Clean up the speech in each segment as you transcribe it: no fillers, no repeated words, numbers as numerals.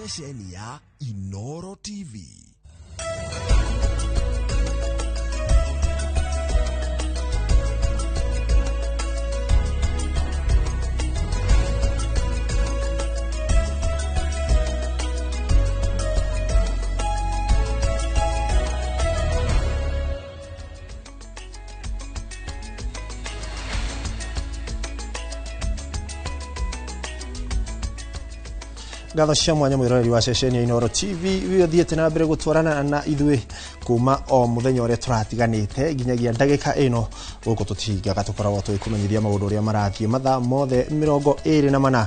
Ceceni ya Inoro TV. Ngatho cia mwanya mwiroreri wa ceceni ya Inoro TV uyu thiete na mbere gutwarana na ithuĩ kuma o muthenya ũrĩa tũratiganĩte nginyagia ndagĩka ĩno gũkũ tũtihingaga tũkoragwo tũgĩkũmenyithia maũndũ ũrĩa marathiĩ mathaa mothe 24.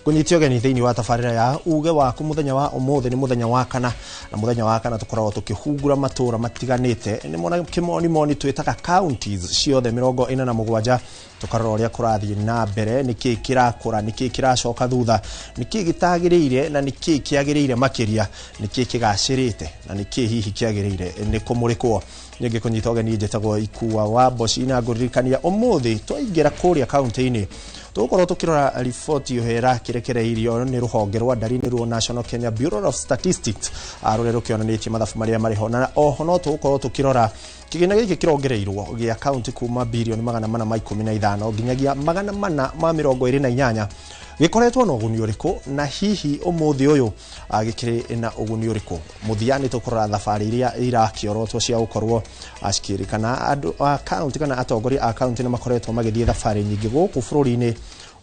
Kũnyitio ũgeni thĩinĩ wa tabarĩra ya uge waku mũthenya wa ũmũthĩ nĩ mũthenya wa kana, na mũthenya wa kana tũkoragwo tũkĩhungura matũra matiganĩte nĩ kĩmonimoni twĩtaga counties ciothe 47, tũkarora ũrĩa kũrathiĩ na mbere, nĩkĩĩ kĩrakũra, nĩkĩĩ kĩracoka thutha, nĩkĩĩ gĩtagĩrĩire na nĩkĩĩ kĩagĩrĩire makĩria, nĩkĩĩ kĩgacĩrĩte na nĩkĩĩ hihi kĩagĩrĩire nĩ kũmũrĩkwo. Ningĩ kũnyita ũgeni njĩtagwo Ikua wa Mboci na ngũririkania ũmũthĩ twaingĩra kũrĩa kaunti-inĩ tũgũkorwo tũkĩrora riboti ĩyo ĩrakĩrekereirio nĩ rũhonge rwa ndari nĩruo National Kenya Bureau of Statistics rũrĩa rũkĩonanĩtie mathabu marĩa marĩ ho, na oho no tũgũkorwo tũkĩrora kĩgĩna gĩkĩ kĩrongereirwo gĩa kaunti kuma birioni 415 nginyagia 428 gĩkoretwo na ũguni ũrĩkũ, na hihi ũmũthĩ ũyũ gĩkĩrĩ na ũguni ũrĩkũ. Mũthia nĩ tũkũrora thabarĩ iria irakĩorotwo cia gũkorwo cikĩrĩkana andũ a kaunti kana atongoria a kaunti nĩ makoretwo magĩthiĩ thabarĩ nyingĩ gũkũ bũrũri-inĩ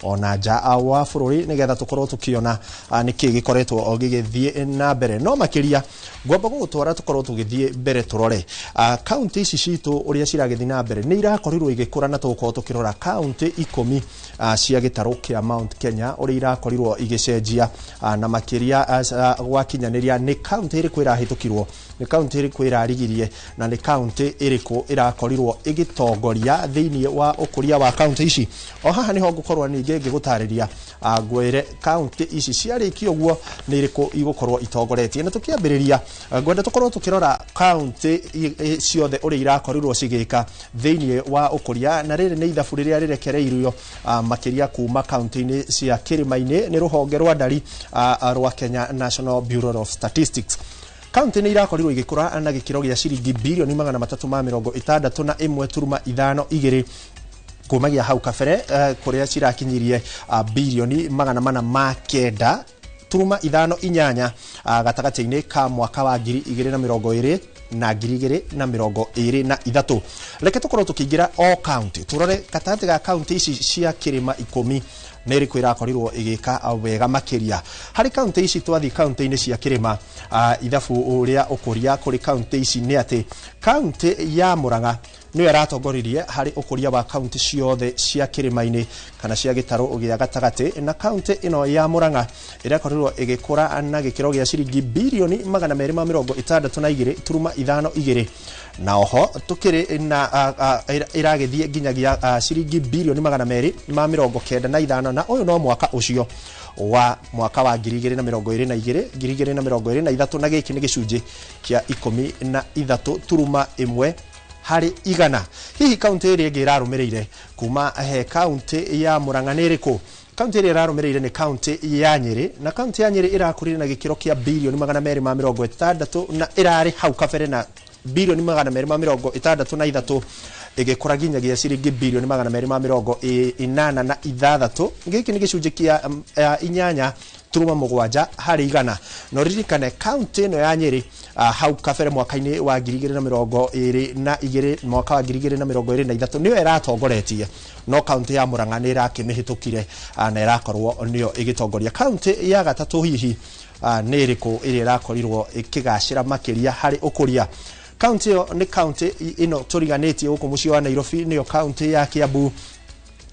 ona nja wa bũrũri nĩgetha tũkorwo tũkĩona nĩkĩĩ gĩkoretwo gĩgĩthiĩ na mbere. No makĩria ngwamba gũgũtwara tũkorwo tũgĩthiĩ mbere tũrore kaunti ici citũ ũrĩa ciragĩthiĩ na mbere nĩ irakorirwo igĩkũra, na tũgũkorwo tũkĩrora kaunti 10 cia gĩtarũ kĩa Mount Kenya ũrĩa irakorirwo igĩcenjia, na makĩria gwakinyanĩria nĩ kaunti ĩrĩkũ ĩrahĩtũkirwo, nĩ kaunti ĩrĩkũ ĩrarigirie, na nĩ kaunti ĩrĩkũ ĩrakorirwo ĩgĩtongoria thĩinĩ wa ũkũria wa kaunti ici. O haha nĩho ngũkorwo ningĩ ngĩgũtarĩria ngwĩre kaunti ici ciarĩkia ũguo nĩ irĩkũ igũkorwo itongoretie. Na tũkĩambĩrĩria ngwenda tũkorwo tũkĩrora kaunti ciothe ũrĩa irakorirwo cigĩka thĩinĩ wa ũkũria, na rĩrĩ nĩ ithabu rĩrĩa rĩrekereirio makĩria kuma kaunti-inĩ cia kĩrĩma-inĩ nĩ rũhonge rwa ndari rwa Kenya National Bureau of Statistics. Kaunti nĩ irakorirwo igĩkũra na gĩkĩro gĩa ciringi birioni 361.52 kumagia hau kabere kũrĩa cirakinyirie birioni 409.58 gatagatĩ-inĩ ka mwaka wa 2020 na 2023. Reke tũkorwo tũkĩingĩra o kaunti tũrore gatagatĩ ga kaunti ici cia kĩrĩma 10 nĩ ĩrĩkũ ĩrakorirwo ĩgĩka wega makĩria. Harĩ kaunti ici twathiĩ kaunti-inĩ cia kĩrĩma ithabu rĩa ũkũria kũrĩ kaunti ici nĩ atĩ kaunti ya Murang'a nĩyo ĩratongoririe harĩ ũkũria wa kaunti ciothe cia kĩrĩma-inĩ kana cia gĩtarũ gĩa gatagatĩ, na kaunti ĩno ya Murang'a ĩrakorirwo ĩgĩkũra na gĩkĩro gĩa ciringi birioni 262.52, na oho tũkĩrĩ na ĩragĩthiĩ nginyagia ciringi birioni 295, na ũyũ no mwaka ũcio wa mwaka wa 2022 2023, na gĩkĩ nĩ gĩcunjĩ kĩa 13.1 harĩ igana. Hihi kaunti ĩrĩa ĩngĩ ĩrarũmĩrĩire kuma he kaunti ya Murang'a nĩ ĩrĩkũ? Kaunti ĩrĩa ĩrarũmĩrĩire nĩ kaunti ya Nyĩrĩ, na kaunti ya Nyĩrĩ ĩrakũrire na gĩkĩro kĩa birioni 260 na ĩrarĩ hau kabere na birioni 263 ĩgĩkũra nginyagia ciringi birioni 286. Gĩkĩ nĩ gĩcunjĩ kĩa 8.7 harĩ igana. No ririkane kaunti ĩno ya Nyĩrĩ hau kabere mwaka-inĩ wa 2022 mwaka wa 2023 nĩyo ĩratongoretie, no kaunti ya Murang'a nĩ ĩrakĩmĩhĩtũkire na ĩrakorwo nĩyo ĩgĩtongoria. Kaunti ya gatatũ hihi nĩ ĩrĩkũ ĩrĩa ĩrakorirwo ĩkĩgacĩra makĩria harĩ ũkũria? Kaunti ĩyo nĩ kaunti ĩno tũriganĩtie gũkũ mũciĩ wa Nairobi, nĩyo kaunti ya Kiambu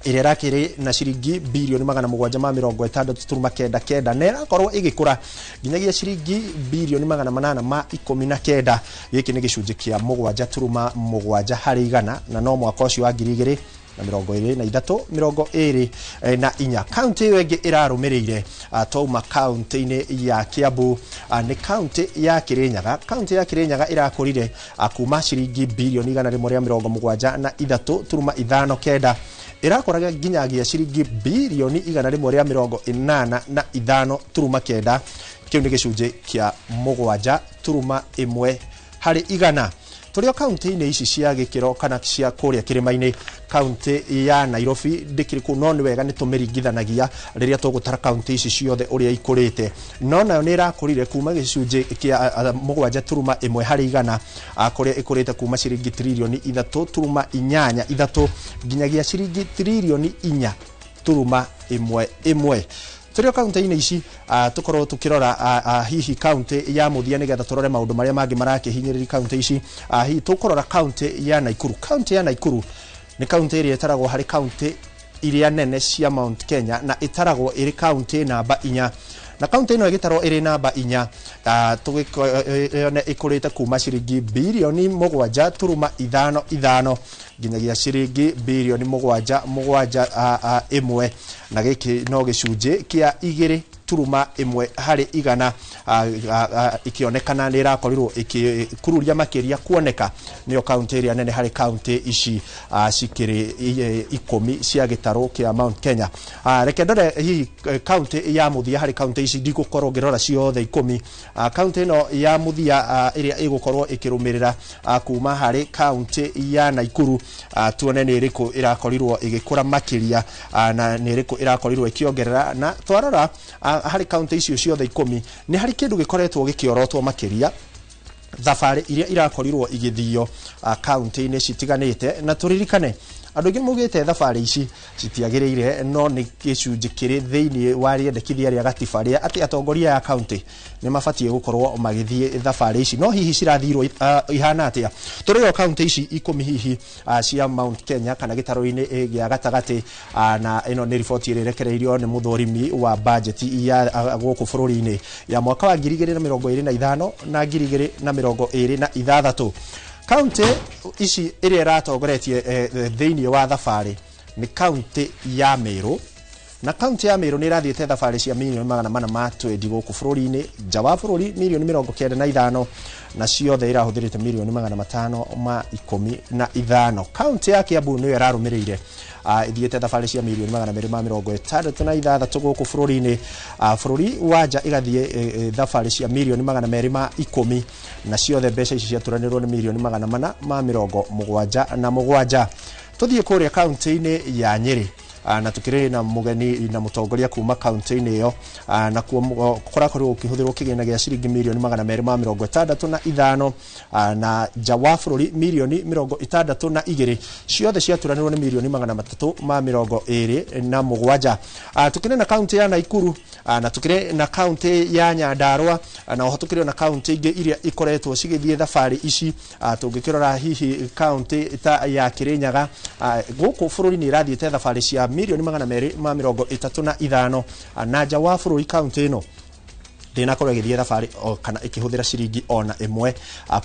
ĩrĩa ĩrakĩrĩ na ciringi birioni 769.99 na ĩrakorwo ĩgĩkũra nginyagia ciringi birioni 819. Gĩkĩ nĩ gĩcunjĩ kĩa 7.7 harĩ igana, na no mwaka ũcio wa na 23 24. Kaunti ĩyo ĩngĩ ĩrarũmĩrĩire twauma kaunti-inĩ ya Kiambu nĩ kaunti ya Kirinyaga. Kaunti ya Kirinyaga ĩrakũrire kuma ciringi birioni 173.59 ĩrakũraga nginyagia ciringi birioni 185.9. Kĩu nĩ gĩcunjĩ kĩa 7.1 harĩ igana. Tũrĩ o kaunti-inĩ ici cia gĩkĩro kana cia kũrĩa kĩrĩma-inĩ, kaunti ya Nairobi ndĩkĩrĩ kũu, no nĩ wega nĩ tũmĩringithanagia rĩrĩa tũgũtara kaunti ici ciothe ũrĩa ikũrĩte, no nayo nĩ ĩrakũrire kuma gĩcunjĩ kĩa 7.1 harĩ igana, kũrĩa ĩkũrĩte kuma ciringi tririoni 3.83 nginyagia ciringi tririoni 4.11. Tũrĩ o kaunti-inĩ ici tũkorwo tũkĩrora hihi kaunti ya mũthia nĩgetha tũrore maũndũ marĩa mangĩ marakĩhinyĩrĩria kaunti ici. Hihi tũkũrora kaunti ya Nakuru. Kaunti ya Nakuru nĩ kaunti ĩrĩa ĩtaragwo harĩ kaunti iria nene cia Mount Kenya na ĩtaragwo ĩrĩ kaunti namba 4, na kaunti ĩno ĩgĩtarwo ĩrĩ namba 4 tũgĩone ĩkũrĩte kuma ciringi birioni 7.55 nginyagia ciringi birioni 7.71, na gĩkĩ no gĩcunjĩ kĩa 2.1 harĩ igana, ikĩonekana nĩ ĩrakorirwo ĩkĩkururia makĩria kuoneka nĩyo kaunti ĩrĩa nene harĩ kaunti ici cikĩrĩ 10 cia gĩtarũ kĩa Mount Kenya. Reke ndore hihi kaunti ya mũthia harĩ kaunti ici, ndigũkorwo ngĩrora ciothe 10. Kaunti ĩno ya mũthia ĩrĩa ĩgũkorwo ĩkĩrũmĩrĩra kuma harĩ kaunti ya Nakuru, tuone nĩ ĩrĩkũ ĩrakorirwo ĩgĩkũra makĩria na nĩ ĩrĩkũ ĩrakorirwo ĩkĩongerera. Na twarora harĩ kaunti icio ciothe 10 nĩ harĩ kĩndũ gĩkoretwo gĩkĩorotwo makĩria, thabarĩ iria irakorirwo igĩthio kaunti-inĩ citiganĩte. Na tũririkane andũ aingĩ maugĩte thabarĩ ici citiagĩrĩire, no nĩ gĩcunjĩ kĩrĩ thĩinĩ wa rĩendekithia rĩa gatiba rĩa atĩ atongoria a kaunti nĩ mabatiĩ gũkorwo magĩthiĩ thabarĩ ici, no hihi cirathirwo ihana atĩa? Tũrĩ o kaunti ici 10 hihi cia Mount Kenya kana gĩtarũ-inĩ gĩa gatagatĩ, na ĩno nĩ riboti ĩrĩa ĩrekereirio nĩ mũthũrimi wa bajeti ya gũkũ bũrũri-inĩ ya mwaka wa 2025 na 2026. Kaunti ici ĩrĩa ĩratongoretie thĩinĩ wa thabarĩ nĩ kaunti ya Meru, na kaunti ya Meru nĩ ĩrathiĩte thabarĩ cia mirioni 420 gũkũ bũrũri-inĩ, nja wa bũrũri mirioni 95, na ciothe irahũthĩrĩte mirioni 515. Kaunti ya Kiambu nĩyo ĩrarũmĩrĩire, ithiĩte thabarĩ cia mirioni 266 gũkũ bũrũri-inĩ, bũrũri wa nja ĩgathiĩ thabarĩ cia mirioni 210, na ciothe mbeca ici ciaturanĩrwo nĩ mirioni 477. Tũthiĩ kũrĩa kaunti-inĩ ya Nyĩrĩ, na tukĩrĩ na mũgeni na mũtongoria kuma kaunti-inĩ ĩyo, na kuo kũrakorirwo gũkĩhũthĩrwo kĩgĩna gĩa ciringi mirioni 265, na nja wa bũrũri mirioni 62, ciothe ciaturanĩrwo nĩ mirioni 327. Tukĩrĩ na kaunti ya Nakuru, na tukĩrĩ na kaunti ya Nyandarua, na oho tukĩrĩ na kaunti ingĩ iria ikoretwo cigĩthiĩ thabarĩ ici. Tũngĩkĩrora hihi kaunti ta ya Kirinyaga, gũkũ bũrũri-inĩ ĩrathiĩte thabarĩ cia mirioni 235, na nja wa bũrũri kaunti ĩno ndĩnakorwo ĩgĩthiĩ thabarĩ kana ĩkĩhũthĩra ciringi ona ĩmwe,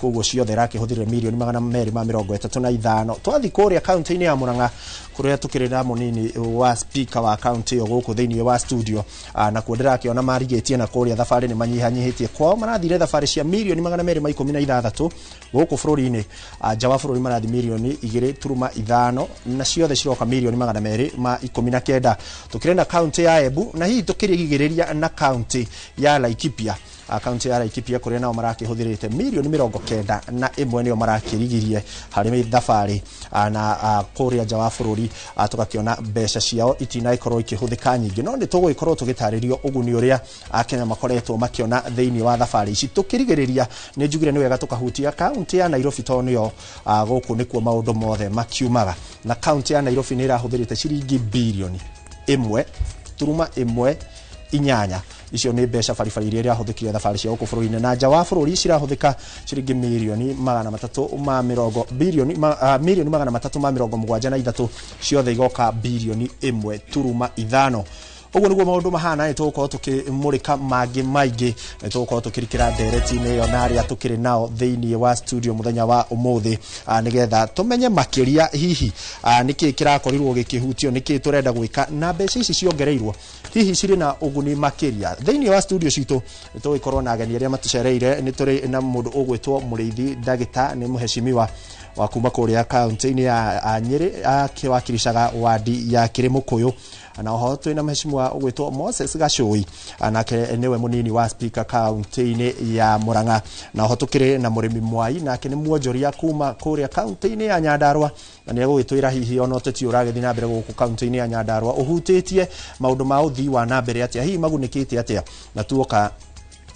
koguo ciothe ĩrakĩhũthĩrire mirioni 235. Twathiĩ kũrĩa kaunti-inĩ ya Murang'a kũrĩa tũkĩrĩ na mũnini wa speaker wa kaunti ĩyo gũkũ thĩinĩ wa studio, nakuo ndĩrakĩona marigĩtie na kũrĩa thabarĩ nĩ manyihanyihĩtie, kwao marathire thabarĩ cia mirioni 216 gũkũ bũrũri-inĩ, nja wa bũrũri marathi mirioni 2.5, na ciothe ciroka mirioni 219. Tũkĩrĩ na kaunti ya Embu, na hihi tũkĩrigĩrĩria na kaunti ya Laikipia. Kaunti ya Laikipia kũrĩa nao marakĩhũthĩrĩte mirioni 91 nĩo marakĩrigirie harĩ thabarĩ, na kũrĩa nja wa bũrũri tũgakĩona mbeca ciao itinagĩkorwo ikĩhũthĩka nyingĩ, no nĩ tũgũgĩkorwo tũgĩtarĩrio ũguni ũrĩa Akenya makoretwo makĩona thĩinĩ wa thabarĩ ici. Tũkĩrigĩrĩria nĩ njugire nĩ wega tũkahutia kaunti ya Nairobi tondũ nĩyo gũkũ nĩkuo maũndũ mothe makiumaga, na kaunti ya Nairobi nĩ ĩrahũthĩrĩte ciringi birioni 1.18. Icio nĩ mbeca baribari iria irahũthĩkire thabarĩ cia gũkũ bũrũri-inĩ, na nja wa bũrũri cirahũthĩka ciringi mirioni 373 ciothe igoka birioni 1.5. Ũguo nĩguo maũndũ mahana. Nĩ tũgũkorwo tũkĩmũrĩka mangĩ maingĩ, nĩ tũgũkorwo tũkĩrikĩra ndereti-inĩ ĩyo na arĩa tũkĩrĩ nao thĩinĩ wa studio mũthenya wa ũmũthĩ, nĩgetha tũmenye makĩria hihi nĩkĩ kĩrakorirwo gĩkĩhutio, nĩkĩ tũrenda gwĩka na mbeca ici ciongereirwo hihi cirĩ na ũguni makĩria. Thĩinĩ wa studio citũ nĩ tũgũkorwo na ageni arĩa matũcereire. Nĩ tũrĩ na mũndũ ũgwĩtwo Mũrĩithi Ndagĩta, nĩ mũheshimiwa wa kuma kũrĩa kaunti-inĩ ya Nyĩrĩ, akĩwakilishaga wadi ya Kĩrĩmũkũyũ, na oho twĩna mheshimiwa ũgwĩtwo Moses Gacũi, nake nĩwe mũnini wa speaker kaunti-inĩ ya Murang'a, na oho tũkĩrĩ na mũrĩmi Mwai, nake nĩ mwonjoria kuma kũrĩa kaunti-inĩ ya Nyandarua, na nĩ egũgĩtwĩra hihi ona ũteti ũragĩthiĩ na mbere gũkũ kaunti-inĩ ya Nyandarua ũhutĩtie maũndũ ma ũthii wa na mbere atĩa, hihi magunĩkĩte atĩa, na tuoka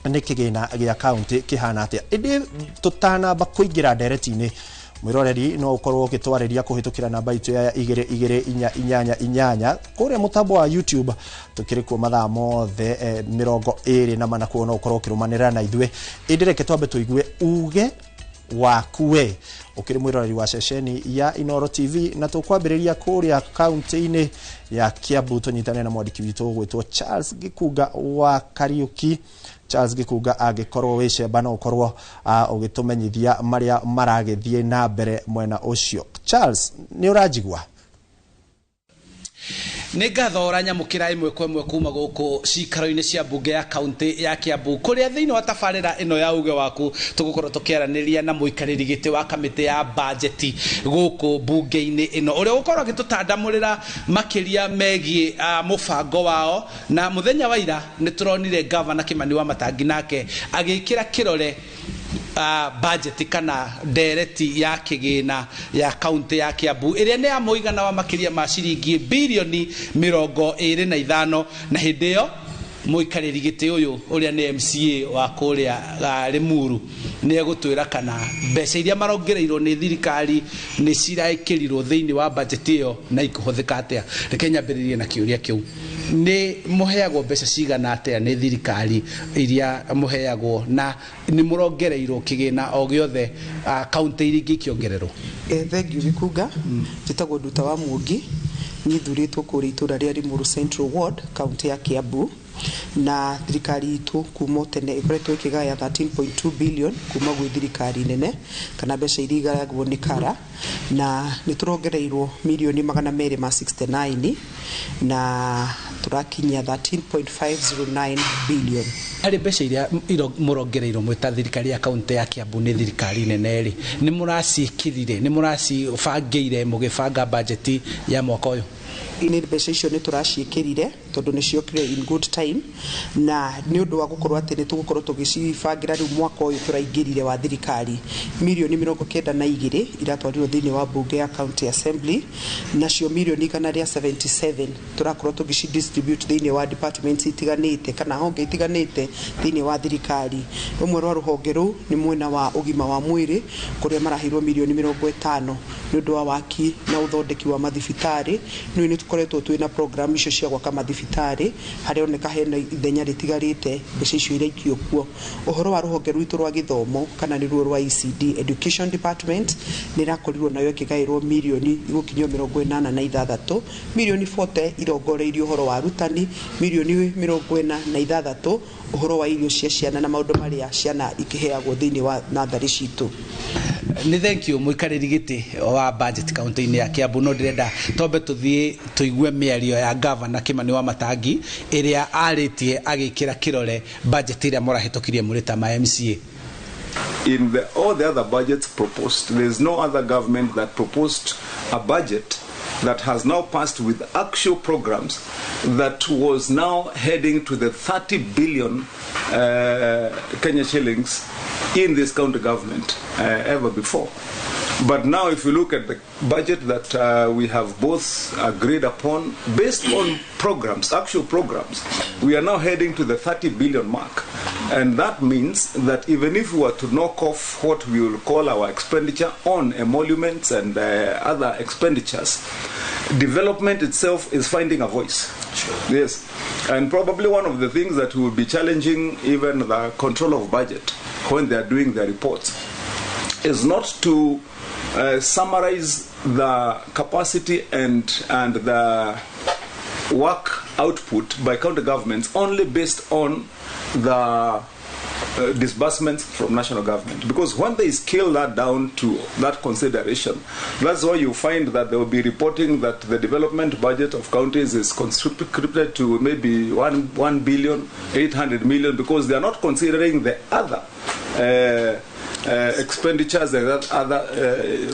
nĩ kĩgĩna gĩa kaunti kĩhana atĩa. Ĩndĩ tũtanamba kũingĩra ndereti-inĩ, mwĩroreri no ũkorwo ũgĩtwarĩria kũhĩtũkĩra namba itũ ya 22488 kũrĩa mũtambo wa YouTube. Tũkĩrĩ kuo mathaa mothe 24, kuo no ũkorwo ũkĩrũmanĩrĩra na ithuĩ. Ĩndĩ reke twambe tũigue uge waku we ũkĩrĩ mwĩroreri wa ceceni ya Inooro TV, na tũkwambĩrĩria kũrĩa kaunti-inĩ ya Kiambu, tũnyitane na mwandĩki witũ ũgwĩtwo Charles Gĩkunga wa Kariuki. Charles Gĩkunga, angĩkorwo wĩ cemba, no ũkorwo ũgĩtũmenyithia marĩa maragĩthiĩ na mbere mwena ũcio. Charles, nĩ ũranjigua? Nĩ ngatho. Ũranyamũkĩra ĩmwe kwa ĩmwe kuma gũkũ cikaro-inĩ cia mbunge ya kaunti ya Kiambu, kũrĩa thĩinĩ wa tabarĩra ĩno ya uge waku tũgũkorwo tũkĩaranĩria na mũikarĩri gĩtĩ wa kamĩtĩ ya bajeti gũkũ mbunge-inĩ ĩno, ũrĩa ũgũkorwo agĩtũtandamũrĩra makĩria megiĩ mũbango wao. Na mũthenya wa ira nĩ tũronire gavana Kĩmani wa Matangi nake agĩkĩra kĩrore budget kana ndereti ya kĩgĩna ya kaunti ya Kiambu, ĩrĩa nĩ ya mũigana wa makĩria ma ciringi birioni 25. Na hĩndĩ ĩyo mũikarĩri gĩtĩ ũyũ, ũrĩa nĩ MCA wa kũrĩa Limuru, nĩ egũtwĩra kana mbeca iria marongereirwo nĩ thirikari nĩ ciraĩkĩrirwo thĩinĩ wa budget ĩyo na ikũhũthĩka atĩa. Reke nyambĩrĩrie na kĩũria kĩu: nĩ mũheagwo mbeca cigana atĩa nĩ thirikari iria mũheagwo, na nĩ mũrongereirwo kĩgĩna o gĩothe kaunti iria ingĩ ikĩongererwo? Thank you, Gĩkunga. Njĩtagwo Nduta wa Muongi, niĩ thurĩtwo kũrĩa itũra rĩa Limuru Central Ward, kaunti ya Kiambu. Na thirikari itũ kuma o tene ĩkoretwo ĩkĩgaya 13.2 billion kuma gwĩ thirikari nene, kana mbeca iria igayagwo nĩ kara, na nĩ tũrongereirwo mirioni 269 na tũrakinyia 13.509 billion. Harĩ mbeca iria mũrongereirwo mwĩ ta thirikari ya kaunti ya Kiambu nĩ thirikari nene rĩ, nĩ mũraciĩkĩrire, nĩ mũracibangĩire mũgĩbanga bajeti ya mwaka ũyũ? Nĩ mbeca icio nĩ tũraciĩkĩrire tondũ nĩ ciokire in good time, na nĩ ũndũ wa gũkorwo atĩ nĩ tũgũkorwo tũgĩcibangĩra rĩu mwaka ũyũ tũraingĩrire wa thirikari. Mirioni 92 iratwarirwo thĩinĩ wa mbunge ya county assembly, nacio mirioni 177 tũrakorwo tũgĩci distribute thĩinĩ wa departments itiganĩte kana honge itiganĩte thĩinĩ wa thirikari. Rũmwe rwa rũhonge rũu nĩ mwena wa ũgima wa mwĩrĩ, kũrĩa maraheirwo mirioni 50 nĩ ũndũ wa waki na ũthondeki wa mathibitarĩ. Nĩ tũkoretwo twĩna program icio cia gwaka mathibitarĩ, harĩoneka hena ithenya rĩtigarĩte, mbeca icio iraikio kuo. Ũhoro wa rũhonge rwitũ rwa gĩthomo, kana nĩruo rwa ECD, education department, nĩ ĩrakorirwo nayo ĩkĩgaĩrwo mirioni igũkinyio 86. Mirioni 40 irongoreirio ũhoro wa arutani, mirioni 46 ũhoro wa irio cia ciana na maũndũ marĩa ciana ikĩheagwo thĩinĩ wa natharĩ citũ. Nĩ thank you, mũikarĩri gĩtĩ wa budget kaunti-inĩ ya Kiambu. No ndĩrenda twambe tũthiĩ tũigue mĩario ya gavana Kĩmani wa Matangi ĩrĩa arĩtie agĩkĩra kĩrore budget ĩrĩa mũrahĩtũkirie mũrĩ ta ma MCA. In all the other budgets proposed, there is no other government that proposed a budget that has now passed with actual programs that was now heading to the 30 billion Kenya shillings in this county government ever before. But now, if you look at the budget that we have both agreed upon, based on programs, actual programs, we are now heading to the 30 billion mark. And that means that even if we were to knock off what we will call our expenditure on emoluments and other expenditures, development itself is finding a voice. Yes. And probably one of the things that will be challenging even the control of budget when they are doing their reports is not to summarize the capacity and the work output by county governments only based on the disbursements from national government. Because when they scale that down to that consideration, that's why you find that they will be reporting that the development budget of counties is conscripted to maybe 1,800,000,000, because they are not considering the other expenditures and that other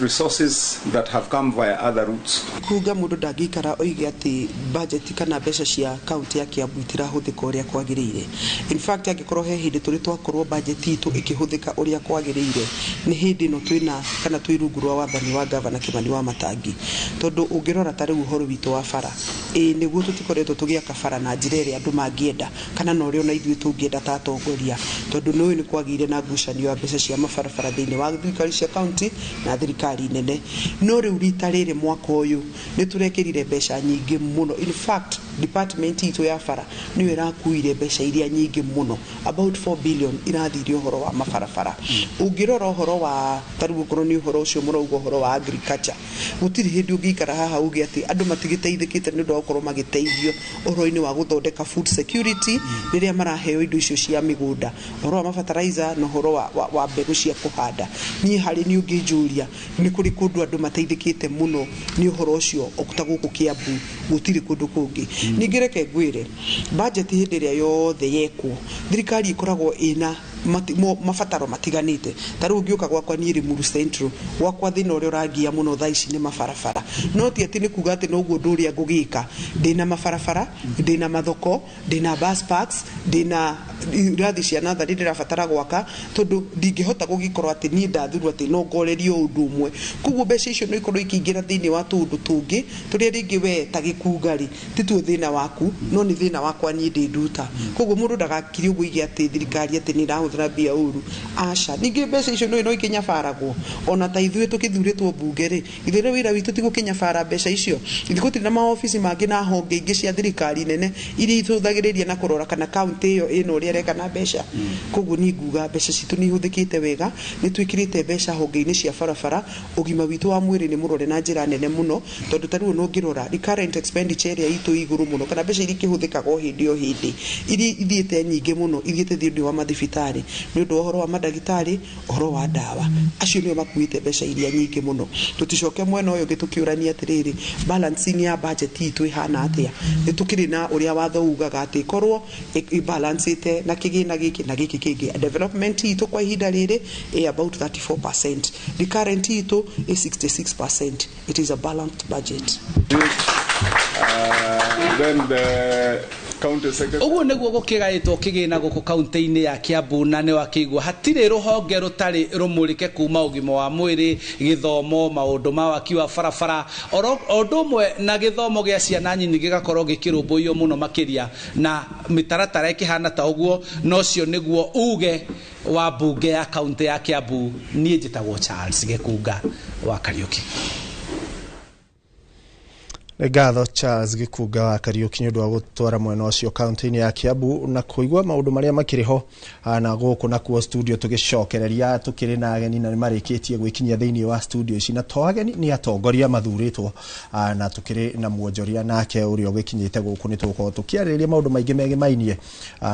resources that have come via other routes. Kuga mundu ndangĩikara oige atĩ budget kana mbeca cia kaunti ya Kiambu itirahũthĩka ũrĩa kwagĩrĩire. In fact, angĩkorwo he hĩndĩ tũrĩ twakorwo budget itũ ĩkĩhũthĩka ũrĩa kwagĩrĩire, nĩ hĩndĩ ĩno twĩna kana twĩ rungu rwa wathani wa gavana Kimani wa Matangi. Tondũ ũngĩrora ta rĩu ũhoro witũ wa bara, ĩĩ nĩguo tũtikoretwo tũgĩaka bara na njĩra ĩrĩa andũ mangĩenda kana na ũrĩa ona ithuĩ tũngĩenda ta atongoria, tondũ nĩ ũĩ nĩ kwagĩire na ngucanio ya mbeca cia mabarabara thĩinĩ wa thirikari cia kaunti na thirikari nene. No rĩu rita rĩrĩ mwaka ũyũ nĩ tũrekĩrire mbeca nyingĩ mũno. In fact, department itũ ya bara nĩyo ĩrakuire mbeca iria nyingĩ mũno, about 4 billion irathire ũhoro wa mabarabara. Ũngĩrora ũhoro wa ta rĩu okorwo nĩ ũhoro ũcio mũrauga ũhoro wa agriculture, gũtirĩ hĩndĩ ũngĩikara haha uge atĩ andũ matigĩteithĩkĩte nĩ ũndũ wa gũkorwo magĩteithio ũhoro-inĩ wa gũthondeka food security rĩrĩa maraheo indo icio cia mĩgũnda, ũhoro wa mafertilizer na ũhoro wa mbegũ cia kũhanda. Niĩ harĩ niĩ ũngĩnjũria nĩ kũrĩ kũndũ andũ mateithĩkĩte mũno nĩ ũhoro ũcio ta gũkũ Kiambu, gũtirĩ kũndũ kũngĩ. Ningĩ reke ngwĩre, budget hĩndĩ ĩrĩa yothe yekwo, thirikari ĩkoragwo ĩna mabataro matiganĩte. Ta rĩu ũngĩũka gwakwa niĩ Limuru Central, gwakwa thĩna ũrĩa ũrangia mũno thaa ici nĩ mabarabara. No ti atĩ nĩ kuga atĩ noguo ũndũ ũrĩa ngũgĩka, ndĩna mabarabara, ndĩna mathoko, ndĩna bus parks, ndĩna irathi cia natharĩ ndĩrabatara gwaka, tondũ ndingĩhota gũgĩkorwo atĩ niĩ ndathurwo atĩ no ngorerio ũndũ ũmwe. Koguo mbeca icio no ikorwo ikĩingĩra thĩinĩ wa tũũndũ tũngĩ tũrĩa rĩngĩ we ta gĩkunga rĩ tituo thĩna waku, no nĩ thĩna wakwa niĩ ndĩ nduta. Koguo mũndũ ndagakire ũguo oige atĩ thirikari atĩ nĩ ĩrahũthĩra mbia ũru, aca. Ningĩ mbeca icio no ikĩnyabaragwo, ona ta ithuĩ tũkĩthurĩtwo mbunge rĩ, ithuĩ wĩra witũ ti gũkĩnyabara mbeca icio. Ithuĩ gũtirĩ na maobici mangĩ na honge ingĩ cia thirikari nene iria itũthagĩrĩria na kũrora kana kaunti ĩyo ĩna ũrĩa ĩreka na mbeca. Koguo niĩ nguga mbeca citũ nĩ ihũthĩkĩte wega, nĩ twĩkĩrĩte mbeca honge-inĩ cia barabara. Ũgima witũ wa mwĩrĩ nĩ mũrore na njĩra nene mũno, tondũ ta rĩu ũngĩrora recurrent expenditure ĩrĩa itũ igũrũ mũno, kana mbeca iria ikĩhũthĩkaga o hĩndĩ o hĩndĩ iria ithiĩte nyingĩ mũno, ithiĩte thĩinĩ wa mathibitarĩ nĩ ũndũ wa ũhoro wa mandagĩtarĩ, ũhoro wa ndawa, acio nĩo makuĩte mbeca iria nyingĩ mũno. Tũticoke mwena ũyũ ũngĩ tũkĩũrania atĩrĩrĩ, balancing ya budget itũ ĩhana atĩa? Nĩ tũkĩrĩ na ũrĩa watho ugaga atĩ ĩkorwo ĩbalancĩte na kĩgĩna gĩkĩ na gĩkĩ kĩngĩ. Development itũ kwa ihinda rĩrĩ ĩ about 34%, recurrent itũ ĩ 66%. It is a balanced budget. Then the county secretary. Ũguo nĩguo gũkĩgaĩtwo kĩgĩna gũkũ kaunti-inĩ ya Kiambu, na nĩ wakĩigua hatirĩ rũhonge rũtarĩ rũmũrĩke kuma ũgima wa mwĩrĩ, gĩthomo, maũndũ ma waki wa barabara, o ũndũ ũmwe na gĩthomo gĩa ciana nyinyi gĩgakorwo gĩkĩrũmbũiyo mũno makĩria na mĩtaratara ĩkĩhana ta ũguo. Na ũcio nĩguo uge wa mbunge ya kaunti ya Kiambu. Niĩ njĩtagwo Charles Gĩkunga wa Kariũki. Nĩ ngatho Charles Gĩkunga wa Kariũki nĩ ũndũ wa gũtwara mwena ũcio kaunti-inĩ ya Kiambu na kũigua maũndũ marĩa makĩrĩ ho na gũkũ nakuo studio tũgĩcokereria tũkĩrĩ na ageni na nĩ marĩkĩtie gwĩkinyia thĩinĩ wa studio ici, na to ageni nĩ atongoria mathurĩtwo, na tũkĩrĩ na mwonjoria nake ũrĩa ũgĩkinyĩte gũkũ. Nĩ tũgũkorwo tũkĩarĩrĩria maũndũ maingĩ megemainie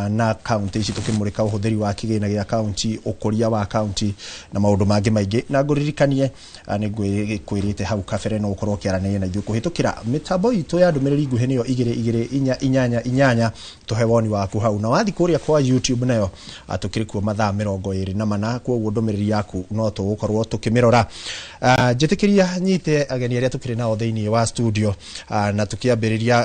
na kaunti ici, tũkĩmũrĩka ũhũthĩri wa kĩgĩna gĩa kaunti, ũkũria wa kaunti na maũndũ mangĩ maingĩ. Na ngũririkanie nĩ ngwĩrĩte hau kabere no ũkorwo ũkĩaranĩria na ithuĩ kũhĩtũkĩra mĩtambo itũ ya ndũmĩrĩri nguhĩ nĩyo 22488, tũhe woni waku hau, na wathi kũrĩa kwa YouTube nayo tũkĩrĩ kuo mathaa 24, koguo ndũmĩrĩri yaku no tũgũkorwo tũkĩmĩrora. Njĩtĩkĩria nyite ageni arĩa tũkĩrĩ nao thĩinĩ wa studio, na tũkĩambĩrĩria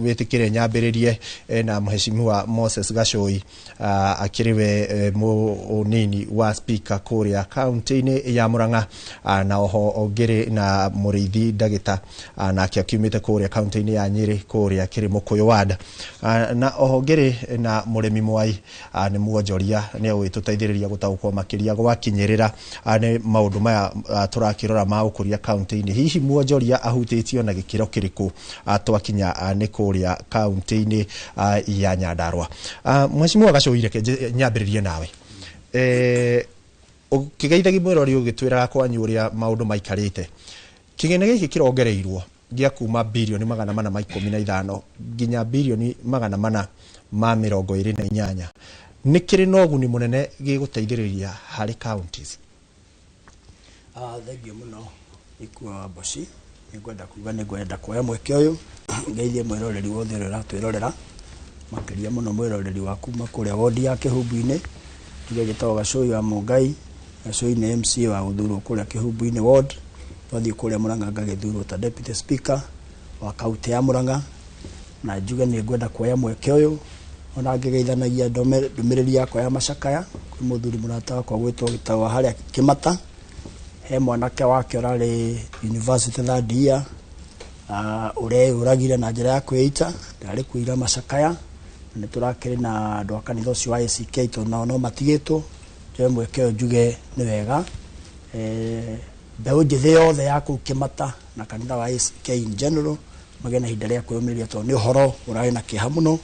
wĩtĩkĩre nyambĩrĩrie na Mheshimiwa Moses Gacoi, akĩrĩ we mũnini wa speaker kũrĩa kaunti-inĩ ya Murang'a, na oho ngĩrĩ na Mũrĩithi Ndagĩta, nake akiumĩte kũrĩa kaunti-inĩ ya Nyĩrĩ kũrĩa Kĩrĩmũkũyũ ward, na oho ngĩrĩ na Mũrĩmi Mwai, nĩ mwonjoria, nĩ egũgĩtũteithĩrĩria gũtaũkwo makĩria gwakinyĩrĩra nĩ maũndũ maya tũrakĩrora ma ũkũria kaunti-inĩ. Hihi mwonjoria ahutĩtio na gĩkĩro kĩrĩkũ twakinya nĩ kũrĩa kaunti-inĩ ya Nyandarua? Mheshimiwa Gacoi, reke nyambĩrĩrie nawe. Ũkĩgeithagia mwĩrori ũgĩtwĩraga kwanyu ũrĩa maũndũ maikarĩte, kĩgĩna gĩkĩ kĩrongereirwo Gĩa kuma 415 bilioni nginya 428 bilioni nĩ kĩrĩ na ũguni mũnene gĩgũteithĩrĩria harĩ counties? Thengiũ mũno, Ikua wa Mboci. Nĩngwenda kuga nĩngwenda kuoya mweke ũyũ ngeithie mwĩroreri wothe ũrĩa ũratwĩrorera, makĩria mũno mwĩroreri wa kuma kũrĩa wondi ya Kĩhumbu-inĩ. Njuge njĩtagwo Gacũi wa Mũngai. Gacũi nĩ MCA wa gũthurwo kũrĩa Kĩhumbu-inĩ ward. Twathiĩ kũrĩa Mũrang'a ngagĩthurwo ta deputy speaker wa kaunti ya Mũrang'a. Na njuge nĩ ngwenda kuoya mweke ũyũ ona ngĩgeithanagia ndũmĩrĩri yakwa ya macakaya kwĩ mũthuri mũrata wakwa gwĩtwo Gĩtaũ wa harĩa Kĩmata. He mwanake wake ũrarĩ university third year, ũreyũragire na njĩra ya kwĩita. Ndarĩ kuira macakaya na nĩ tũrakĩrĩ na andũ a kanitha ũcio wa ACK, tondũ nao no matigĩtwo. Njoe mweke ũyũ njuge nĩ wega mbeũ njĩthĩ yothe ya kũu Kĩmata na kanitha wa ACK in general magĩe na ihinda rĩa kwĩyũmĩrĩria, tondũ nĩ ũhoro ũrarĩ na kĩeha mũno.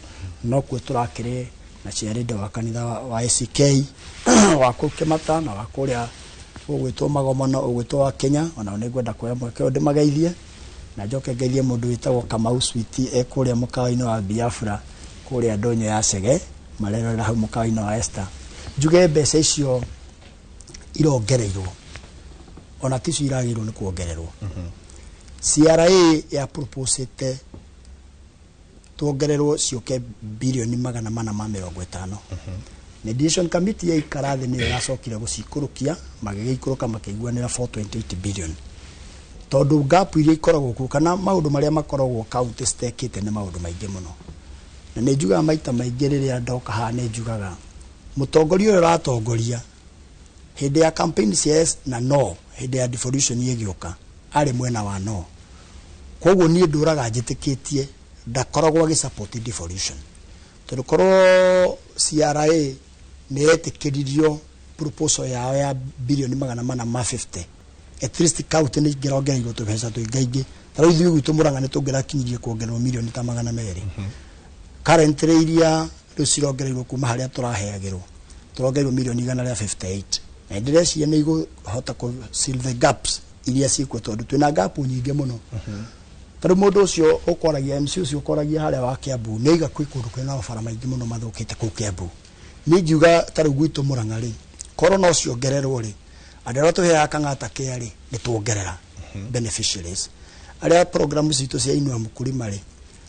No kuo tũrakĩrĩ na ciarĩnde wa kanitha wa ACK wa kũu Kĩmata na wa kũrĩa ũgwĩtwo Magomano, ũgwĩtwo wa Kenya. Onao nĩ ngwenda kuoya mweke ũyũ ndĩmageithie, na njoke ngeithie mũndũ wĩtagwo Kamau Switi e kũrĩa mũkawa-inĩ wa Biafra kũrĩa ndũnyũ ya Chege, marerorera hau mũkawa-inĩ wa Esther. Njuge mbeca icio irongereirwo ona ticio iragĩrĩirwo nĩ kuongererwo. CRA ya proposete tuongererwo ciũke 450 bilioni. Mediation committee yaikara thĩ nĩyo yacokire gũcikũrũkia, magĩgĩikũrũka makĩiguanĩra 428 billion, tondũ gap iria ikoragwo kuo kana maũndũ marĩa makoragwo county citekĩte nĩ maũndũ maingĩ mũno. Na nĩ njugaga maita maingĩ rĩrĩa ndoka haha, nĩ njugaga mũtongoria ũrĩa ũratongoria hĩndĩ ya campaign cia yes na no, hĩndĩ ya devolution ĩgĩũka arĩ mwena wa no. Koguo niĩ ndũraga njĩtĩkĩtie ndakoragwo agĩ support devolution, tondũ korwo CRA nĩ yetĩkĩririo proposal yao ya 450 bilioni, at least county nĩ ingĩrongereirwo tũbeca tũingaingĩ. Ta rĩu ithuĩ gwitũ Mũrang'a nĩ tũngĩrakinyirie kuongererwo 200 milioni. Currently iria rĩu cirongereirwo kuma harĩa tũraheagĩrwo, tũrongereirwo 158 milioni, na ndĩreciria nĩ igũhota kũ seal the gaps iria ciĩkuo, tondũ twĩna gap nyingĩ mũno. Tarĩu mũndũ ũcio ũkoragia, MC ũcio ũkoragia harĩa wa Kiambu, nĩ aiga kwĩ kũndũ kwĩna mabara maingĩ mũno mathũkĩte kũu Kiambu. Niĩ ingiuga ta rĩu gwitũ Mũrang'a rĩ, korwo no ciongererwo rĩ, andũ arĩa tũheaga kang'ata kĩa rĩ, nĩ tuongerera beneficiaries arĩa program citũ cia Inua Mkulima rĩ,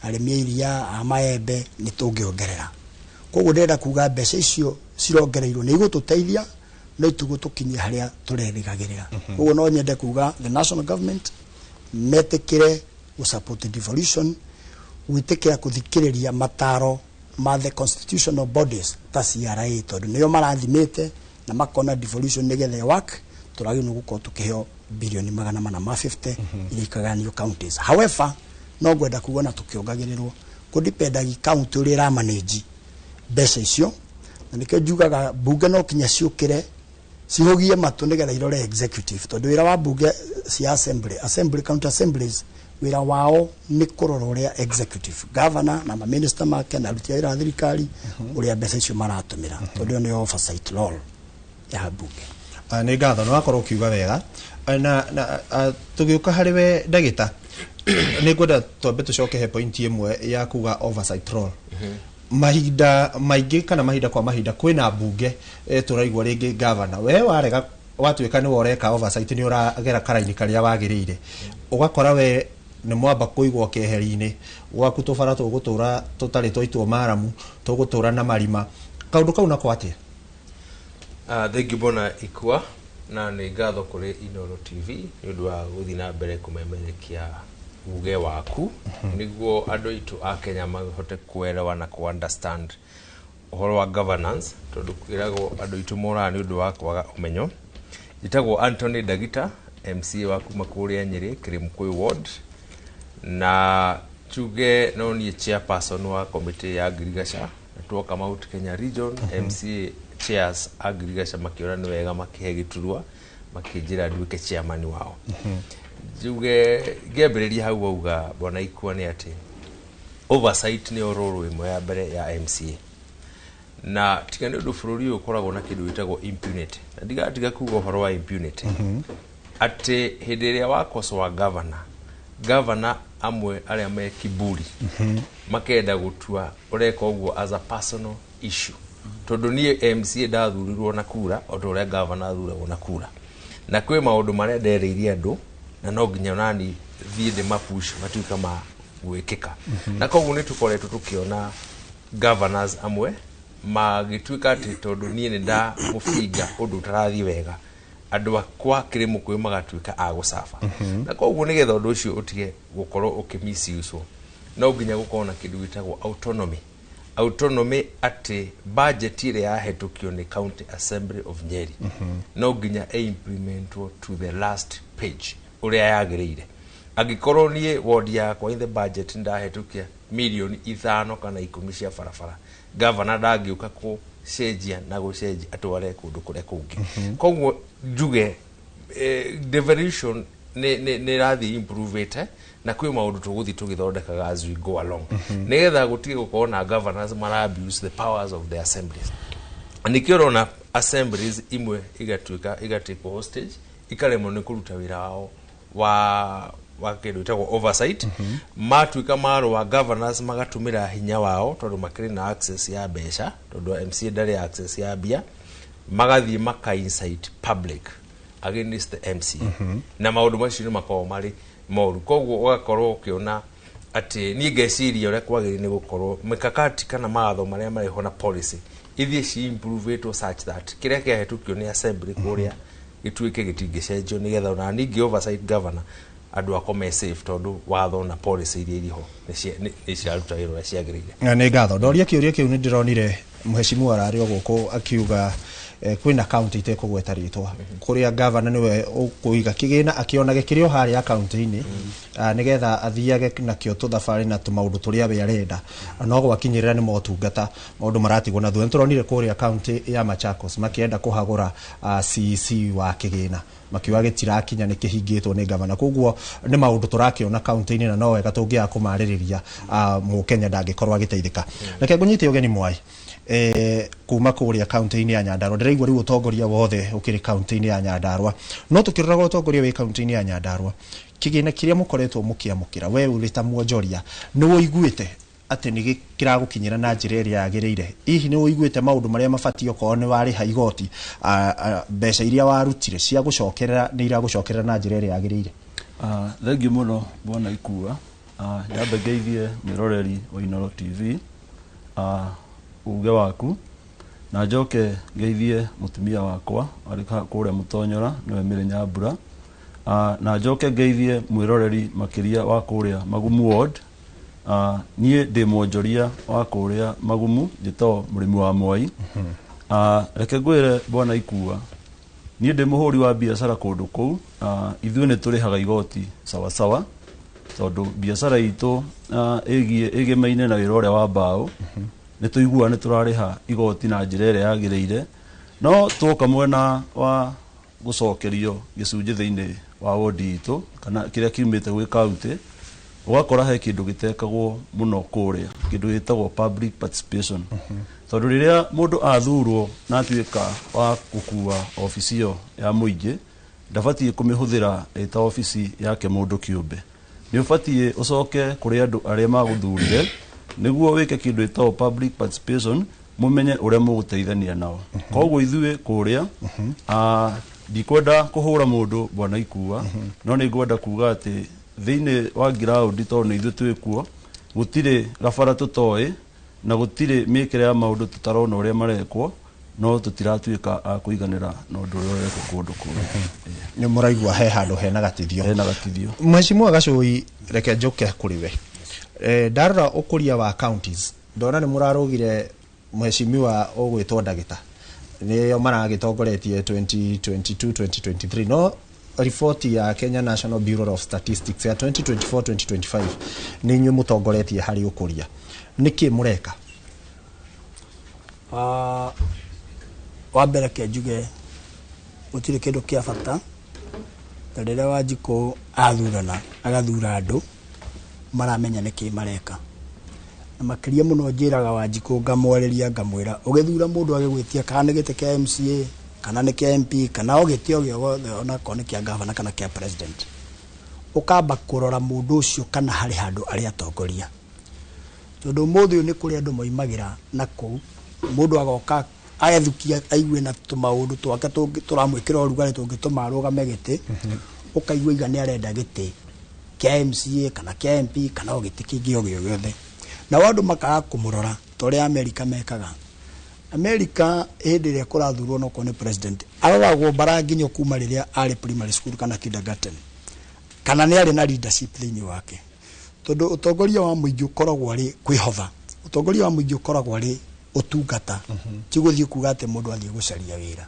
arĩmi a iria, a maembe, nĩ tũngĩongerera. Koguo ndĩrenda kuga mbeca icio cirongereirwo nĩ igũtũteithia, no itugũtũkinyia harĩa tũrerĩgagĩrĩra. Koguo no nyende kuga the national government metĩkĩre gũ support devolution, gwĩtĩkĩra kũthikĩrĩria mataro ma the constitutional bodies ta CRA, tondũ nĩo marathimĩte na makona devolution nĩgetha work, tũragĩrĩirwo nĩ gũkorwo tũkĩheo 450 bilioni iria ikagayanio counties. However, no ngwenda kuga na tũkĩongagĩrĩrwo kũdependagi county ũrĩa ĩramanage mbeca icio, na nĩkĩo njugaga mbunge no kinya ciũkĩre cihugie matũ nĩgetha irore executive, tondũ wĩra wa mbunge cia assembly, county assemblies, wĩra wao nĩ kũrora ũrĩa executive, governor na maminista make na aruti a wĩra a thirikari, ũrĩa mbeca icio maratũmĩra, tondũ ĩyo nĩyo oversight role ya mbunge. Nĩ ngatho, nĩ wakorwo ũkiuga wega. Na tũgĩũka harĩ we ndagĩta, nĩ ngwenda twambe tũcoke he point ĩmwe ya kuga oversight role. Mahinda maingĩ kana mahinda kwa mahinda kwĩna mbunge, tũraigua rĩngĩ governor we warega watuĩka nĩwe ũreka oversight, nĩ ũragera karaini karĩa wagĩrĩire, ũgakora we nĩ mwamba kũigwo keheri-inĩ, gwaku tũbara tũgũtũra tũtarĩ twaitwo maramu, tũgũtũra na marima. Kaũndũ kau nako atĩa? Thengiũ bona Ikua, na nĩ ngatho kũrĩ Inoro TV nĩ ũndũ wa gũthiĩ na mbere kũmemerekia uge waku nĩguo andũ aitũ a Kenya mahote kuelewa na ku understand ũhoro wa governance, tondũ kwĩragwo andũ aitũ moraga nĩ ũndũ wa kwaga ũmenyo. Njĩtagwo Anthony Ndagita, MCA wa kuma kũrĩa Nyĩrĩ Kĩrĩmũkũyũ ward, na tuge no niĩ chairperson wa committee ya Ngirigaca, na tuoka Mount Kenya region MCA chairs a Ngirigaca makĩona nĩ wega makĩhe gĩturwa, makĩnjĩra nduĩke chairman wao. Njuge ngĩambĩrĩria hau wauga bwana Ikua nĩ atĩ oversight nĩyo role ĩmwe ya mbere ya MCA, na tiga nĩ ũndũ bũrũri ũyũ ũkoragwo na kĩndũ gĩtagwo impunity, na ndigatiga kuga ũhoro wa impunity atĩ hĩndĩ ĩrĩa wakosoa governor, governor Amwe arĩa me kiburi makenda gũtua ũreka ũguo as a personal issue, tondũ niĩ MCA ndathurirwo na kura o ta ũrĩa gavana athuragwo na kura, na kwĩ maũndũ marĩa nderĩire andũ na no nginya onani thiĩ ndĩmapush matuĩka ma gwĩkĩka. Na koguo nĩ tũkoretwo tũkĩona governors amwe magĩtuĩka atĩ tondũ niĩ nĩ ndamũbinga ũndũ ũtarathiĩ wega, andũ akwa kĩrĩ magatuĩka a gũcaba. Na koguo nĩgetha ũndũ ũcio ũtige gũkorwo ũkĩ no nginya gũkorwo na kĩndũ gĩtagwo autonomy, autonomy atĩ budget ĩrĩa yahetũkio nĩ County Assembly of Nyeri no nginya ĩ-implementwo to the last page ũrĩa yagĩrĩire. Angĩkorwo niĩ ward yakwa in the budget ndahetũkia mirioni 5 kana 10 cia barabara, gavana ndangĩũka kũcenjia na gũcenjia atware kũndũ kũrĩa kũngĩ. Koguo njuge devolution nĩ ĩrathiĩ improvete, na kwĩ maũndũ tũgũthiĩ tũgĩthondekaga as we go along, nĩgetha gũtige gũkorwo na governors mara abuse the powers of the assemblies. Nĩkĩo ũrona assemblies imwe igatuĩka igatekwo hostage, ikaremwo nĩ kũruta wĩra wao wa kĩndũ gĩtagwo oversight. Matuĩka marũa, governors magatũmĩra hinya wao tondũ makĩrĩ na access ya mbeca, tondũ MCA ndarĩ access ya mbia, magathiĩ maka incite public against the MCA, na maũndũ macio nĩ makoragwo marĩ moru. Koguo ũgakorwo ũkĩona atĩ niĩ ngeciria ũrĩa kwagĩrĩire nĩ gũkorwo mikakati kana mawatho marĩa marĩ ho na policy ithiĩ ci-improvetwo such that kĩrĩa kĩahĩtũkio nĩ assembly kũrĩa gĩtuĩke gĩtingĩcenjio, nĩgetha ona ningĩ oversight governor andũ akwa me safe, tondũ watho na policy iria irĩ ho nĩ ciraruta wĩra ũrĩa ciagĩrĩire. Na nĩ ngatho. Ndoria kĩũria kĩu nĩ ndĩronire mheshimiwa ararĩ o gũkũ akiuga kwĩna kaunti itekũgweta rĩtwa kũrĩa gavana nĩwe ũkũiga kĩgĩna akĩonage kĩrĩ o harĩa kaunti-inĩ, nĩgetha athiage nakĩo tũthabarĩ na tũmaũndũ tũrĩa we arenda, no gwakinyĩrĩra nĩ motungata maũndũ maratigwo na thutha. Nĩtũronire kũrĩa kaunti ya Machakos makĩenda kũhagũra CEC wa kĩgĩna, makiuga gĩtirakinya, nĩ kĩhingĩtwo nĩ gavana. Koguo nĩ maũndũ tũrakĩona kaunti-inĩ na no wega tũngĩaga kũmarĩrĩria, mũkenya ndangĩkorwo agĩteithĩka. Reke ngũnyite ũgeni Mwai kuma kũrĩa kaunti-inĩ ya Nyandarua. Ndĩraigua rĩu ũtongoria wothe ũkĩrĩ kaunti-inĩ ya Nyandarua, no tũkĩroraga ũtongoria wĩ kaunti-inĩ ya Nyandarua, kĩgĩna kĩrĩa mũkoretwo mũkĩamũkĩra, we ũrĩ ta mwonjoria, nĩ ũiguĩte atĩ nĩ kĩragũkinyĩra na njĩra ĩrĩa yagĩrĩire? Hihi nĩ ũiguĩte maũndũ marĩa mabatiĩ, okorwo nĩ warĩha igoti, mbeca iria warutire cia gũcokerera nĩ iragũcokerera na njĩra ĩrĩa yagĩrĩire? Thengiũ mũno, bwana Ikua. Nyambe ngeithie mwĩroreri wa Inooro TV, uge waku, na njoke ngeithie mũtumia wakwa arĩ kũrĩa Mũtonyora, nĩwe Mĩrĩ Nyambura. Na njoke ngeithie mwĩroreri makĩria wa kũrĩa Magumu Ward. Niĩ ndĩ mwonjoria wa kũrĩa Magumu, njĩtagwo mũrĩmi wa Mwai. Reke ngwĩre, bwana Ikua, niĩ ndĩ mũhũri wa biacara kũndũ kũu. Ithuĩ nĩ tũrĩhaga igoti sawasawa, tondũ biacara itũ ĩgiĩ ĩgemaine na wĩra ũrĩa wa mbaũ. Nĩ tũiguaga nĩ tũrarĩha igoti na njĩra ĩrĩa yagĩrĩire, no tuoka mwena wa gũcokerio gĩcunjĩ thĩinĩ wa wodi itũ kana kĩrĩa kiumĩte gwĩ kaunti, ũgakora he kĩndũ gĩtekagwo mũno kũrĩa, kĩndũ gĩtagwo public participation, tondũ rĩrĩa mũndũ athurwo na atuĩka wa gũkua obici ĩyo ya mũingĩ, ndabatiĩ kũmĩhũthĩra ĩ ta obici yake mũndũ kĩũmbe. Nĩ ũbatiĩ ũcoke kũrĩ andũ arĩa magũthurire nĩguo wĩke kĩndũ gĩtagwo public participation, mũmenye ũrĩa mũgũteithania nao. Koguo ithuĩ kũrĩa, ndikwenda kũhũra mũndũ, bwana Ikua, no nĩ ngwenda kuga atĩ thĩinĩ wa ground, tondũ nĩ ithuĩ twĩ kuo, gũtirĩ gabara tũtoĩ na gũtirĩ mĩkĩre ya maũndũ tũtarona ũrĩa marekwo, no tũtiratuĩka a kũiganĩra na ũndũ ũrĩa ũrekwo kũndũ kũrĩa. Nĩ mũraigua he handũ hena gatithio? Hena gatithio. Mheshimiwa Gacũi, reke njoke kũrĩ we. Ndarora ũkũria wa counties, ndona nĩ mũrarũgire mheshimiwa ũgwĩtwo ndagĩta, nĩo maragĩtongoretie 2022 2023, no riboti ya Kenya National Bureau of Statistics ya 2024 2025 nĩ inyuĩ mũtongoretie harĩ ũkũria. Nĩkĩ mũreka? Wa mbere ke njuge gũtirĩ kĩndũ kĩa bata ta rĩrĩa Wanjikũ athurana agathura andũ maramenya nĩkĩ mareka. Na makĩria mũno njĩraga Wanjikũ, ngamwarĩria, ngamwĩra, ũgĩthura mũndũ agĩgwĩtia kana nĩ gĩtĩ kĩa MCA kana nĩ kĩa MP kana o gĩtĩ o gĩothe, onakorwo nĩ kĩa gavana kana kĩa president, Ũkamba kũrora mũndũ ũcio kana harĩ handũ arĩ atongoria, tondũ ũmũthĩ ũyũ nĩ kũrĩ andũ moimagĩra na kũu, mũndũ agoka agethukia aigue na tũmaũndũ twake tũramwĩkĩra ũrugarĩ tũngĩtũma arũgame gĩtĩ. Ũkaigua iga nĩ arenda gĩtĩ kĩa MCA kana kĩa MP kana o gĩtĩ kĩngĩ o gĩothe, nao andũ makaga kũmũrora ta ũrĩa Amerika mekaga. Amerika hĩndĩ ĩrĩa kũrathurwo nokorwo nĩ president, aroragwo mbara nginyo kuma rĩrĩa arĩ primary school kana kindergarten, kana nĩ arĩ na leadership thĩinĩ wake, tondũ ũtongoria wa mũingĩ ũkoragwo arĩ kwĩhotha, ũtongoria wa mũingĩ ũkoragwo arĩ ũtungata, ti gũthiĩ kuga atĩ mũndũ athiĩ gũcaria wĩra.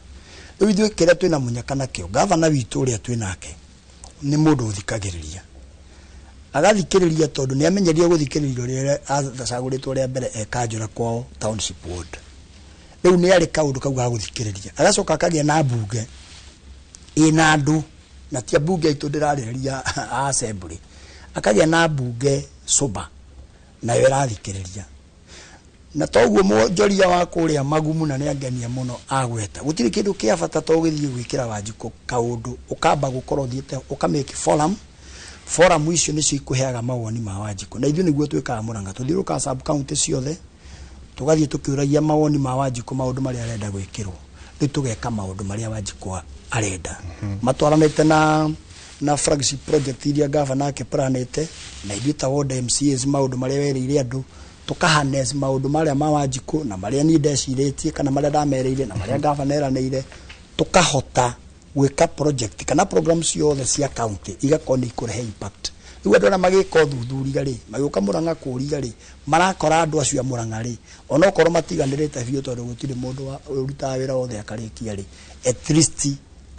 Rĩu ithuĩ kĩrĩa twĩna mũnyaka nakĩo, gavana witũ ũrĩa twĩ nake nĩ mũndũ ũthikagĩrĩria, agathikĩrĩria, tondũ nĩ amenyerie gũthikĩrĩria rĩrĩa acagũrĩtwo rĩa mbere e kanjũra kwao township ward. Rĩu nĩ arĩ kaũndũ kau ga gũthikĩrĩria, agacoka akagĩa na mbunge ĩna andũ, na ti mbunge aitũ ndĩrarĩrĩria a assembly, akagĩa na mbunge sober nayo ĩrathikĩrĩria. Na toguo mwonjoria wa kũrĩa Magumu na nĩangenia mũno agweta, gũtirĩ kĩndũ kĩa bata to gũthiĩ gwĩkĩra Wanjikũ kaũndũ, ũkamba gũkorwo ũthiĩte ũkamake forum. Forum icio nĩcio ikũheaga mawoni ma Wanjikũ, na ithuĩ nĩguo twĩkaga Mũrang'a, tũthiũrũrũkaga sub county ciothe, tũgathiĩ tũkĩũragia mawoni ma Wanjikũ, maũndũ marĩa arenda gwĩkĩrwo. Rĩu tũgeka maũndũ marĩa Wanjikũ arenda matwaranĩte na flagship project iria gavana ake planĩte, na ithuĩ ta ward MCAs maũndũ marĩa werĩire andũ, tũkaharness maũndũ marĩa ma Wanjikũ na marĩa niĩ ndecirĩtie kana marĩa ndamerĩire na marĩa gavana eranĩire, tũkahota gwĩka project kana program ciothe cia county igakorwo nĩ ikũrehe impact. Rĩu andũ arĩa magĩka ũthuthuria rĩ, magĩũka Mũrang'a kũũria rĩ, marakora andũ acio a Mũrang'a rĩ, onokorwo matiganĩrĩte biũ, tondũ gũtirĩ mũndũ ũrutaga wĩra wothe akarĩkia rĩ, at least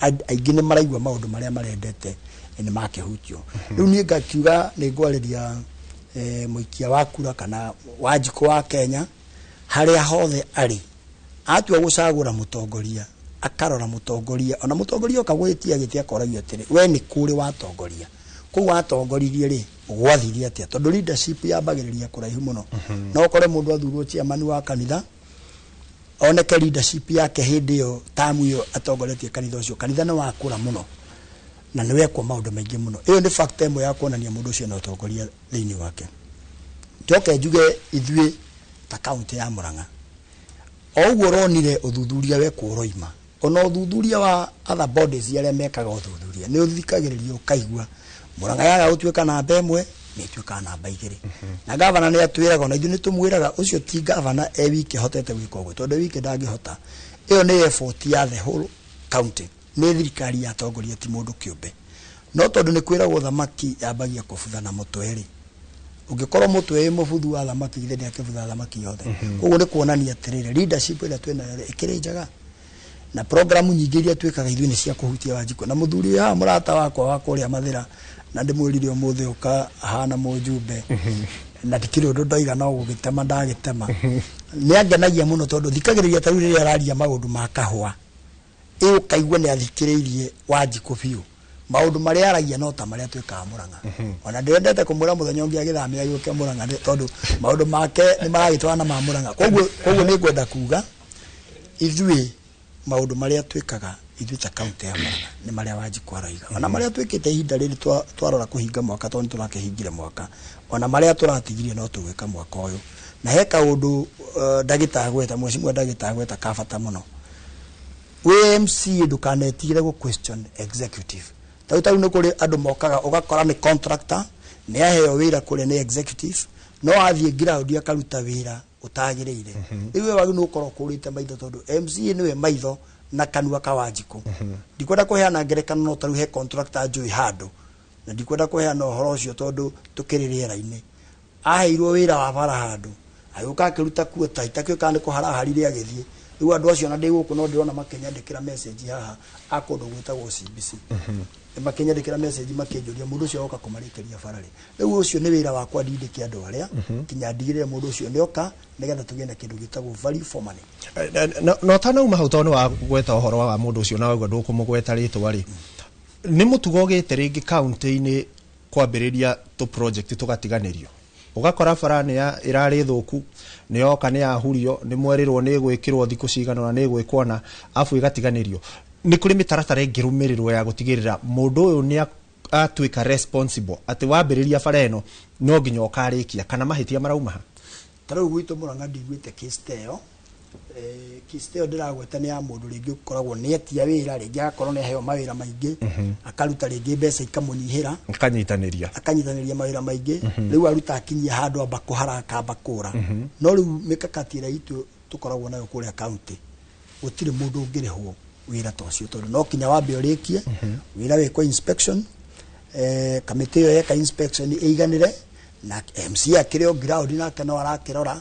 aingĩ nĩ maraigua maũndũ marĩa marendete nĩ makĩhutio. Rĩu niĩ ngakiuga nĩ ngwarĩria mũikia wa kura kana Wanjikũ wa Kenya harĩa hothe arĩ, atua gũcagũra mũtongoria, akarora mũtongoria, ona mũtongoria oka gwĩtia gĩtĩ akoragio atĩrĩ, we nĩ kũrĩ watongoria, kũu watongoririe rĩ, gwathire atĩa? Tondũ leadership yambagĩrĩria kũraihu mũno. No ũkore mũndũ athurwo chairman wa kanitha, oneke leadership yake hĩndĩ ĩyo tamu ĩyo atongoretie kanitha ũcio, kanitha nĩ wakũra mũno na nĩ wekwo maũndũ maingĩ mũno. Ĩyo nĩ factor ĩmwe ya kuonania mũndũ ũcio na ũtongoria thĩinĩ wake. Njoke njuge ithuĩ ta kaunti ya Murang'a, o ũguo ũronire ũthuthuria wekwo ũroima, ona ũthuthuria wa other bodies arĩa mekaga ũthuthuria nĩ ũthikagĩrĩria, ũkaigua Murang'a yaga gũtuĩka namba 1 nĩ ĩtuĩkaga namba 2. Na gavana nĩ atwĩraga, ona ithuĩ nĩ tũmwĩraga, ũcio ti gavana e wiki ahotete gwĩka ũguo, tondũ e wiki ndangĩhota. Ĩyo nĩ effort ya the whole county, nĩ thirikari yatongoria, ti mũndũ kĩũmbe. No tondũ nĩ kwĩragwo thamaki yambagia kũbutha na mũtwe rĩ, ũngĩkorwo mũtwe wĩ mũbuthu wa thamaki, githĩ ndĩakĩbutha thamaki yothe? Koguo nĩ kuonania atĩrĩrĩ, leadership ĩrĩa twĩnayo rĩ, ĩkĩrĩ njega, na programu nyingĩ iria twĩkaga ithuĩ nĩ cia kũhutia Wanjikũ. Na mũthuri ũyũ haha, mũrata wakwa wa kũrĩa Mathĩra, na ndĩmwĩrire ũmũthĩ ũka ahana mũjumbe na ndikĩrĩ ũndũ ndoiga, no gũgĩtema ndagĩtema. Nĩ angenagia mũno tondũ thikagĩrĩria ta rĩu rĩrĩa araria maũndũ ma kahũa, ĩ ũkaigua nĩ athikĩrĩirie Wanjikũ biũ. Maũndũ marĩa aragia no ta marĩa twĩkaga Mũrang'a. Ona ndĩrendete kũmwĩra mũthenya ũngĩ agĩthamĩra gĩũke Mũrang'a, tondũ maũndũ make nĩ maragĩtwarana ma Mũrang'a. Koguo nĩ ngwenda kuga ithuĩ maũndũ marĩa twĩkaga ithuĩ ta kaunti ya Murang'a nĩ marĩa Wanjikũ aroiga, ona marĩa twĩkĩte ihinda rĩrĩ twarora kũhinga mwaka, tondũ nĩ tũrakĩhingire mwaka, ona marĩa tũratigirie no tũgwĩka mwaka ũyũ. Na he kaũndũ ndagĩtagweta, mheshimiwa ndagĩtagweta, ka bata mũno. Wĩ MCA ndũkanetigĩre gũ question executive. Tau nĩ kũrĩ andũ mokaga ũgakora nĩ contractor, nĩ aheo wĩra kũrĩa nĩ executive, no athiĩ ground akaruta wĩra ũtagĩrĩire. Rĩu we wagĩrĩirwo nĩ gũkorwo ũkũrĩte maitho, tondũ MCA nĩwe maitho na kanua ka Wanjikũ. Ndikwenda kũheana ngerekano, no tarĩu he contractor njũĩ handũ, na ndikwenda kũheana ũhoro ũcio tondũ tũkĩrĩ rĩera-inĩ. Aheirwo wĩra wa bara handũ, agĩũka akĩruta kuota itakĩũĩ kana nĩ kũharaharire agĩthiĩ. Rĩu andũ acio na ndĩ gũkũ no ndĩrona makĩnyandĩkĩra message haha a kũndũ gwĩtagwo CBC, makĩnyandĩkĩra message makĩnjũria mũndũ ũcio oka kũmarĩkĩria bara rĩ. Rĩu ũcio nĩ wĩra wakwa ndindĩke andũ arĩa kinya ndigĩrĩre mũndũ ũcio nĩ oka, nĩgetha tũgĩe na kĩndũ gĩtagwo value for money. Na ũtanauma hau, tondũ nĩ wagweta ũhoro wa mũndũ ũcio na wauga ndũkũmũgweta rĩtwa rĩ, nĩ mũtugo ũgĩte rĩngĩ kaunti-inĩ kwambĩrĩria tũ project tũgatiganĩrio, ũgakora bara nĩ ĩrarĩ thũku, nĩ yoka nĩ yahurio, nĩ mwerirwo nĩ ĩgwĩkĩrwo thikũ cigana ũna, nĩ ĩgwĩkwo na abu ĩgatiganĩrio. Nĩ kũrĩ mĩtaratara ĩngĩrũmĩrĩrwo ya gũtigĩrĩra mũndũ ũyũ nĩ atuĩka responsible atĩ wambĩrĩria bara ĩno no nginya ũkarĩkia, kana mahĩtia marauma ha? Ta rĩu gwitũ Mũrang'a ndiguĩte case ta ĩyo. Case ta ĩyo ndĩragweta nĩ ya mũndũ rĩngĩ ũkoragwo nĩ etia wĩra, rĩngĩ agakorwo nĩ aheo mawĩra maingĩ, akaruta rĩngĩ mbeca ikamũnyihĩra, akanyitanĩria, akanyitanĩria mawĩra maingĩ. Rĩu aruta akinyia handũ amba kũhara akamba kũra. No rĩu mĩkakati ĩrĩa itũ tũkoragwo nayo kũrĩa county, gũtirĩ mũndũ ũngĩrĩhwo wĩra ta ũcio, tondũ no kinya wambe ũrĩkie wĩra, wĩkwo inspection, kamĩtĩ ĩyo yeka inspection ĩiganĩre, na MCA akĩrĩ o ground nake no arakĩrora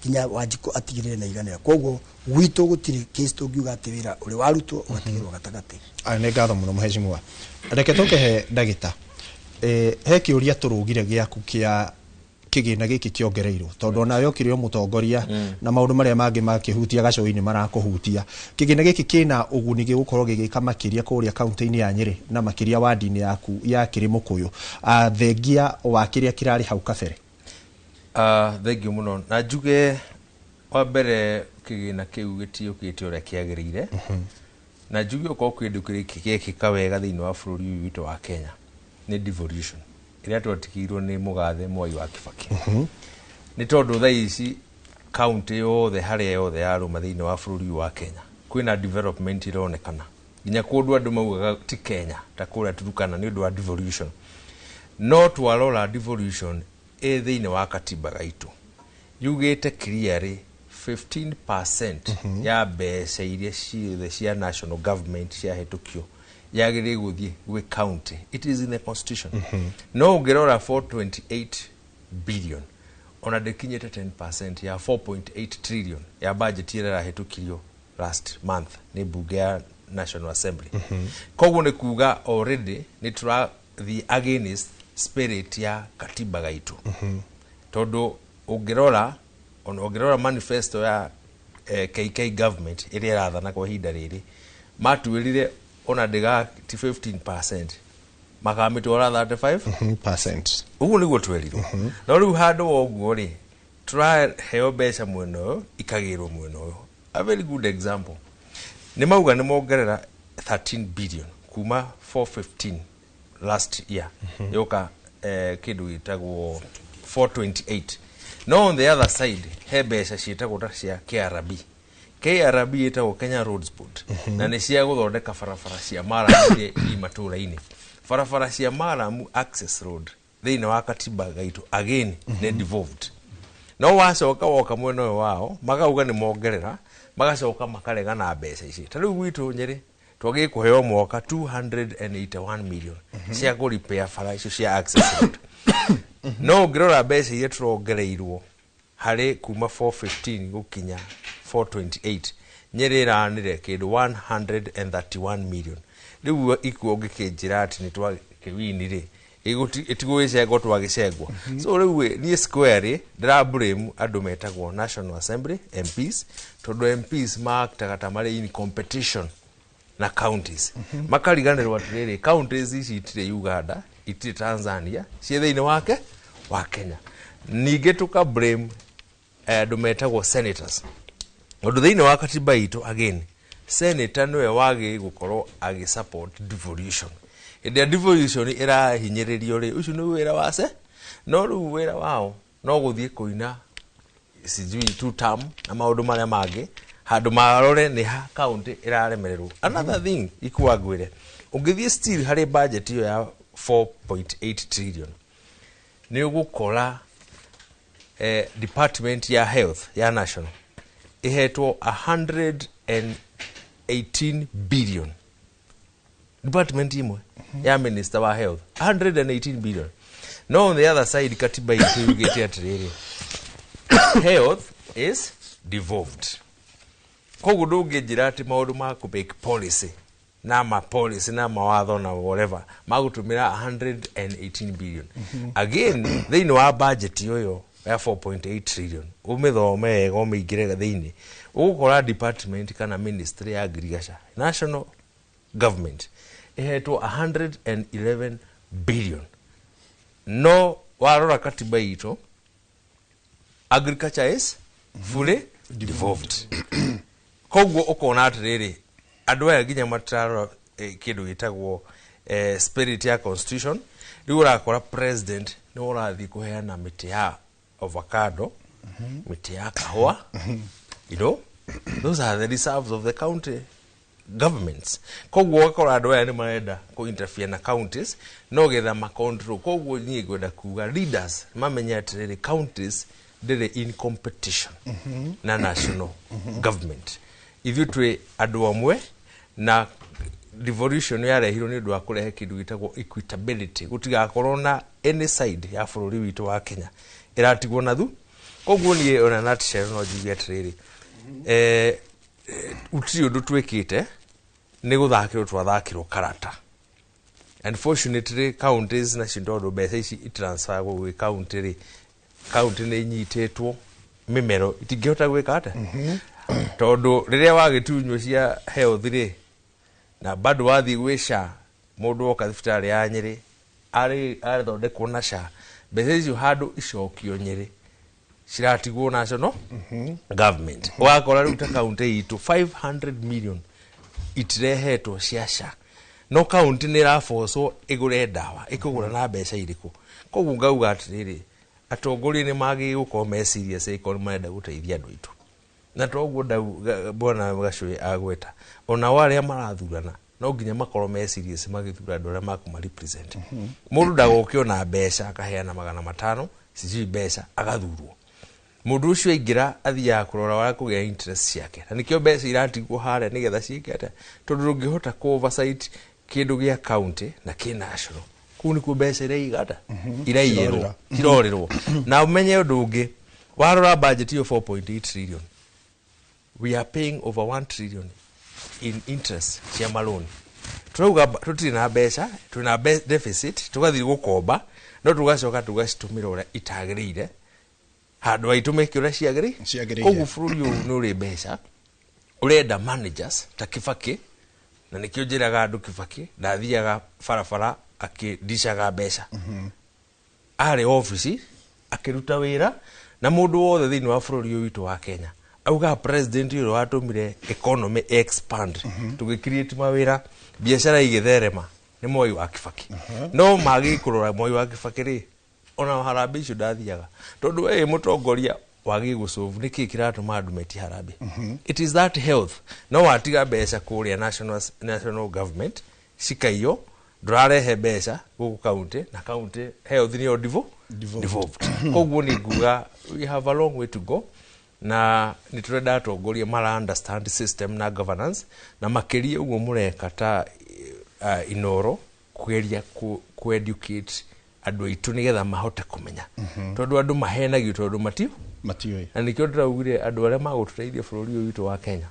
kinya Wanjikũ atigĩrĩre na iganĩra. Koguo gwitũ gũtirĩ case tũngiuga atĩ wĩra ũrĩ warutwo ũgatigĩrwo gatagatĩ. Aya, nĩ ngatho mũno mheshimiwa. Reke tũkĩhe ndagĩta. He kĩũria tũrũgire gĩaku kĩa kĩgĩna gĩkĩ kĩongereirwo, tondũ onawe ũkĩrĩ o mũtongoria na maũndũ marĩa mangĩ makĩhutia gacũi-inĩ marakũhutia. Kĩgĩna gĩkĩ kĩna ũguni gĩgũkorwo gĩgĩka makĩria kũrĩa kaunti-inĩ ya Nyĩrĩ na makĩria wandi-inĩ yaku ya Kĩrĩmũkũyũ, thengia wa kĩrĩa kĩrarĩ hau kabere? Thengiũ mũno. Na njuge wa mbere, kĩgĩna kĩu gĩtiũkĩte ũrĩa kĩagĩrĩire. Na njuge okorwo kĩndũ kĩrĩ gĩekĩka wega thĩinĩ wa bũrũri ũyũ witũ wa Kenya nĩ devolution ĩrĩa twatigĩirwo nĩ mũgathe Mwai wa Kibaki, nĩ tondũ thaa ici kaunti yothe harĩa yothe yarũma thĩinĩ wa bũrũri ũyũ wa Kenya kwĩna development ĩronekana, nginya kũndũ andũ maugaga ti Kenya ta kũrĩa Turukana, nĩ ũndũ wa devolution. No twarora devolution ĩ thĩinĩ wa katiba gaitũ yugĩte clearly 15% ya mbeca iria ciothe cia national government ciahĩtũkio yagĩrĩire gũthiĩ gwĩ county. It is in the constitution. No ũngĩrora 428 billion, ona ndĩkinyĩte 10% ya 4.8 trillion ya budget ĩrĩa ĩrahĩtũkirio last month nĩ mbunge ya National Assembly. Koguo nĩ kuga already nĩ tũrathiĩ against spirit ya katiba gaitũ, tondũ ũngĩrora, ona ũngĩrora manifesto ya KK government ĩrĩa ĩrathana kwa ihinda rĩrĩ, matuĩrire ona ndĩga ti 15%, makamĩtwara 35 percent. Ũguo nĩguo twerirwo. No rĩu handũ wa ũguo rĩ, tũraheo mbeca mwena ũyũ, ikagĩrwo mwena ũyũ. A very good example, nĩ mauga nĩ mongerera 13 billion kuma 415 last year yoka kĩndũ gĩtagwo 428. No on the other side he mbeca ciĩtagwo ta cia KRB. KRB ĩtagwo Kenya Roads Board, na nĩ cia gũthondeka barabara cia maramu iria i matũra-inĩ, barabara cia maramu, access road. Thĩinĩ wa katiba gaitũ again nĩ devolved. No wacoka woka mwena ũyũ wao makauga nĩ mongerera, magacoka makarega na mbeca ici. Ta rĩu gwitũ Nyĩrĩ twagĩrĩire kũheo mwaka 281 million cia kũripea bara icio cia access road. No ũngĩrora mbeca iria tũrongereirwo harĩ kuma 415 gũkinya 428, Nyĩrĩ ĩranire kĩndũ 131 million. Rĩu ikuo ũngĩkĩnjĩra atĩ nĩ twakĩwini rĩ, ĩtigũgĩcengwo twagĩcengwo. So rĩu ĩ, niĩ square ndĩra blame andũ metagwo National Assembly MPs, tondũ MPs maaktaga ta marĩ in competition na counties, makariganĩrwo atĩrĩrĩ, counties ici itirĩ Uganda, itirĩ Tanzania, ciĩ thĩinĩ wake wa Kenya. Ningĩ tũka blame andũ metagwo senators, tondũ thĩinĩ wa katiba itũ again senator nĩwe wagĩrĩire gũkorwo agĩsupport devolution. Hĩndĩ ĩrĩa devolution ĩrahinyĩrĩrio rĩ, ũcio nĩ wĩra wa se no rĩu wĩra wao no gũthiĩ kũina sijui two term na maũndũ marĩa mangĩ, handũ marore nĩ ha county ĩraremererwo. Another thing ikuwa ngwĩre, ũngĩthiĩ still harĩ budget ĩyo ya 4.8 trillion, nĩ ũgũkora department ya health ya national ĩhetwo 118 billion. Department imwe ya minister wa health, 118 billion. No on the other side katiba itũ yugĩte atĩrĩrĩ, health is devolved. Koguo ndũngĩnjĩra atĩ maũndũ ma kũ make policy na ma policy na mawatho na whatever magũtũmĩra 118 billion. Again, thĩinĩ wa budget ũyũ ya 4.8 trillion, ũmĩthome wega, ũmĩingĩre thĩinĩ, ũgũkora department kana ministry ya agriculture, national government, ĩhetwo 111 billion. No warora katiba itũ, agriculture is fully devolved. Koguo ũkona atĩrĩrĩ, andũ aya nginya matirarora kĩndũ gĩtagwo Spirit ya constitution rĩu ũrakora president nĩ ũrathiĩ kũheana mĩtĩ ya avocado, mĩtĩ ya kahũa. Those are the reserves of the county governments. Koguo ũgakora andũ aya nĩ marenda kũ interfere na counties no getha ma control. Koguo niĩ ngwenda kuga leaders mamenye atĩrĩrĩ, counties ndĩrĩ in competition na national government. Ithuĩ twĩ andũ amwe, na devolution yarehirwo nĩ ũndũ wa kũrehe kĩndũ gĩtagwo equitability, gũtigakorwo na any side ya bũrũri witũ wa Kenya ĩratigwo na thu. Koguo niĩ ona nutshell no njuge atĩrĩrĩ, gũtirĩ ũndũ twĩkĩte, nĩ gũthakĩrwo twathakĩrwo karata. Unfortunately, counties nacio, tondũ mbeca ici itransferagwo gwĩ county rĩ, county nĩ inyitĩtwo mĩmero, itingĩhota gwĩka atĩa, tondũ rĩrĩa wagĩtunywo cia health rĩ, na bado wathiĩ gwĩ SHA, mũndũ oka thibitarĩ ya Nyĩrĩ arĩ athondekwo na SHA, mbeca icio handũ icokio Nyĩrĩ ciratigwo national government. Ũgakora rĩu ta kaunti itũ 500 million itirehetwo cia SHA, no kaunti nĩ ĩrabocwo ĩgũre ndawa, ĩkũgũra na mbeca irĩkũ? Koguo ngauga atĩrĩrĩ, atongoria nĩ magĩrĩirwo gũkorwo me serious ĩkorwo nĩ marenda gũteithia andũ aitũ. Na toguo bwana Gacũĩ agweta, onao arĩa marathurana no nginya makorwo me serious magĩthura andũ arĩa makũma represent. Mũndũ ndagoke ona mbeca akaheana 500, sijui mbeca, agathurwo. Mũndũ ũcio aingĩra athiaga kũrora wa kũgĩa interest ciake, na nĩkĩo mbeca iratigwo harĩa nĩgetha ciĩke atĩa, tondũ ndũngĩhota kũ oversight kĩndũ gĩa county na kĩ national. Kũu nĩkuo mbeca iraiga atĩa, iraiyĩrwo, cirorĩrwo. Na ũmenye ũndũ ũngĩ, warora budget ĩyo 4.8 trillion, we are paying over 1 trillion in interest cia maloni. Turauga tũtirĩ na mbeca, twĩna deficit, tũgathiĩ gũkomba, no tũgacoka tũgacitũmĩra ũrĩa itagĩrĩire handũ haitũmĩke ũrĩa Ciagĩrĩire. Koguo bũrũri ũyũ nĩ ũrĩ mbeca, ũrenda managers ta Kibaki, na nĩkĩo njĩraga andũ Kibaki ndathiaga barabara akĩndicaga mbeca, arĩ obici akĩruta wĩra na mũndũ wothe thĩinĩ wa bũrũri ũyũ witũ wa Kenya auga president ũrĩa watũmire economy expand, tũgĩ create mawĩra, biacara igĩtherema, nĩ Mwai wa Kibaki. No magĩ kũrora Mwai wa Kibaki rĩ, ona harambee icio ndathiaga, tondũ we wĩ mũtongoria wagĩ gũcũvu nĩkĩ kĩratũma andũ metie harambee? It is that health. No watiga mbeca kũrĩa national government cikaiyo, ndũrarehe mbeca gũkũ county, na county health nĩyo devolved. Koguo nĩ nguga we have a long way to go, na nĩ tũrenda atongoria mara understand system na governance, na makĩria ũguo mũreka ta Inoro kũgeria ku educate andũ aitũ nĩgetha mahote kũmenya, tondũ andũ mahenagio tondũ matio Matiũĩ. Na nĩkĩo ndĩraugire andũ arĩa magũtũteithia bũrũri ũyũ witũ wa Kenya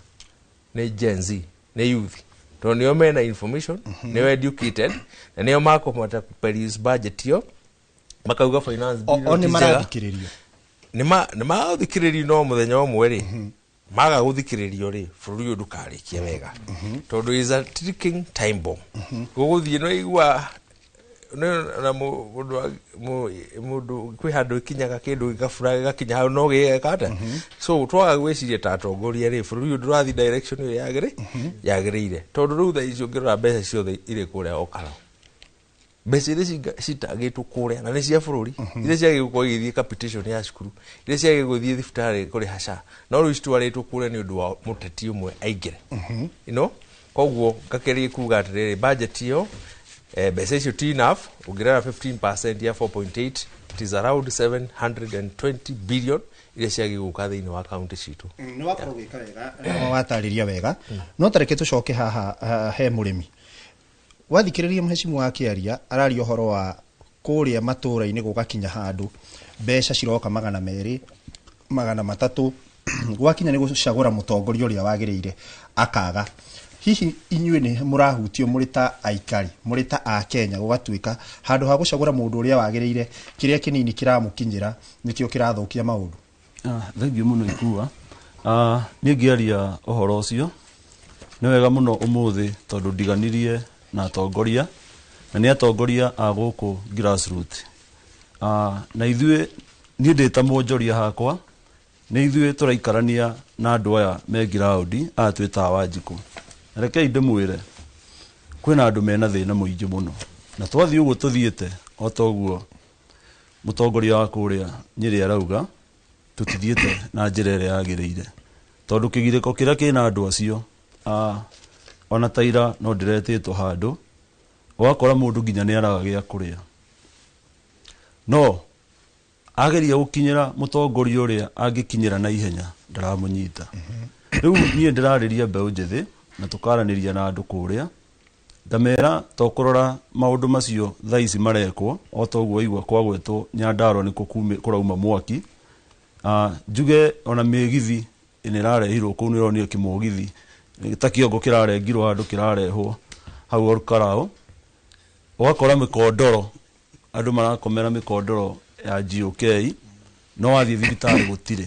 nĩ Gen Z, nĩ youth, tondũ nĩo mena information, nĩo educated, na nĩo makũhota kũ budget ĩyo, makauga finance bill O nĩ ti njega. marathikĩrĩrio. Nĩ magathikĩrĩrio, no mũthenya ũmwe rĩ, maga gũthikĩrĩrio rĩ, bũrũri ũyũ ndũkarĩkia wega, tondũ is a ticking time bomb gũgũthiĩ. No igua na mũndũ kwĩ handũ ĩkinyaga kĩndũ gĩgabura gĩgakinya hau no gĩgeka atĩa. So twaga gwĩciria ta atongoria rĩ, bũrũri ũyũ ndũrathiĩ direction ĩrĩa yagĩrĩire, tondũ rĩu thaa ici ũngĩrora mbeca ciothe irĩ kũrĩa Okaro, mbeca iria citagĩtwo kũrĩa na nĩ cia bũrũri, iria ciagĩrĩirwo gũkorwo igĩthiĩ capitation ya cukuru, iria ciagĩrĩirwo gũthiĩ thibitarĩ kũrĩha SHA, no rĩu citwarĩtwo kũrĩa nĩ ũndũ wa mũteti ũmwe aingĩre. Koguo ngakeria kuga atĩrĩrĩ, budget ĩyo, mbeca icio ti enough. Ũngĩrora 15% ya 4.8, it is around 720 billion iria ciagĩrĩirwo gũka thĩinĩ wa kaunti citũ. Nĩ wakorwo ũgĩka wega na watarĩria wega, no tareke tũcoke haha he mũrĩmi. Wathikĩrĩria mheshimiwa akĩaria, araria ũhoro wa kũrĩa matũũra-inĩ gũgakinya handũ mbeca ciroka 200, 300, gwakinya nĩ gũcagũra mũtongoria ũrĩa wagĩrĩire akaga. Hihi inyuĩ nĩ mũrahutio mũrĩ ta aikari, mũrĩ ta a Kenya, gũgatuĩka handũ ha gũcagũra mũndũ ũrĩa wagĩrĩire, kĩrĩa kĩnini kĩramũkinyĩra nĩkĩo kĩrathũkia maũndũ? Thengiũ mũno Ikua. Niĩ ngĩaria ũhoro ũcio nĩ wega mũno ũmũthĩ, tondũ ndiganirie na atongoria, na nĩ atongoria a gũkũ grassroot. Na ithuĩ, niĩ ndĩ ta mwonjoria hakwa, nĩ ithuĩ tũraikarania na andũ aya me ground, aya twĩtaga Wanjikũ. Na rekei ndĩmwĩre, Kwĩna andũ mena thĩna mũingĩ mũno, na twathiĩ ũguo tũthiĩte o ta ũguo mũtongoria wa kũrĩa Nyĩrĩ arauga, tũtithiĩte na njĩra ĩrĩa yagĩrĩire, tondũ kĩgirĩko kĩrĩa kĩna andũ acio, ona ta ira no ndĩretĩtwo handũ, ũgakora mũndũ nginya nĩ araga gĩa kũrĩa, no ageria gũkinyĩra mũtongoria ũrĩa angĩkinyĩra na ihenya ndaramũnyita. Rĩu niĩ ndĩrarĩria mbeũ njĩthĩ na tũkaranĩria na andũ kũrĩa, ngamera to kũrora maũndũ macio thaa ici marekwo, o ta ũguo waigua kwagwetwo Nyandarua nĩkuo kũrauma mwaki. Njuge ona mĩgithi nĩ ĩrarehirwo kũu, nĩ ĩronio kĩmũgithi ta kĩongo kĩrarengirwo handũ kĩrarehwo hau Olkalau. Ũgakora mĩkondoro, andũ marakomera mĩkondoro ya GOK, no wathiĩ thibitarĩ gũtirĩ.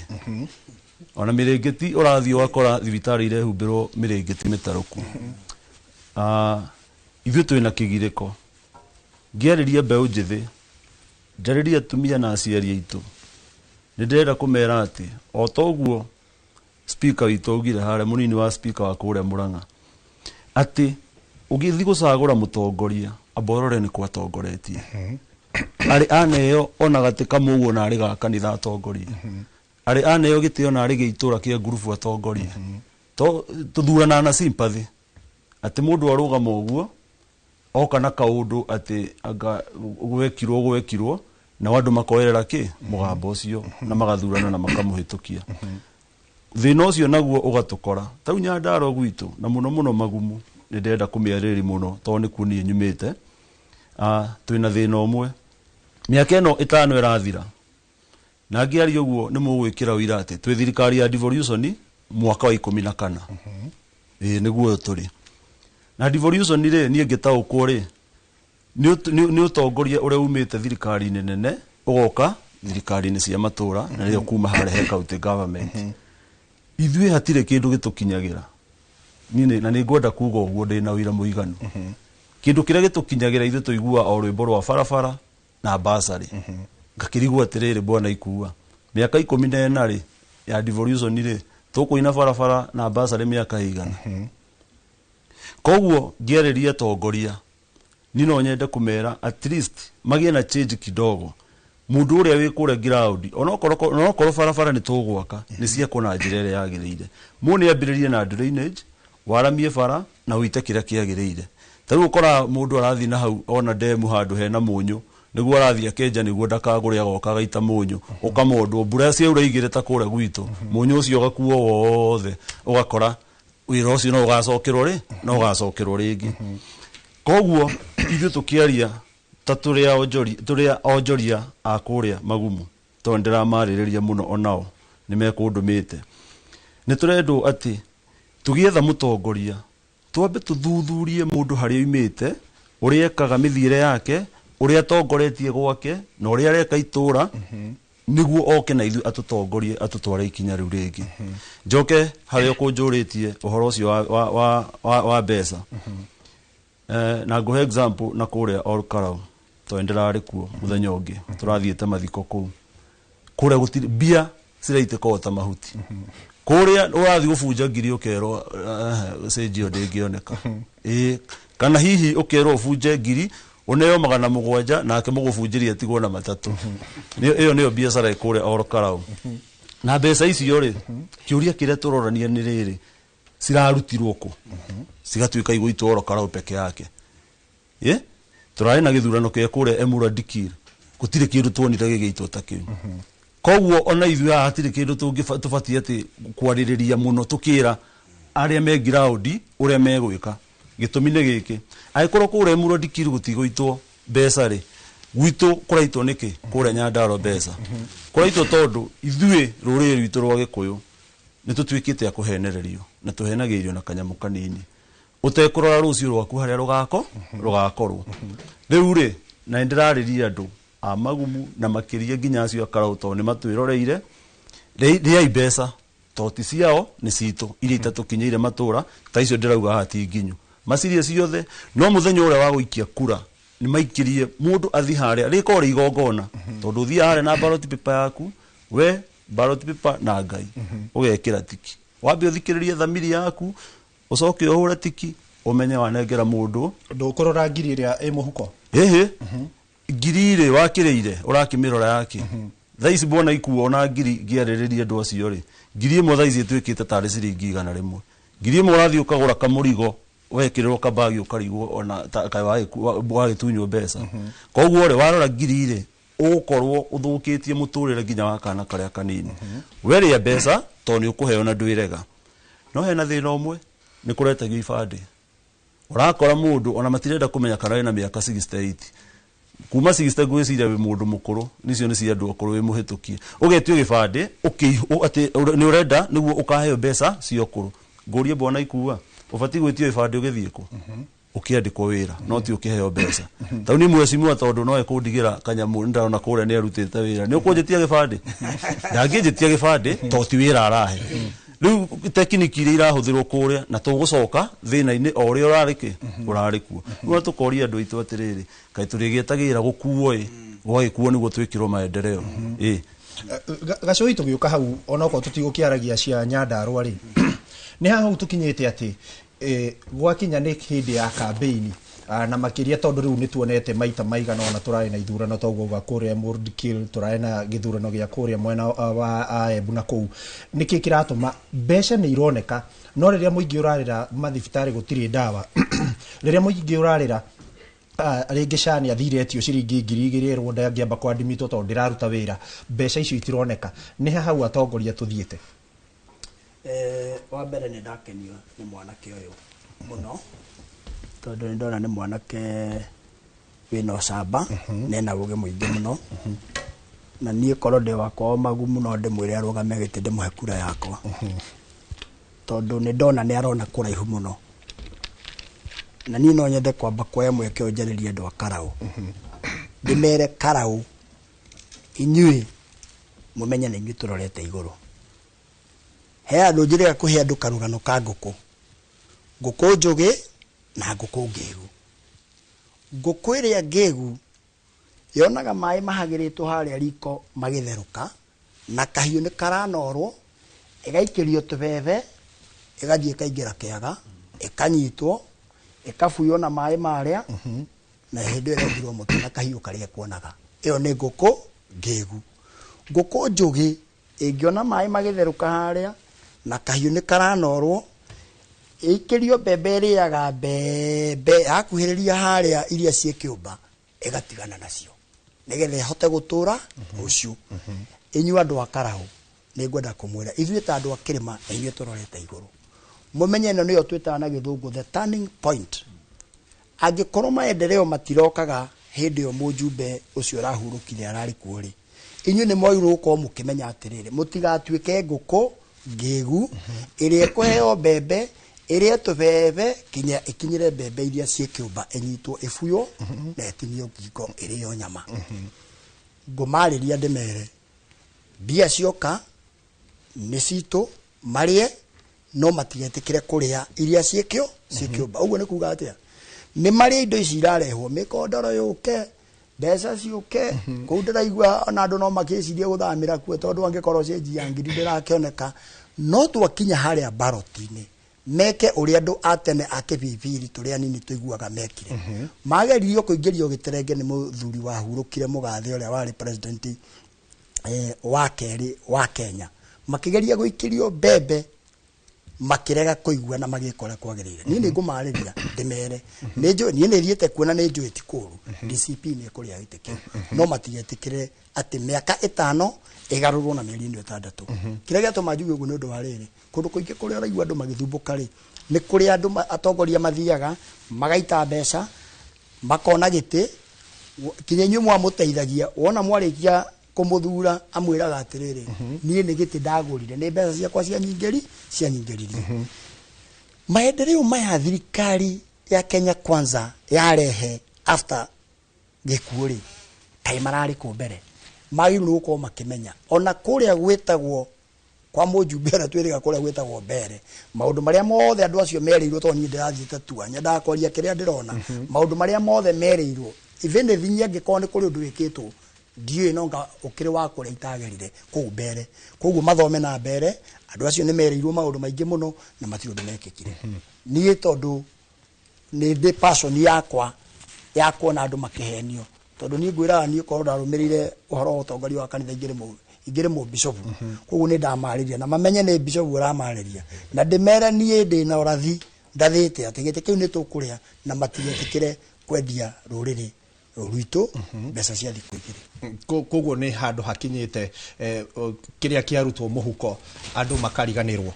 Ona mĩrĩngĩti ũrathiĩ ũgakora thibitarĩ irehumbĩrwo mĩrĩngĩti mĩtarũku. Ithuĩ twĩna kĩgirĩko. Ngĩarĩria mbeũ njĩthĩ, njarĩrie atumia na aciari aitũ, nĩ ndĩrenda kũmera atĩ o ta ũguo speaker witũ augire harĩa, mũnini wa speaker wa kũrĩa Murang'a, atĩ ũgĩthiĩ gũcagũra mũtongoria amba ũrore nĩ kũ atongoretie. Arĩ aneo ona gatĩ kamwe ũguo na arĩ ga kanitha atongorie, arĩ aneo gĩtĩo na arĩ gĩa itũra kĩa ngurubu atongorie. To tũthuranaga na sympathy, atĩ mũndũ arũgama ũguo oka na kaũndũ atĩ anga gwekirwo nao andũ makoerera kĩ mũgambo ũcio na magathurana na makamũhĩtũkia. Thĩna ũcio naguo ũgatũkora tau Nyandarua gwitũ, na mũno mũno Magumu nĩ ndĩrenda kũmĩarĩrĩria mũno tondũ nĩkuo niĩ nyumĩte. Twĩna thĩna ũmwe, mĩaka ĩno 5 ĩrathira, na ngĩaria ũguo nĩ mũgwĩkĩra ũira atĩ twĩ thirikari ya devolution mwaka wa 14. Ĩĩ nĩguo tũrĩ na devolution rĩ, niĩ ngĩtaũkwo rĩ, nĩ ũtongoria ũrĩa umĩte thirikari-inĩ nene ũgoka thirikari-inĩ cia matũra, na nĩyo kuma harĩa he county government. Ithuĩ hatirĩ kĩndũ gĩtũkinyagĩra. Niĩ na nĩ ngwenda kuga ũguo ndĩna ũira mũiganu. Kĩndũ kĩrĩa gĩtũkinyagĩra ithuĩ tũiguaga o rwĩmbo rwa barabara na basarĩ. Ngakĩrigwo atĩrĩrĩ, bwana Ikua, mĩaka 14 rĩ ya devolution rĩ, tũkũina barabara na basarĩ mĩaka ĩigana? Koguo ngĩarĩria atongoria, niĩ no nyende kũmera at least magĩe na change kidogo. Mũndũ ũrĩa wĩ kũrĩa ground, onokorwo barabara nĩ tũgwaka, nĩ ciakwo na njĩra ĩrĩa yagĩrĩire. Mũndũ nĩ ambĩrĩrie na drainage, waramie bara na ũite kĩrĩa kĩagĩrĩire. Ta rĩu ũkoraga mũndũ arathiĩ na hau ona ndemu handũ hena mũnyũ, nĩguo arathiĩ akenja nĩguo ndakagũre, agoka agaita mũnyũ, ũkamondwo mbura ciaura igĩrĩ ta kũrĩa gwitũ, mũnyũ ũcio ũgakuo wothe, ũgakora wĩra ũcio no ũgacokerwo rĩ, no ũgacokerwo rĩngĩ. Koguo ithuĩ tũkĩaria ta tũrĩ onjoria a kũrĩa Magumu, tondũ ndĩramarĩrĩria mũno onao nĩ mekũndũmĩte, nĩ tũrendwo atĩ tũgĩetha mũtongoria twambe tũthuthurie mũndũ harĩa oimĩte, ũrĩa ekaga mĩthiĩre yake, ũrĩa atongoretie gwake, na ũrĩa areka itũra, nĩguo oke na ithuĩ atũtongorie atũtware ikinya rĩu rĩngĩ. Njoke harĩa ũkũnjũrĩtie ũhoro ũcio wa mbeca. Na ngũhe example na kũrĩa Olkalau, tondũ ndĩrarĩ kuo mũthenya ũngĩ tũrathiĩte mathiko kũu. Kũrĩa gũtirĩ mbia ciraitĩka o ta mahuti. Kũrĩa ũrathiĩ gũbunja ngiri ũkerwo cenjio ndĩngĩoneka. Kana hihi ũkerwo ũbunje ngiri ũneo 700 nake mũgũbunjĩria atigwo na 3. Ĩyo nĩyo biacara ĩ kũrĩa Olkalau. Na mbeca icio rĩ, kĩũria kĩrĩa tũrorania nĩ rĩrĩ, cirarutirwo kũ? Cigatuĩka igũitwo Olkalau peke yake. Tũrarĩ na gĩthurano kĩa kũrĩa Emurua Dikirr, gũtirĩ kĩndũ tuonire gĩgĩitwo ta kĩu. Koguo ona ithuĩ haha hatirĩ kĩndũ tũbatiĩ atĩ kwarĩrĩria mũno tũkĩra arĩa me ground ũrĩa megwĩka. Gĩtũmi nĩ gĩkĩ, angĩkorwo kũrĩa Emurua Dikirr gũtigũitwo mbeca rĩ, gwitũ kũraitwo nĩkĩ kũrĩa Nyandarua mbeca? Kũraitwo tondũ ithuĩ rũrĩrĩ rwitũ rwa Gĩkũyũ nĩ tũtuĩkĩte a kũhenererio, na tũhenagĩrĩrio na kanyamũ kanini ũtekũrora rũciũ rwaku harĩa rũgakorwo. Rĩu rĩ, na nĩ ndĩrarĩria andũ a Magumu na makĩria nginya acio a Karau tondũ nĩ matwĩroreire, rĩai mbeca tondũ ti ciao nĩ citũ iria itatũkinyĩire matũra ta icio ndĩrauga haha ti nginyu, macirie ciothe. No mũthenya ũrĩa wa gũikia kura nĩ maikirie mũndũ athi harĩa rĩkorwo rĩ igongona, tondũ ũthiaga harĩa na ballot paper yaku, we ballot paper na Ngai, ũgekĩra tiki, wambe ũthikĩrĩrie thamiri yaku, ũcoke ũhũre tiki, Ũmenye wanengera mũndũ Ndũkũrora ngiri ĩrĩa ĩ mũhuko. Ĩhĩ, ngiri rĩ wakĩrĩire ũrakĩmĩrora yake thaa ici bwana ikuo ona ngiri ngĩarĩrĩria andũ acio rĩ, 1000 thaa ici ĩtuĩkĩte tarĩ ciringi 100. 1000 ũrathiĩ ũkagũra kamũrigo wekĩrĩrwo kabagi ũkarigwo ona kaĩ wagĩtunywo mbeca. Koguo rĩ, warora ngiri rĩ, ũgũkorwo ũthũkĩtie mũtũrĩre nginya wa kana karĩa kanini. Werĩa mbeca tondũ nĩ ũkũheo na ndwĩrega. No hena thĩna ũmwe, nĩ kũretagio ibandĩ. Ũrakora mũndũ ona matirenda kũmenya kana wĩna mĩaka 68, kuma 60 ngwĩciria wĩ mũndũ mũkũrũ, nicio nĩ cia andũ akũrũ, wĩ mũhĩtũkie, ũgetio gĩbandĩ atĩ nĩ ũrenda nĩguo ũkaheo mbeca cia ũkũrũ. Ngũrie bwana ikua, ũbatiĩ gwĩtio gĩbandĩ ũgĩthiĩ kũ? Ũkĩandĩkwo wĩra, no ti ũkĩheo mbeca. Tau nĩ mwecimua tondũ no ekũndigĩra kanyamũ, nĩndĩrona kũrĩa nĩ arutĩte wĩra, nĩ ũkũnjĩtia gĩbandĩ? Ndangĩnjĩtia gĩbandĩ tondũ ti wĩra arahe. Rĩu tekiniki iria irahũthĩrwo kũrĩa, na tũgũcoka thĩna-inĩ o ũrĩa ũrarĩ kĩ ũrarĩ kuo. Rĩu tũkoria andũ aitũ atĩrĩrĩ, kaĩ tũrĩgĩetagĩrĩra gũkuo ĩ gwagĩkuo nĩguo twĩkĩrwo maendeleo ĩ? Gacũi tũgĩũka hau, onokorwo tũtigũkĩaragia cia Nyandarũa rĩ, nĩ haha hau tũkinyĩte atĩ gwakinya nĩ hĩndĩ ya kambĩini, na makĩria tondũ rĩu nĩ tuonete maita maigana ona tũrarĩ na ithurano toguo gwa kũrĩa Murdikill, tũrarĩ na gĩthurano gĩa kũrĩa mwena wa Embu na kũu, nĩkĩ kĩratũma mbeca nĩ ironeka, no rĩrĩa mũingĩ ũrarĩra mathibitarĩ gũtirĩ ndawa, rĩrĩa mũingĩ ũrarĩra rĩngĩ SHA nĩ athire etio ciringi 2000 ĩrwo ndangĩamba kwandimitwo tondũ ndĩraruta wĩra, mbeca icio itironeka, nĩ ha hau atongoria tũthiĩte? Wa mbere nĩ ndakenio nĩ mwanake ũyũ mũno, tondũ nĩ ndona nĩ mwanake wĩna ũcamba na ena ũgĩ mũingĩ mũno, na niĩ korwo ndĩ wakwa o magumu no ndĩmwĩre arũgame gĩtĩ ndĩmũhe kura yakwa, tondũ nĩ ndona nĩ arona kũraihu mũno. Na niĩ no nyende kwamba kuoya mweke ũyũ njarĩrie andũ a Karau, ndĩmere Karau inyuĩ mũmenye nĩ inyuĩ tũrorete igũrũ. He andũ njĩrĩga kũhe andũ karũgano ka ngũkũ, ngũkũ njũgĩ na ngũkũ ngĩgu. Ngũkũ ĩrĩa ngĩgu yonaga maĩ mahagĩrĩtwo harĩa riko magĩtherũka, na kahiũ nĩ karanorwo, ĩgaikĩrio tũbebe, ĩgathiĩ ĩkaingĩra kĩaga, ĩkanyitwo, ĩkabuywo na maĩ marĩa, na hĩndĩ ĩyo ĩrengirwo mũtwe na kahiũ karĩa ĩkuonaga. Ĩyo nĩ ngũkũ ngĩgu. Ngũkũ njũgĩ ĩngĩona maĩ magĩtherũka harĩa na kahiũ nĩ karanorwo, ĩikĩrio mbembe, ĩrĩaga mbembe, yakuhĩrĩria harĩa iria ciĩ kĩũmba ĩgatigana nacio nĩgetha ĩhote gũtũra rũciũ. Inyuĩ andũ a Karau, nĩ ngwenda kũmwĩra ithuĩ ta andũ a kĩrĩma na inyuĩ tũrorete igũrũ, mũmenye ĩno nĩyo twĩtaga na gĩthũngũ the turning point. Angĩkorwo maendeleo matirokaga hĩndĩ ĩyo mũjumbe ũcio ũrahurũkire ararĩ kuo rĩ, inyuĩ nĩ mwagĩrĩirwo gũkorwo mũkĩmenya atĩrĩrĩ, mũtigatuĩke ngũkũ ngĩgu ĩrĩa ĩkũheo mbembe ĩrĩe tũbebe kinya ĩkinyĩre mbembe iria ciĩ kĩũmba, ĩnyitwo ĩbuywo na ĩtinio ngingo ĩrĩo nyama. Ngũmarĩria ndĩmere mbia cioka nĩ citũ marĩe, no matigetĩkĩre kũrĩa iria ciĩkĩo ciĩ kĩũmba. Ũguo nĩ kuga atĩa? Nĩ marĩa indo ici irarehwo, mĩkondoro yũke, mbeca ciũke kũu, ndĩraigua ona andũ no makĩcirie gũthamĩra kuo, tondũ angĩkorwo cenji ya ngiri ndĩrakĩoneka. No twakinya harĩa baroti-inĩ, meke ũrĩa andũ a tene a kĩbibiri tũrĩa anini tũiguaga mekire. Mageririo kũingĩrio gĩterenge nĩ mũthuri wahurũkire, mũgathe ũrĩa warĩ president wa kerĩ wa Kenya, makĩgeria gũikĩrio mbembe makĩrega kũigua na magĩka ũrĩa kwagĩrĩire. Niĩ nĩ ngũmarĩria ndĩmere nĩ njũĩ, niĩ nĩ thiĩte kuona, nĩ njũĩ ti kũũru, DCP nĩ ĩkũrĩa gĩtĩ kĩu, no matigetĩkĩre atĩ mĩaka 5 ĩgarũrwo na mĩeri ĩno 6. Kĩrĩa gĩatũma njuge ũguo nĩ ũndũ wa rĩrĩ, kũndũ kũingĩ kũrĩa ũraigua andũ magĩthumbũka rĩ, nĩ kũrĩa andũ atongoria mathiaga magaita mbeca makona gĩtĩ, kinya inyuĩ mwamũteithagia, wona mwarĩkia kũmũthura amwĩraga atĩrĩrĩ, niĩ nĩ gĩtĩ ndagũrire, nĩ mbeca ciakwa cia nyingĩri cia nyingĩririe. Maendeleo maya thirikari ya Kenya Kwanza yarehe after gĩkuũ rĩ, kaĩ mararĩ kũ mbere? Magĩrĩirwo nĩ gũkorwo makĩmenya ona kũrĩa gwĩtagwo kwa mũjumbe ũrĩa twĩrĩga kũrĩa gwĩtagwo mbere, maũndũ marĩa mothe andũ acio merĩirwo, tondũ niĩ ndĩrathiĩte tua nyendaga kwaria kĩrĩa ndĩrona, maũndũ marĩa mothe merĩirwo, even if inyuĩ angĩkorwo nĩ kũrĩ ũndũ wĩkĩtwo ndiũĩ, no nga ũkĩrĩ wa kũrĩa itagerire kũu mbere. Koguo mathome na mbere, andũ acio nĩ merĩirwo maũndũ maingĩ mũno na matirĩ ũndũ mekĩkire. Niĩ tondũ Nĩ ndĩ passion yakwa ya kuona andũ makĩhenio, tondũ niĩ ngwĩraga niĩ korwo ndarũmĩrĩire ũhoro wa ũtongoria wa kanitha ingĩrĩ mũbishopu. Koguo nĩ ndamarĩria na mamenye nĩ bishopu ũramarĩria, na ndĩmere niĩ ndĩna ũrathi ndathĩte atĩ gĩtĩ kĩu nĩ tũkũrĩa, na matigetĩkĩre kwendia rũrĩrĩ rwitũ mbeca cia thikũ 2. Koguo nĩ handũ hakinyĩte kĩrĩa kĩarutwo mũhuko andũ makariganĩrwo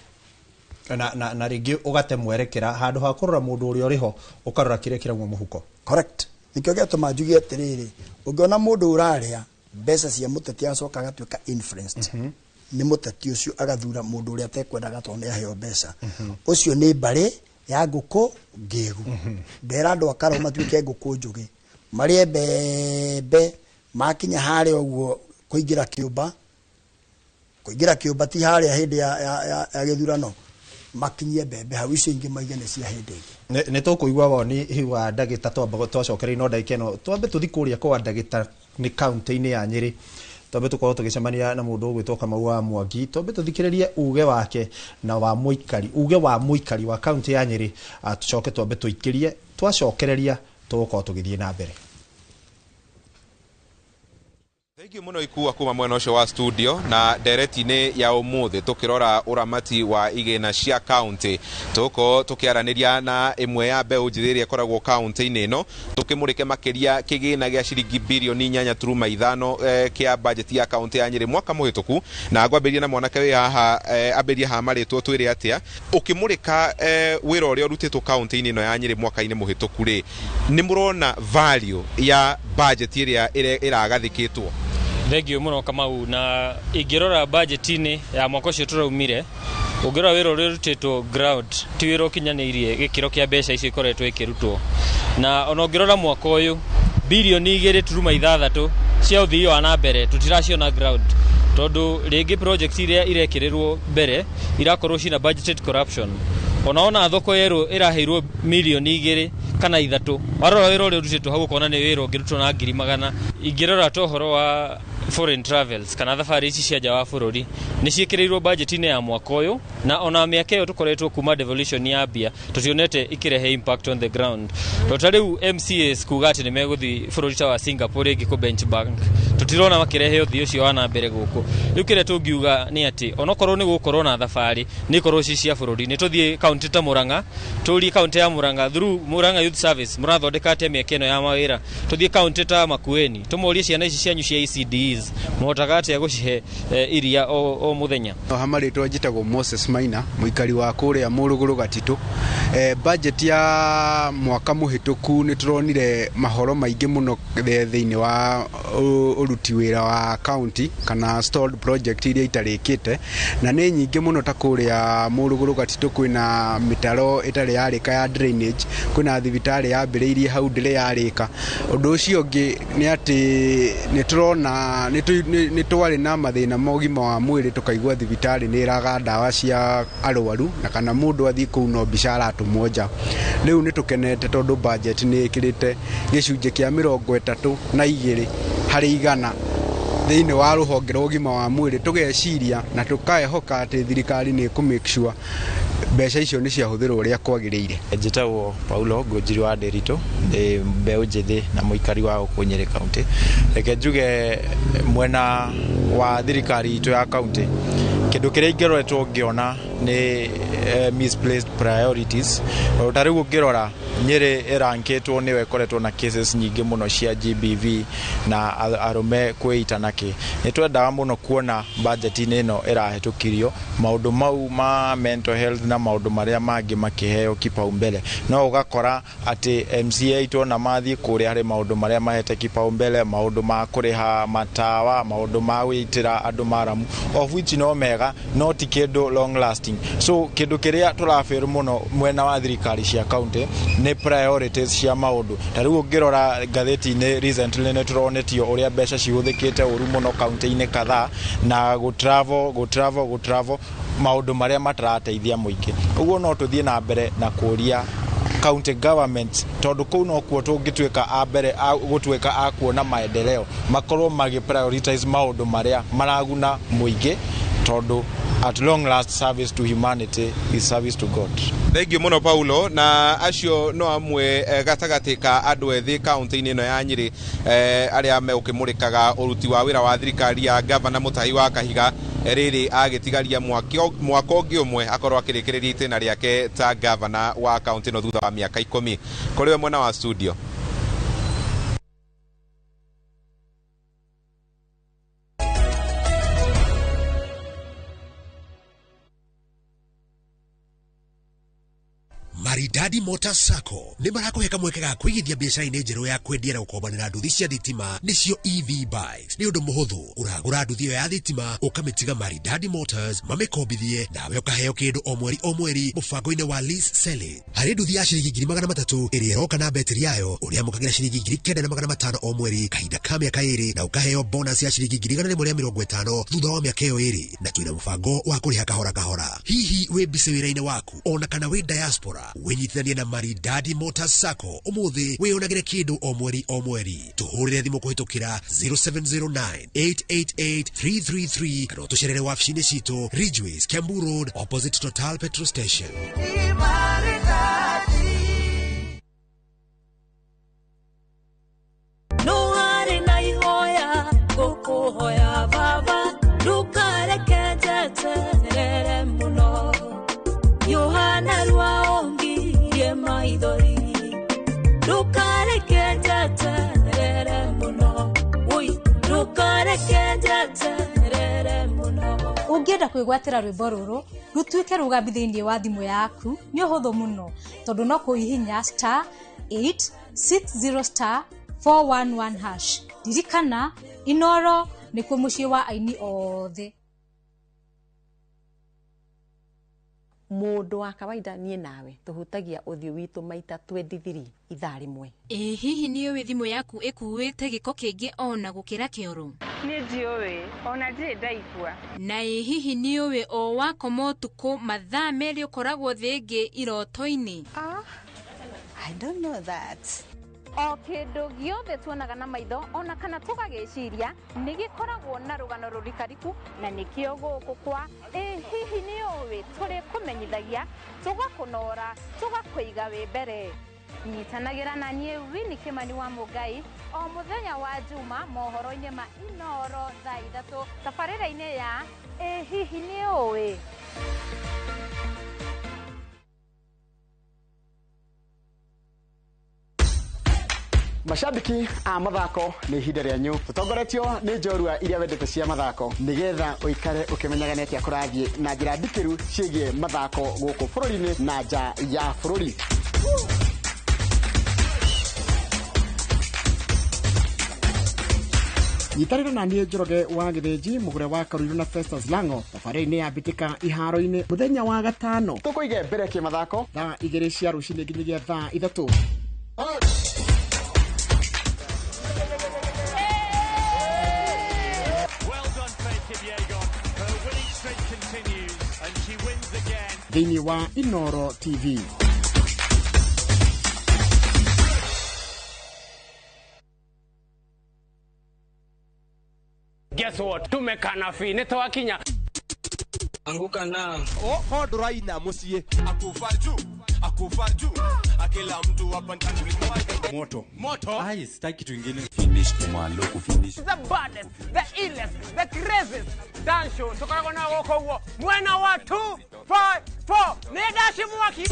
na rĩngĩ ũgate mwerekera, handũ ha kũrora mũndũ ũrĩa ũrĩho ũkarora kĩrĩa kĩrauma mũhuko. Correct. Nĩkĩo gĩatũma njuge atĩrĩrĩ, ũngĩona mũndũ ũrarĩa mbeca cia mũteti agacoka agatuĩka influenced nĩ mũteti ũcio, agathura mũndũ ũrĩa atekwendaga tondũ nĩ aheo mbeca, ũcio nĩ mbarĩ ya ngũkũ ngĩgu. Ndera andũ akaro matuĩke ngũkũ njũgĩ, marĩe mbembe makinya harĩa ũguo kũingĩra kĩũmba, kũingĩra kĩũmba ti harĩa hĩndĩ ya gĩthurano, makinyie mbembe hau, icio ingĩ maige nĩ cia hĩndĩ ĩngĩ. Nĩ tũkũigua woni wa ndagĩta twamba twacokereria, no ndagĩka ĩno twambe tũthi kũrĩa kwa ndagĩta nĩ kaunti-inĩ ya Nyĩrĩ, twambe tũkorwo tũgĩcemania na mũndũ ũgwĩtwo Kamau wa Mwangi, twambe tũthikĩrĩrie uge wake na wa mũikari, uge wa mũikari wa kaunti ya Nyĩrĩ, tũcoke twambe tũikĩrie, twacokereria tũgũkorwo tũgĩthiĩ na mbere. Thank you muno Ikua kuma mwena ũcio wa studio. Na ndereti-inĩ ya ũmũthĩ tũkĩrora ũramati wa igĩna cia kaunti, tũgũkorwo tũkĩaranĩria na ĩmwe ya mbeũ njĩthĩ ĩrĩa ĩkoragwo kaunti-inĩ ĩno, tũkĩmũrĩke makĩria kĩgĩna gĩa ciringi birioni 8.5 kĩa bajeti ya kaunti ya Nyĩrĩ mwaka mũhĩtũku. Na ngwambĩrĩria na mwanake wĩ haha, ambĩrĩrie haha marĩtwo, twĩre atĩa ũkĩmũrĩka wĩra ũrĩa ũrutĩtwo kaunti-inĩ ĩno ya Nyĩrĩ mwaka-inĩ mũhĩtũku rĩ, nĩ mũrona value ya bajeti ĩrĩa ĩragathĩkĩtwo? Thengiũ mũno Kamau. Na ingĩrora budget-inĩ ya mwaka ũcio tũraumire, ũngĩrora wĩra ũrĩa ũrutĩtwo ground ti wĩra ũkinyanĩirie gĩkĩro kĩa mbeca icio ikoretwo ikĩrutwo. Na ona ũngĩrora mwaka ũyũ, birioni 2.6 cia ũthii wa na mbere tũtiraciona ground, tondũ rĩngĩ project iria irekĩrĩrwo mbere irakorwo cina budgeted corruption. Ona thoko yerũ ĩraheirwo mirioni 2 kana 3, warora wĩra ũrĩa ũrutĩtwo hau ũkona nĩ wĩra ũngĩrutwo na 100,000. Ingĩrora ta ũhoro wa foreign travels kana thabarĩ ici cia nja wa bũrũri, nĩ ciĩkĩrĩirwo budget-inĩ ya mwaka ũyũ, na ona mĩaka ĩyo tũkoretwo kuma devolution yambia tũtionete ikĩrehe impact on the ground. To ta rĩu MCAs kuga atĩ nĩ megũthiĩ bũrũri ta wa Singapore rĩngĩ kũ bench bank, tũtirona makĩrehe ũthii ũcio wa na mbere gũkũ. Rĩu kĩrĩa tũngiuga nĩ atĩ onokorwo nĩ gũkorwo na thabarĩ, nĩ ikorwo ci cia bũrũri, nĩ tũthiĩ kaunti ta Murang'a, tũrie kaunti ya Murang'a through Murang'a Youth Service mũrathondeka atĩa mĩaka ĩno ya mawĩra. Tũthiĩ kaunti ta Makueni tũmorie ciana ici cianyu cia ECDs mũhotaga atĩa gũcihe iria o mũthenya. Ha marĩtwa njĩtagwo Moses Maina, mũikari wa kũrĩa Mũrũgũrũ Gatitũ. Budget ya mwaka mũhĩtũku nĩ tũronire mahoro maingĩ mũno thĩinĩ wa ũruti wĩra wa county kana stalled project iria itarĩkĩte, na nĩ nyingĩ mũno. Ta kũrĩa Mũrũgũrũ Gatitũ kwĩna mĩtaro ĩtarĩ yarĩka ya drainage, kwĩna thibitarĩ yambĩrĩirie hau ndĩrĩ yarĩka. Ũndũ ũcio ũngĩ nĩ atĩ nĩ tũrona nĩ twarĩ na mathĩna ma ũgima wa mwĩrĩ, tũkaigua thibitarĩ nĩ ĩraga ndawa cia arwaru, na kana mũndũ athiĩ kũu no mbica aratũmwo nja. Rĩu nĩ tũkenete tondũ budget nĩ ĩkĩrĩte gĩcunjĩ kĩa 32 harĩ igana thĩinĩ wa rũhonge rwa ũgima wa mwĩrĩ, tũgeciria na tũkehoka atĩ thirikari nĩ ĩkũ make sure mbeca icio nĩ ciahũthĩrwo ũrĩa kwagĩrĩire. Njĩtagwo Paulo Ngũnjiri wa Ndĩritũ, ndĩ mbeũ njĩthĩ na mũikari wa gũkũ Nyĩrĩ kaunti. Reke njuge mwena wa thirikari itũ ya kaunti, kĩndũ kĩrĩa ingĩroretwo ngĩona nĩ misplaced priorities. Ta rĩu ũngĩrora Nyĩrĩ ĩrankĩtwo nĩyo ĩkoretwo na cases nyingĩ mũno cia GBV na arũme kwĩita na kĩ. Nĩ twendaga mũno kuona budget-inĩ ĩno ĩrahĩtũkirio maũndũ mau ma mental health na maũndũ marĩa mangĩ makĩheo kipaumbele, no ũgakora atĩ MCA itũ ona mathiĩ kũrĩa harĩ maũndũ marĩa mahete kipaumbele, maũndũ ma kũrĩha matawa, maũndũ ma gwĩtĩra andũ maramu, of which no mega no ti kĩndũ long lasting. So kĩndũ kĩrĩa tũrabĩrwo mũno mwena wa thirikari cia county nĩ priorities cia maũndũ. Ta rĩu ũngĩrora ngathĩti-inĩ recently nĩ tũronetio ũrĩa mbeca cihũthĩkĩte ũru mũno kaunti-inĩ kadhaa na gũ travel maũndũ marĩa matarateithia mũingĩ. Ũguo no tũthiĩ na mbere na kũria county government, tondũ kũu nokuo tũngĩtuĩka a mbere gũtuĩka a kuona maendeleo, makorwo magĩ prioritize maũndũ marĩa maraguna mũingĩ, tondũ At long last, service to humanity is service to God. Thengiå må no Paulo, na acio no amwe gatagatĩ ka andũ ethĩ kaunti-inĩ ĩno ya Nyĩrĩ arĩa megũkĩmũrĩkaga ũruti wa wĩra wa thirikari ya gavana Mutahi wa Kahiga rĩrĩ agĩtigaria mwaka ũngĩ ũmwe akorwo akĩrĩkĩrĩria itĩna rĩake ta gavana wa kaunti ĩno thutha wa mĩaka 10. Kũrĩ we mwena wa studio. Maridadi Motors Sacco nĩ marakũhe kamweke ga kũigithia biacara-inĩ njerũ ya kwendia na gũkombanĩra nduthi cia thitima, nĩcio EV bikes. Nĩ ũndũ mũhũthũ, ũragũra nduthi ĩyo ya thitima ũkamĩtiga Maridadi Motors mamĩkombithie, nawe ũkaheo kĩndũ o mweri o mweri mũbango-inĩ wa lease selling. Harĩ nduthi ya ciringi 300,000 ĩrĩa ĩroka na betiri yayo, ũrĩamũkagĩra ciringi 9,500 o mweri kahinda ka mĩaka 2, na ũkaheo bonus ya ciringi 150 thutha wa mĩaka ĩyo 2, na twĩna mũbango wa kũrĩha kahora kahora. Hihi wĩ busy wĩra-inĩ waku ona kana wĩ diaspora, wĩnyitithanie na Maridadi Motors Sacco ũmũthĩ wĩyonagĩre kĩndũ o mweri o mweri. Tũhũrĩre thimũ kũhĩtũkĩra 0709 888 333 kana ũtũcerere wabici-inĩ citũ Ridgeways, Kiambu Road, opposite Total Petrol Station. No harĩ na ihoya ngũkũhoya baba, ndũkareke njeterere mũno. Yohana rwaongirie maithori, ndũkareke njeterere mũno. Oi, ndũkareke njeterere mũno. Ũngĩenda kwĩgwatĩra rwĩmbo rũrũ rũtuĩke rũgambi thĩinĩ wa thimũ yaku nĩ ũhũthũ mũno, tondũ no kũhihinya *860*411#. Ririkana, Inoro nĩkuo mũciĩ wa aini othe. Mũndũ wa kawaida niĩ nawe tũhutagia ũthiũ witũ maita 23 ithaa rĩmwe. Ĩ hihi nĩ ũĩ thimũ yaku ĩkuĩte gĩko kĩingĩ ona gũkĩra kĩoro? Niĩ ndiũĩ, ona ndirĩ ndaigua. Na ĩ hihi nĩ ũĩ o wakoma ũtukũ mathaa 2 ũkoragwo thĩ ĩngĩ iroto-inĩ? I don't know that. O kĩndũ gĩothe tuonaga na maitho ona kana tũgagĩciria nĩ gĩkoragwo na rũgano rũrikariku, na nĩkĩo gũkũ kwa ĩ hihi nĩ ũĩ tũrĩkũmenyithagia, tũgakũnora, tũgakũiga wĩ mbere. Nyitanagĩra na niĩ Winnie Kimani wa Mũngai o mũthenya wa Juma mohoro-inĩ ma Inoro thaa 3 tabarĩra-inĩ ya ĩ hihi nĩ ũĩ. Mashabiki a mathako nĩ ihinda rĩanyu tũtongoretio nĩ njorua iria wendete cia mathako nĩgetha ũikare ũkĩmenyaga nĩ atĩa kũrathiĩ na njĩra ndikĩru ciĩgiĩ mathako gũkũ bũrũri-inĩ na nja ya bũrũri. Nyitanĩra na niĩ Njoroge wa Gĩthĩnji, mũgũre wa Karuirũ na Festus Lango thabarĩ-inĩ ya mbĩtĩka iharo-inĩ mũthenya wa gatano. Tũkũige mbere kĩmathako thaa 2 cia rũcinĩ nginyagia thaa 3. Thĩinĩ wa Inoro TV. Guess what? Tumekana fi nĩtwakinya. Anguka na. Oh, ndũraina mũciĩ. Akufa juu, akufa juu. Akila mtu hapa ndani moto. Moto. Ai, sitaki kitu kingine. Finish kumalo kufinish. The baddest, the illest, the craziest dance show. Tukoragwo na gũkũ ũguo. Mwena wa 2 5 4. Nĩ ndaci mwaki.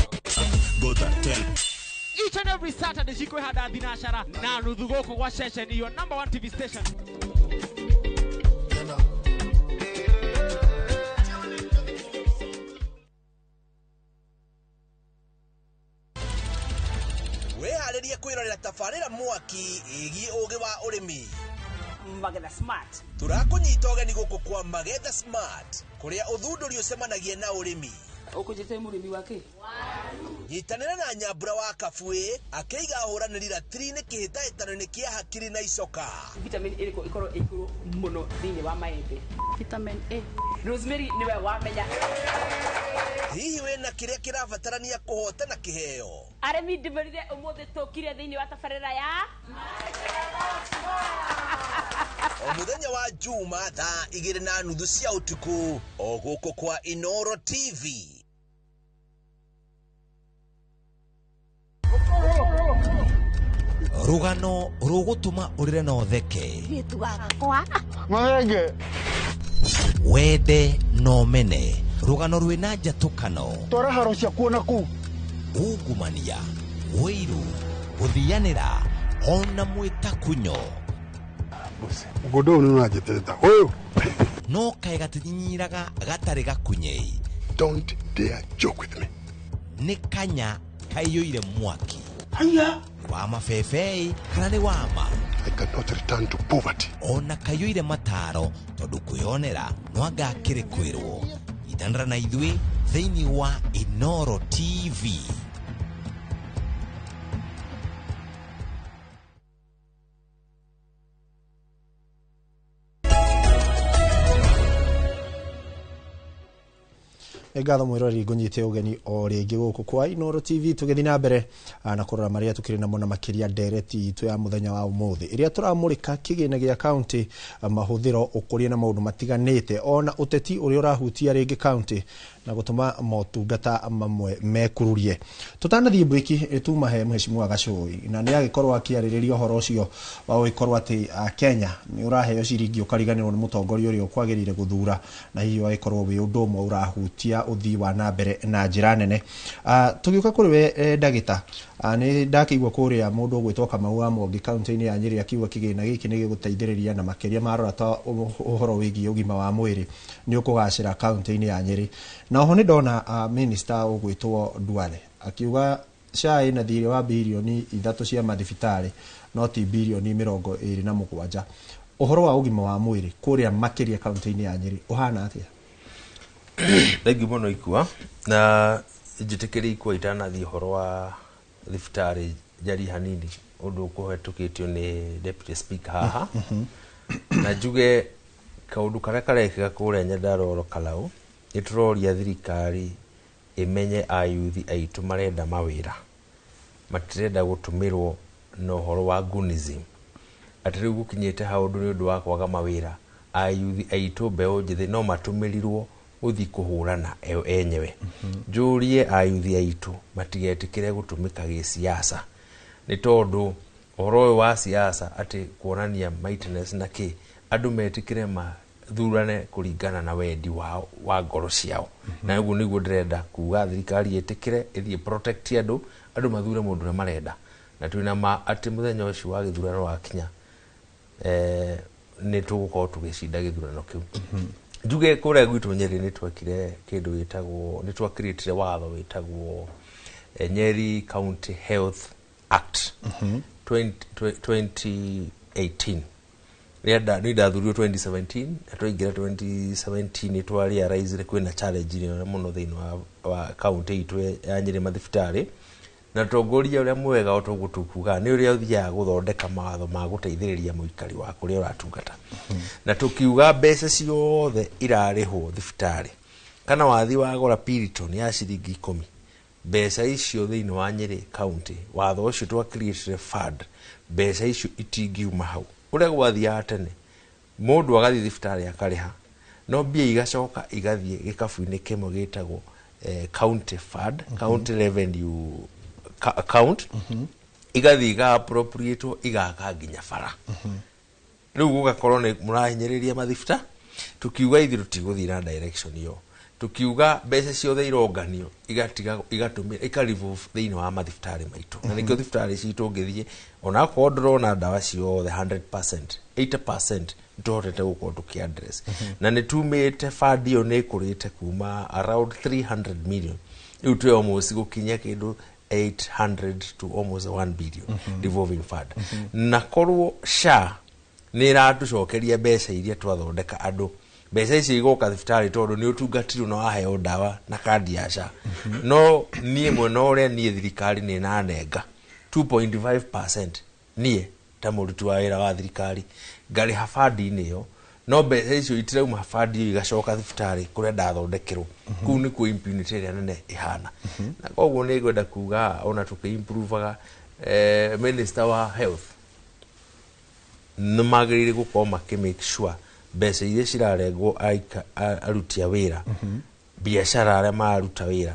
Gota tell. Each and every Saturday cikwĩhanda thinacara na nuthu gũkũ gwa ceceni your number 1 TV station. Wĩharĩrie kwĩrorera tabarĩra mwaki ĩgiĩ ũgĩ wa ũrĩmi. Magetha Smart. Tũrakũnyita ũgeni gũkũ kwa Magetha Smart, kũrĩa ũthundũri ũcemanagia na ũrĩmi. Ũkũnjĩte mũrĩmi wa kĩ? Nyitanĩra na Nyambura wa Kabuĩ akĩiga ahũranĩri ratiri-inĩ kĩhĩtahĩtano-inĩ kĩa hakiri na icoka. Vitamin ĩrĩkũ ĩkorwo ĩ igũrũ mũno thĩinĩ wa maembe? Vitamin A. Rosemary nĩwe wamenya. Hihi wĩna kĩrĩa kĩrabatarania kũhotana kĩheo? Arĩmi ndĩmerire ũmũthĩ tũkire thĩinĩ wa tabarĩra ya Mũthenya wa Juma thaa 2:30 cia ũtukũ o gũkũ kwa Inoro TV. Rũgano rũgũtũma ũrĩre na ũtheke. Wende na ũmene. Rũgano rwĩna njatũkano. Twara haro ciakuo na kũu. Ungumania, ũiru, gũthianĩra ona mwĩtakunyo. Mũgũnda ũyũ nĩ ũranjĩtĩta ũyũ. No kaĩ gatinyinyiraga gatarĩ gakunyei. Don't dare joke with me. Nĩ kanya kaiyũire mwaki. Haya. Wa mabebei kana nĩ wama. I cannot return to poverty. Ona kaiyũire mataro tondũ kwĩyonera no anga akĩrĩ kwĩrwo. Nyitanĩra na ithuĩ thĩinĩ wa Inoro TV. Ngatho mwiroreri ngunyite ugeni o ringi guku kwa Inoro TV tugithi na mbere na kurora maria tukiri namo na makiria ndereti itu ya muthenya wa umuthi iria turamurika kigina gia county mahuthiro ukuria na maundu matiganite ona uteti uria urahutia ringi county na gutuma motungata mamwe mekururie. Tutanathie break tuma he mheshimiwa Gacũi na ni agikorwo akiaririria uhoro ucio wa gugikorwo ati Kenya ni uraheo ciringi ukariganirwo ni mutongoria uria ukwagirire guthura na hihi wagikorwo wi undu umwe urahutia uthii wa na mbere na njira nene. Tugiuka kuri we ndagita, ni ndakigua kuria mundu ugwitwo Kamau wa Mwangi kaunti-ini ya Nyeri akiuga kigina giki ni giguteithiriria na makiria marora ta uhoro wigie ugima wa mwiri ni ukugacira kaunti-ini ya Nyeri. Na oho ni ndona minister ugwitwo Duale akiuga SHA ina thiri wa birioni 3 cia mathibitari no ti birioni 27. Uhoro wa ugima wa mwiri kuria makiria kaunti-ini ya Nyeri uhana atia? Thengiũ mũno Ikua, na njĩtĩkĩrie Ikua itanathiĩ ũhoro wa thibitarĩ njarie hanini ũndũ ũkũhetũkĩtio nĩ deputy speaker haha. Na njuge kaũndũ karĩa karekĩka kũrĩa Nyandarua Ol Kalou, nĩ tũroria thirikari ĩmenye ayuthi aitũ marenda mawĩra, matirenda gũtũmĩrwo na ũhoro wa gunism, atĩ rĩu gũkinyĩte hau ũndũ nĩ ũndũ wa kwaga mawĩra ayuthi aitũ mbeũ njĩthĩ no matũmĩrirwo uthi kuhurana eo enyewe. Njurie ayuthi aitu matigetikire gutumika gĩsiasa nĩ tondu ũhoro ũyũ wa siasa atĩ kuonania maintenance na kĩ andũ metikire mathurane kũringana na wendi wao wa ngoro ciao. Na ũguo nĩguo ndĩrenda kuga thirikari ĩtĩkĩre ĩthiĩ protect andũ, andũ mathure mũndũ ũrĩa marenda, na twĩna ma atĩ mũthenya ũcio wa gĩthurano wakinya nĩ tũgũkorwo tũgĩcinda gĩthurano kĩu. Njuge kũrĩa gwitũ Nyeri nĩ twekire kĩndũ gĩtagwo, nĩ twakĩrĩtire watho wĩtagwo Nyeri County Health Act 2018. Rĩrĩa nĩ ndathurirwo 2017 na twaingĩra 2017 nĩ twa realize kwĩna challenge nene mũno thĩinĩ wa county itũ ya Nyeri mathibitarĩ, na tongoria ũrĩa mwega o toguo tukuga nĩ ũrĩa ũthiaga gũthondeka mawatho ma gũteithĩrĩria mũikari wa kũrĩa ũratungata. Na tukiuga mbeca ciothe irarĩhwo thibitarĩ kana wathi wagũra Piriton ya ciringi 10, mbeca icio thĩinĩ wa Nyeri county watho ũcio twa create fund, mbeca icio itingiuma hau. Ũrĩa gwathiaga tene mũndũ agathiĩ thibitarĩ akarĩha, no mbia igacoka igathiĩ gĩkabu-inĩ kĩmwe gĩtagwo county fund, county revenue account, igathiĩ iga appropriate igaka nginya bara. Rĩu gũgakorwo nĩ mũrahinyĩrĩria mathibita. Tukiuga ithuĩ tũtigũthiĩ na direction ĩyo, tukiuga mbeca ciothe ironganio igatiga igatumira ika revolve thĩinĩ wa mathibitarĩ maitũ. Na nĩkĩo thibitarĩ citũ ũngĩthiĩ onakorwo ndũrona ndawa ciothe 100%, 80% nĩtũhotete gũkorwo tũkĩ address. Na nĩtumĩte fund ĩyo nĩ ĩkũrĩte kuma around 300 million rĩu twĩ almost gũkinya kĩndũ 800 to almost 1 billion revolving fund. Na korwo SHA nĩ ĩratũcokeria mbeca iria twathondeka andũ, mbeca icio igoka thibitarĩ tondũ nĩ ũtungatirwo na waheo ndawa na kandi ya SHA. No niĩ mwena ũrĩa niĩ thirikari nĩ ĩnanenga 2.5% niĩ ta mũruti wa wĩra wa thirikari ngarĩha bandi-inĩ ĩyo, no mbeca icio itirauma bandi ĩyo igacoka thibitarĩ kũrĩa ndathondekerwo. Kũu nĩkuo impunity ĩrĩa nene ĩhana. Na koguo nĩ ngwenda kuga ona tũkĩ-improvaga minister wa health Nĩ magĩrĩire gũkorwo makĩ make sure mbeca iria cirarengwo aruti a wĩra, biacara arĩa mararuta wĩra,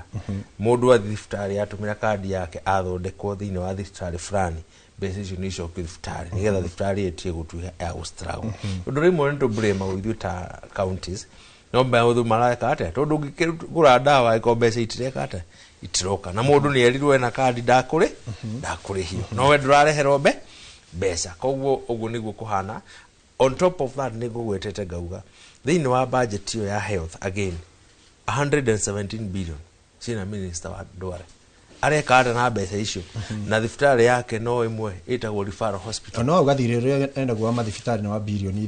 mũndũ athiĩ thibitarĩ atũmĩra kandi yake athondekwo thĩinĩ wa thibitarĩ fulani, mbeca icio nĩ icokio thibitarĩ nĩgetha thibitarĩ ĩtige gũtuĩka ya gũ-struggle. Ũndũ rĩmwe nĩ tũ-blame ithuĩ ta counties, no maũndũ mareka atĩa, tondũ ũngĩkĩgũra ndawa ĩkorwo mbeca itireka atĩa, itiroka, na mũndũ nĩ erirwo ena kandi ndakũrĩhio, no we ndũrareherwo mbeca. Koguo ũguo nĩguo kũhana. On top of that, nĩ ngũgwetete ngauga thĩinĩ wa budget ĩyo ya health, again 117 billion ciĩna minister wa ndware areka atĩa na mbeca icio, na thibitarĩ yake no ĩmwe ĩtagwo referral hospital. No auga thirĩ ũrĩa endagwo wa mathibitarĩ nĩ wa 3 birioni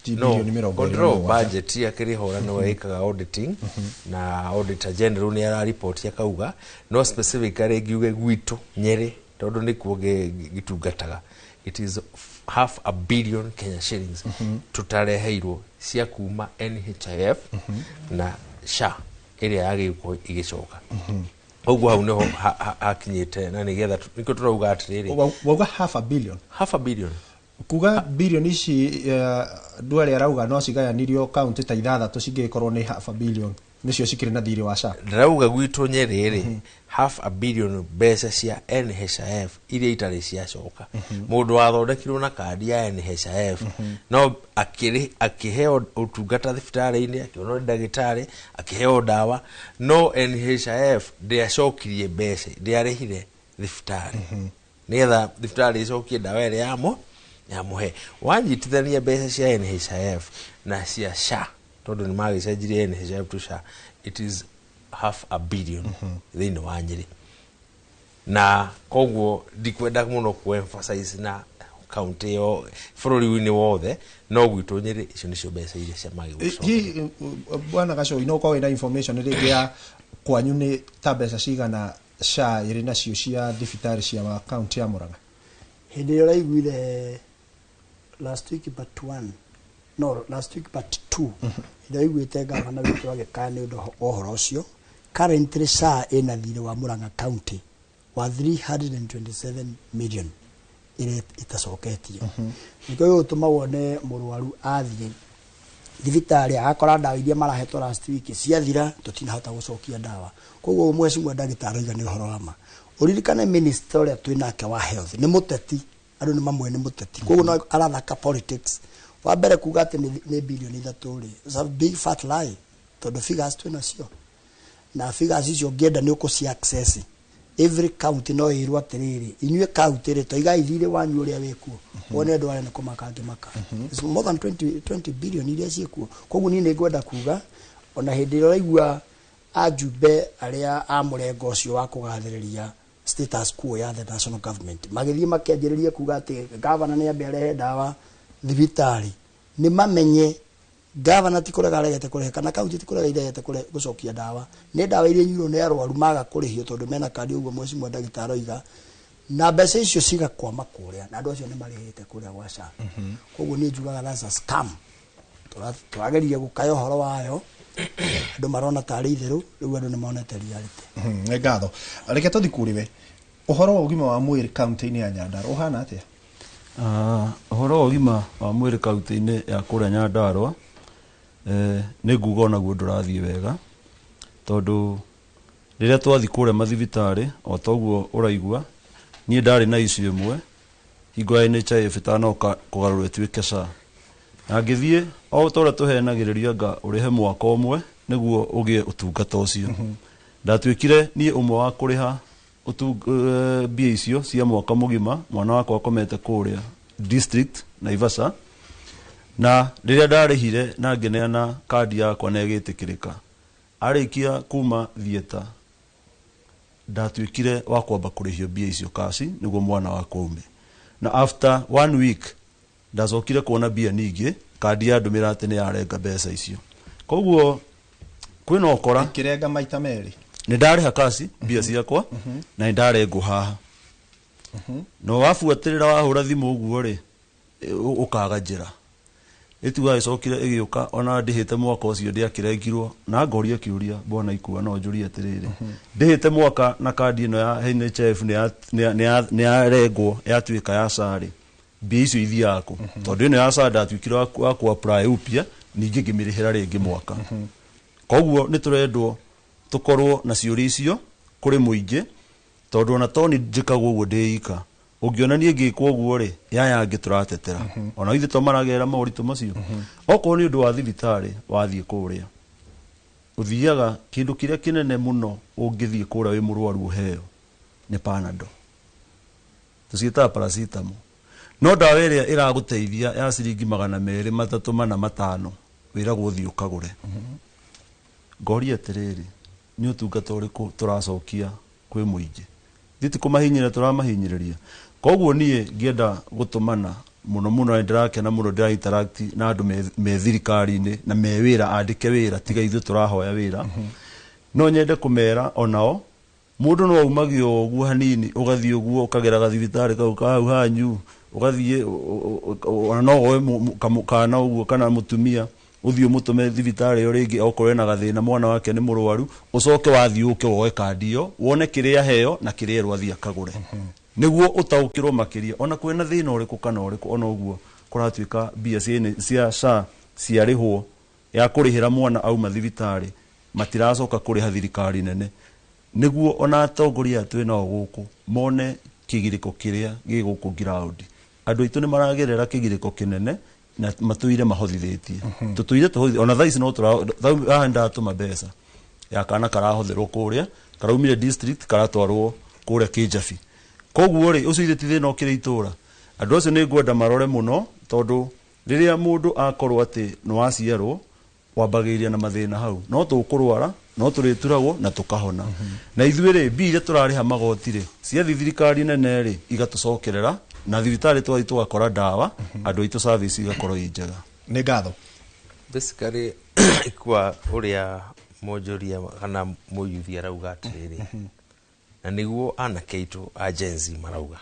ti No, 27 birioni. Control budget akĩrĩhũra nĩwe ĩkaga auditing, na auditor general nĩ araripoti akauga, no specifically ngiuge gwitũ Nyĩrĩ, tondũ nĩkuo gĩtungataga, it is half a billion Kenya shillings tũtareheirwo cia kuma NHIF na SHA ĩrĩa yagĩrĩirwo gũkorwo ĩgĩcoka. Ũguo hau nĩho hakinyĩte, na nĩgetha nĩkĩo tũrauga atĩrĩrĩ. Wauga half a billion? Half a billion. Kuga birioni ici, Ndwere arauga no cigayanirio kaunti ta ithathatũ cingĩgĩkorwo nĩ half a billion nĩcio cikĩrĩ na thirĩ wa SHA. Ndĩrauga gwitũ Nyĩrĩ rĩ, half a billion mbeca cia NHIF iria itarĩ ciacoka. Mũndũ wathondekirwo na kandi ya NHIF no akĩheo ũtungata thibitarĩ-inĩ, akĩonwo nĩ ndagĩtarĩ, akĩheo ndawa, no NHIF ndĩacokirie mbeca, ndĩarĩhire thibitarĩ nĩgetha thibitarĩ ĩcokie ndawa ĩrĩa yamo yamũhe. Wanyitithania mbeca cia NHIF na cia SHA, tondũ nĩ magĩcenjirie NHIF to SHA, it is half a billion thĩinĩ wa Nyĩrĩ. Na koguo ndikwenda mũno ku emphasize na kaunti ĩyo bũrũri-inĩ wothe, no gwitũ Nyĩrĩ icio nĩcio mbeca iria cia magĩgũcoka. Hihi bwana Gacoi no ũkorwo wĩna information rĩngĩ ya kwanyu nĩ ta mbeca cigana SHA ĩrĩ nacio cia thibitarĩ cia kaunti ya Murang'a? Hĩndĩ ĩrĩa ũraiguire last week but one, no, last week but two, hĩndĩ ĩrĩa ũiguĩte gavana witũ agĩkaya nĩ ũndũ wa ũhoro ũcio, currently SHA ĩna thirĩ wa Murang'a County wa 327 million ĩrĩa ĩtacoketie. Nĩkĩo gĩgũtũma wone mũrwaru athiĩ thibitarĩ agakora ndawa iria marahetwo last week ciathira, tũtinahota gũcokia ndawa. Koguo mheshimiwa ndagĩtarĩ oiga nĩ ũhoro wa ma. Ũririkane minister ũrĩa twĩ nake wa health nĩ mũteti, andũ nĩ mamwe nĩ mũteti, koguo no arathaka politics. Wa mbere kuga atĩ nĩ 3 birioni rĩ, it's a big fat lie, tondũ figures twĩ nacio, na figures icio ũngĩenda nĩ ũkũci access. Every county no ĩrwo atĩrĩrĩ, inyuĩ county rĩ, toigai thirĩ wanyu ũrĩa wĩkuo, wone andũ arĩa nĩ kũmaka ngĩmaka. It's more than 20 billion iria ciĩkuo. Koguo niĩ nĩ ngwenda kuga ona hĩndĩ ĩrĩa ũraigua ajumbe arĩa a mũrengo ũcio wa kũgathĩrĩria status quo ya the national government magĩthiĩ makĩanjĩrĩria kuga atĩ gavana nĩ ambe arehe ndawa thibitarĩ, nĩ mamenye gavana ti kũrega aregete kũrehe, kana kaunti ti kũrega iregete gũcokia ndawa, nĩ ndawa iria inyuirwo nĩ arwaru maga kũrĩhio tondũ mena kandi. Ũguo mheshimiwa ndagĩtarĩ oiga, na mbeca icio cigakwama kũrĩa, na andũ acio nĩ marĩhĩte kũrĩa gwa SHA. Koguo niĩ njugaga that's a scam. Tũrageria gũkaya ũhoro wayo, andũ marona tarĩ itherũ, rĩu andũ nĩ monete reality. Nĩ ngatho. Reke tũthi kũrĩ we, ũhoro wa ũgima wa mwĩrĩ kaunti-inĩ ya Nyandarua ũhana atĩa? Ũhoro wa ũgima wa mwĩrĩ kaunti-inĩ ya kũrĩa Nyandarua, nĩ nguga onaguo ndũrathiĩ wega, tondũ rĩrĩa twathiĩ kũrĩa mathibitarĩ, o toguo ũraigua, niĩ ndarĩ na issue ĩmwe hingo ya NHIF ĩtanoka kũgarũrwo ĩtuĩke SHA, na ngĩthiĩ o ta ũrĩa tũhenagĩrĩrio anga ũrĩhe mwaka ũmwe nĩguo ũgĩe ũtungata ũcio. Ndatuĩkire niĩ ũmwe wa kũrĩha mbia icio cia mwaka mũgima. Mwana wakwa akomete kũrĩa district Naivasha, na rĩrĩa ndarĩhire na ngĩneana kandi yakwa na ĩgĩtĩkĩrĩka, arĩkia kuma theatre ndatuĩkire wa kwamba kũrĩhio mbia icio kaci nĩguo mwana wakwa ume, na after one week ndacokire kuona mbia ningĩ kandi yandũmĩra atĩ nĩ yarenga mbeca icio. Koguo kwĩna ũkora. Ĩkĩrenga maita merĩ. Nĩ ndarĩha kaci mbia ciakwa na nĩ ndarengwo haha, no wabuatĩrĩra wahũra thimũ ũguo rĩ, ũkaga njĩra ĩtu gagĩcokire ĩgĩũka ona ndĩhĩte mwaka ũcio ndĩakĩrengirwo. Na ngoria kĩũria, bwana Ikua, no njũrie atĩrĩrĩ, ndĩhĩte mwaka na kandi ĩno ya NHIF nĩ yarengwo yatuĩka ya SHA rĩ, Mbia icio ithiaga kũ? Tondũ ĩno ya SHA ndatuĩkire wa kũ apply upya, ningĩ ngĩmĩrĩhĩra rĩngĩ mwaka. Koguo nĩ tũrendwo tũkorwo na ciũria icio kũrĩ mũingĩ, tondũ ona to nĩ njĩkagwo ũguo ndĩ ika. Ũngĩona niĩ ngĩkwo ũguo rĩ, yaya angĩ tũratetera ona ithuĩ to maragerera moritũ macio. Okorwo nĩ ũndũ wa thibitarĩ, wathiĩ kũrĩa ũthiaga kĩndũ kĩrĩa kĩnene mũno ũngĩthiĩ kũrĩa wĩ mũrwaru ũheo nĩ Panadol, tũciĩtaga paracetamol, no ndawa ĩrĩa ĩragũteithia ya ciringi 200, 300, 4, 5 wĩragwo ũthiĩ ũkagũre. Ngoria atĩrĩrĩ, nĩ ũtungata ũrĩkũ tũracokia kwĩ mũingĩ? Ithuĩ ti kũmahinyĩrĩria tũramahinyĩrĩria. Koguo niĩ ngĩenda gũtũmana mũno mũno, nĩ ndĩrakena mũno ndĩra interact na andũ me thirikari-inĩ na me wĩra, andĩke wĩra, tiga ithuĩ tũrahoya wĩra. No nyende kũmera onao mũndũ no aumagio ũguo hanini, ũgathiĩ ũguo ũkagera gathibitarĩ kau ka hau hanyu, ũgathiĩ ona no woe kana ũguo kana mũtumia, ũthiĩ ũmũtũme thibitarĩ ĩyo rĩngĩ okorwo ena gathĩna, mwana wake nĩ mũrwaru, ũcoke wathiĩ ũke woe kandi ĩyo, wone kĩrĩa aheo na kĩrĩa erwo athiĩ akagũre, nĩguo ũtaũkĩrwo makĩria ona kwĩna thĩna ũrĩkũ kana ũrĩkũ. Ona ũguo kũratuĩka mbia cia SHA ciarĩhwo ya kũrĩhĩra mwana auma thibitarĩ, matiracoka kũrĩha thirikari nene, nĩguo ona atongoria aya twĩ nao gũkũ mone kĩgirĩko kĩrĩa gĩ gũkũ ground. Andũ aitũ nĩ maragerera kĩgirĩko kĩnene na matũire mahothithĩtie. Tũtũire tũhothithĩtie ona thaa ici, no haha ndatũma mbeca ya kana karahotherwo kũrĩa, karaumire district karatwarwo kũrĩa Kĩnjabi. Koguo rĩ, ũcio ithe ti thĩna ũkĩrĩ itũra. Andũ acio nĩ ngwenda marore mũno, tondũ rĩrĩa mũndũ akorwo atĩ nĩ waciarwo, wambagĩrĩria na mathĩna hau, no tũkũrwara, no tũrĩturagwo na tũkahona. Na ithuĩ rĩ, mbia iria tũrarĩha magoti rĩ, ciathiĩ thirikari nene rĩ, igatũcokerera na thibitarĩ twathiĩ tũgakora ndawa, andũ aitũ service igakorwo ĩ njega. Nĩ ngatho. Basically ikua ũrĩa mũnjũria kana mũyuthi arauga atĩrĩrĩ, na nĩguo anake aitũ a Gen Z marauga,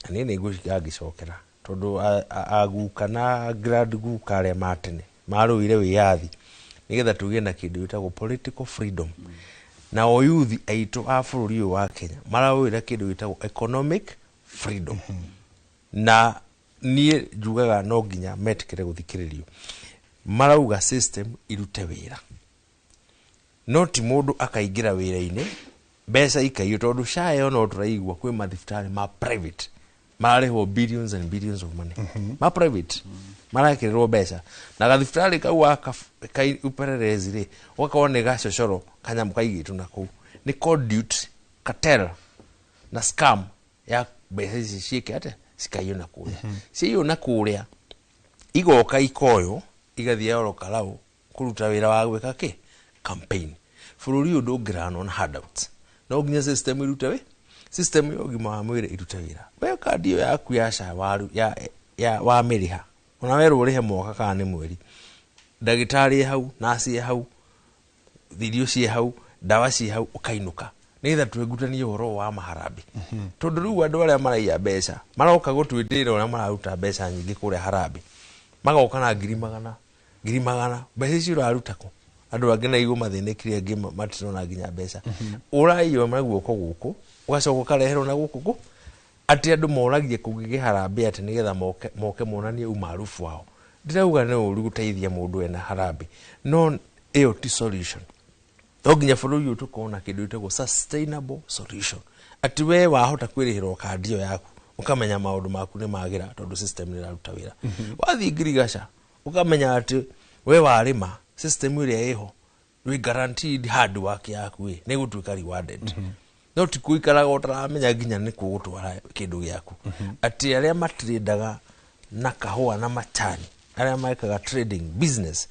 na niĩ nĩ ngũcikangĩcokera, tondũ aguka na grand guka arĩa ma tene marũire wĩyathi nĩgetha tũgĩe na kĩndũ gĩtagwo political freedom, na o yuthi aitũ a bũrũri ũyũ wa Kenya mararũĩra kĩndũ gĩtagwo economic freedom. Na niĩ njugaga no nginya metĩkĩre gũthikĩrĩrio. Marauga system irute wĩra, no ti mũndũ akaingĩra wĩra-inĩ mbeca ikaiywo, tondũ SHA ĩyo no tũraigua kwĩ mathibitarĩ ma private mararĩhwo billions and billions of money, ma private marekĩrĩrwo mbeca, na gathibitarĩ kau aka kai upelelezi rĩ, ũgakorwo nĩ gacocoro kanyamũ kaigĩtwo na kũu nĩ conduit, cartel na scam ya mbeca ici ciĩke atĩa, cikaiywo na kũrĩa, ciaiywo na kũrĩa igoka ikoywo igathiĩ oro karau kũruta wĩra wa gwĩka kĩ campaign. Bũrũri ũyũ ndũngĩranwo na handouts, no nginya system irute wĩ system ya ũgima wa mwĩrĩ irute wĩra. We kandi ĩyo yaku ya SHA waru ya wamĩrĩha, ona werwo ũrĩhe mwaka kana nĩ mweri, ndagĩtarĩ e hau, naci e hau, irio ciĩ hau, ndawa ciĩ hau, ũkainũka, nĩgetha twĩngutanie ũhoro wa maharambĩ. Tondũ rĩu andũ arĩa maraiya mbeca maroka gũtwĩtĩra ũrĩa mararuta mbeca nyingĩ kũrĩa harambĩ, magoka na ngiri magana, ngiri magana. Mbeca icio ũraruta kũ? Andũ angĩ na igũ mathĩnĩkire, angĩ matirona nginya mbeca. Ũraiywo na guoko gũkũ, ũgacoka ũkareherwo na gũkũ kũ atĩ andũ moragie kũngĩgĩ harambĩ atĩ nĩgetha moke monanie umaarufu wao. Ndĩrauga nĩ ũru gũteithia mũndũ ena harambĩ, no ĩyo ti solution. No nginya bũrũri ũyũ tũkorwo na kĩndũ gĩtagwo sustainable solution, atĩ we wahota kwĩrĩhĩra o kandi ĩyo yaku, ũkamenya maũndũ maku nĩ magĩra tondũ system nĩ ĩraruta wĩra. Wathiĩ ngirigaca ũkamenya atĩ we warĩma, system ĩrĩa ĩho wĩ guaranteed hard work yaku ĩ nĩ gũtuĩka rewarded. No ti kũikaraga ũtaramenya nginya nĩ kũ gũtwara kĩndũ gĩaku. Atĩ arĩa matrendaga na kahũa na macani, arĩa mekaga trading business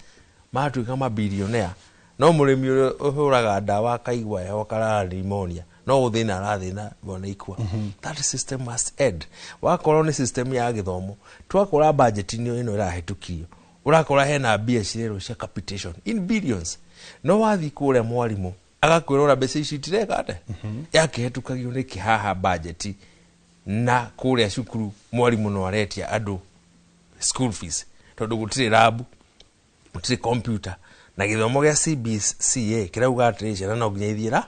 matuĩka mabilionea, no mũrĩmi ũrĩa ũhũraga ndawa akaigua heho akarara pneumonia, no gũthĩna arathĩna bona ikua. That system must end. Wakorwo nĩ system ya gĩthomo, twakora budget-inĩ ĩno ĩrahĩtũkirio, ũrakora hena mbia cirerwo cia capitation in billions, no wathiĩ kũrĩa mwarimũ agakwĩra ũrĩa mbeca ici itireka atĩa, yakĩhetũkagio nĩ kĩhaha budget, na kũrĩa cukuru mwarimũ no aretia andũ school fees tondũ gũtirĩ lab, gũtirĩ computer, na gĩthomo gĩa CBCA kĩrauga atĩrĩ ciana no nginya ithiĩ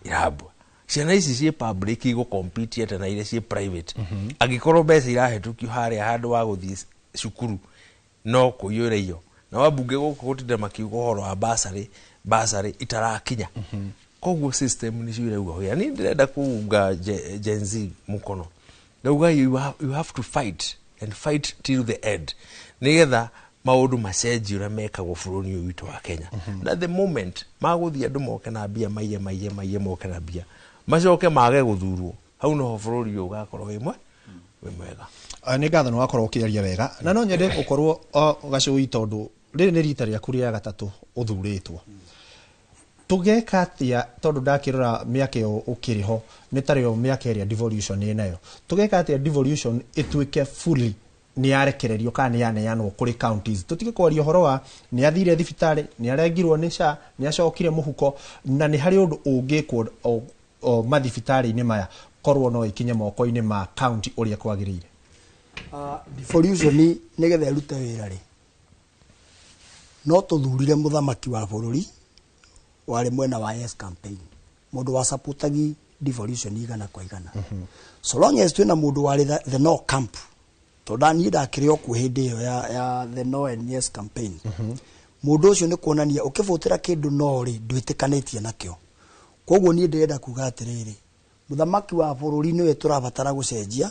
irabu. Ciana ici ciĩ public igũ compete atĩa na iria ciĩ private, angĩkorwo mbeca irahetũkio harĩa handũ wa gũthiĩ cukuru no kũiyũra iyo, na wambunge gũkũ gũtinda makiuga ũhoro wa basarĩ, basarĩ itarakinya. Koguo system nĩcio irauga wĩra. Niĩ ndĩrenda kuunga Gen Z mũkono, ndauga you have to fight and fight till the end, nĩgetha maũndũ macenjie ũrĩa mekagwo bũrũri ũyũ witũ wa Kenya. Na the moment magũthiĩ andũ moke na mbia, maiye, maiye, maiye, moke na mbia, macoke mage gũthurwo, hau noho bũrũri ũyũ ũgakorwo wĩ mwega. Nĩ ngatho, nĩ wakorwo ũkĩaria wega, na no nyende ũkorwo gacũi, tondũ rĩrĩ nĩ rita rĩaku rĩa gatatũ ũthurĩtwo. Tũgeka atĩa, tondũ ndakĩrora mĩaka ĩyo ũkĩrĩ ho nĩ tarĩo mĩaka ĩrĩa devolution ĩnayo, tũgeka atĩa devolution ĩtuĩke fully nĩ yarekererio kana nĩ yaneanwo kũrĩ counties, tũtige kwaria ũhoro wa nĩ athire thibitarĩ, nĩ arengirwo nĩ SHA, nĩ acokire mũhuko, na nĩ harĩ ũndũ ũngĩkwo o mathibitarĩ-inĩ maya korwo no ĩkinye moko-inĩ ma county ũrĩa kwagĩrĩire? Devolution nĩgetha ĩrute wĩra rĩ, no tũthurire mũthamaki wa bũrũri warĩ mwena wa Yes campaign, mũndũ wa supportagi devolution 100%. So long as twĩna mũndũ warĩ the no camp, tondũ niĩ ndakĩrĩ o kuo hĩndĩ ĩyo ya the no and yes campaign, mũndũ ũcio nĩ kuonania ũkĩbũtĩra kĩndũ no rĩ, ndwĩtĩkanĩtie nakĩo. Koguo niĩ ndĩrenda kuga atĩrĩrĩ, mũthamaki wa bũrũri nĩwe tũrabatara gũcenjia,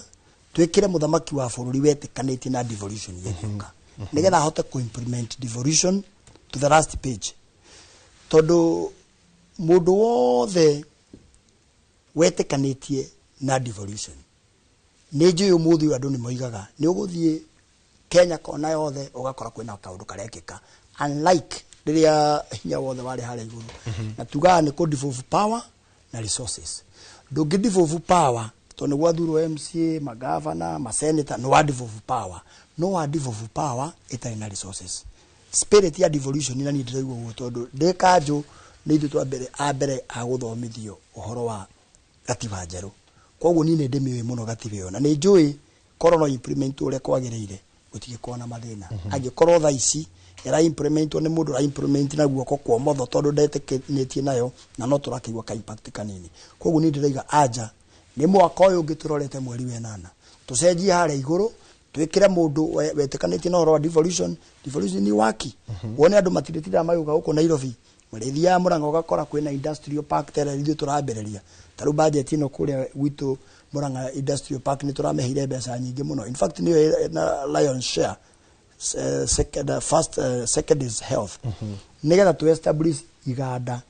twĩkĩre mũthamaki wa bũrũri wetĩkanĩtie na devolution ĩgĩũka, nĩgetha ahote kũ-implement devolution to the last page, tondũ mũndũ wothe wetĩkanĩtie na devolution, nĩ njũĩ ũmũthĩ ũyũ andũ nĩ moigaga nĩ ũgũthiĩ Kenya kona yothe ũgakora kwĩna kaũndũ karekĩka, unlike rĩrĩa hinya wothe warĩ harĩa igũrũ. Na tugaga nĩ kũ devolve power na resources. Ndũngĩ devolve power tondũ nĩ gwathurwo MCA, magavana, maseneta, nĩ wa devolve power, no wa devolve power ĩtarĩ na resources. Spirit ya devolution, na niĩ ndĩraigua ũguo tondũ ndĩ kanjũ, nĩ ithuĩ twa mbere a mbere a gũthomithio ũhoro wa gatiba njerũ. Koguo niĩ nĩ ndĩmĩũĩ mũno gatiba ĩyo, na nĩ njũĩ korwo no implement ũrĩa kwagĩrĩire, gũtingĩkorwo na mathĩna. Angĩkorwo thaa ici ĩra implementwo nĩ mũndũ ũra implement na guoko kwa ũmotho tondũ ndetĩkanĩtie nayo, na no tũrakĩigua ka impact kanini. Koguo niĩ ndĩraiga anja nĩ mwaka ũyũ ũngĩ tũrorete mweri wa ĩnana, tũcenjie harĩa igũrũ, twĩkĩre mũndũ wetĩkanĩtie na ũhoro wa devolution. Devolution nĩ waki wone andũ matirĩtindaga magĩũka gũkũ Nairobi, marĩthiaga Mũrang'a ũgakora kwĩna industrial park tera ithuĩ tũrambĩrĩria. Ta rĩu budget ĩno kũrĩa gwitũ Mũrang'a industrial park nĩ tũramĩheire mbeca nyingĩ mũno. In fact, nĩyo na lion share, second, first, second is health, nĩgetha tu establish iganda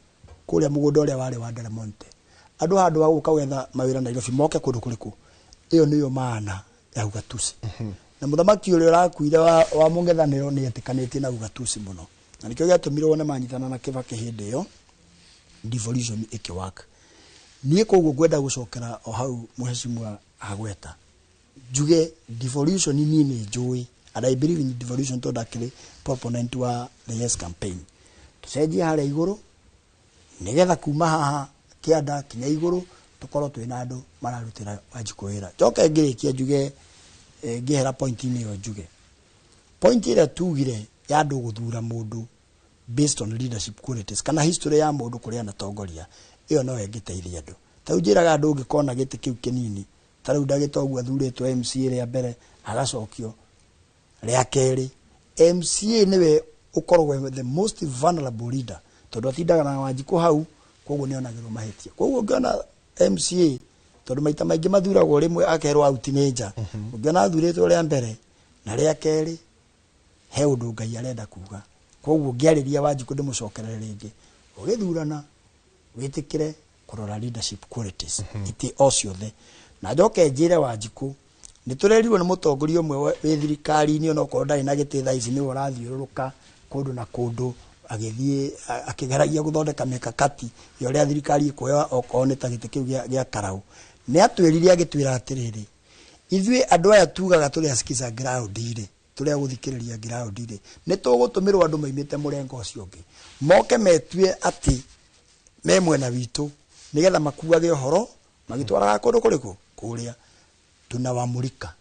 kũrĩa mũgũnda ũrĩa warĩ wa Del Monte, andũ handũ wa gũka gwetha mawĩra Nairobi moke kũndũ kũrĩkũ. Ĩyo nĩyo maana ya ugatuzi. Na mũthamaki ũrĩa ũrakuire wa mũng'ethanĩro nĩ etĩkanĩtie na ugatuzi mũno, na nĩkĩo gĩatũmire wone manyitana na Kĩbakĩ hĩndĩ ĩyo devolution ĩkĩwaka. Niĩ koguo ngwenda gũcokera o hau mũhecimwa agweta, njuge devolution niĩ nĩ njũĩ, and I believe in devolution tondũ ndakĩrĩ proponent wa the Yes campaign. Tũcenjie harĩa igũrũ, nĩgetha kuma haha kĩanda kinya igũrũ tũkorwo twĩna andũ mararutĩra Wanjikũ wĩra. Njoke ngĩrĩkia njuge, ngĩhera point-inĩ ĩyo, njuge point ĩrĩa tugire ya andũ gũthura mũndũ based on leadership qualities kana history ya mũndũ kũrĩa anatongoria, ĩyo no ĩngĩteithia andũ. Ta rĩu njĩraga andũ, ũngĩkona gĩtĩ kĩu kĩnini, ta rĩu ndagĩta ũguo athurĩtwo MCA rĩa mbere, agacokio rĩa kerĩ, MCA nĩwe ũkoragwo the most vulnerable leader, tondũ atindaga na Wanjikũ hau, koguo nĩ onagĩrwo mahĩtia. Koguo ũngĩona MCA, tondũ maita maingĩ mathuragwo rĩmwe akerwo out nĩ nja, ũngĩona athurĩtwo rĩa mbere na rĩa kerĩ, he ũndũ Ngai arenda kuga. Koguo ngĩarĩria Wanjikũ, ndĩmũcokerere rĩngĩ, ũgĩthurana wĩtĩkĩre kũrora leadership qualities, itĩ o ciothe. Na njoke njĩre Wanjikũ, nĩ tũrerirwo nĩ mũtongoria ũmwe wĩ thirikari-inĩ, onokorwo ndarĩ na gĩtĩ thaa ici, nĩwe ũrathiũrũrũka kũndũ na kũndũ agĩthiĩ akĩgeragia gũthondeka mĩkakati ya ũrĩa thirikari ĩkuoya okorwo nĩ ta gĩtĩ kĩu gĩa Karau. Nĩ atwĩrire, agĩtwĩra atĩrĩrĩ, ithuĩ andũ aya tugaga tũrĩ asikiza ground rĩ, tũrĩa gũthikĩrĩria ground rĩ, nĩ tũgũtũmĩrwo andũ maimĩte mũrengo ũcio ũngĩ moke metue atĩ me mwena witũ, nĩgetha makuage ũhoro magĩtwaraga kũndũ kũrĩkũ kũrĩa tunawamulika.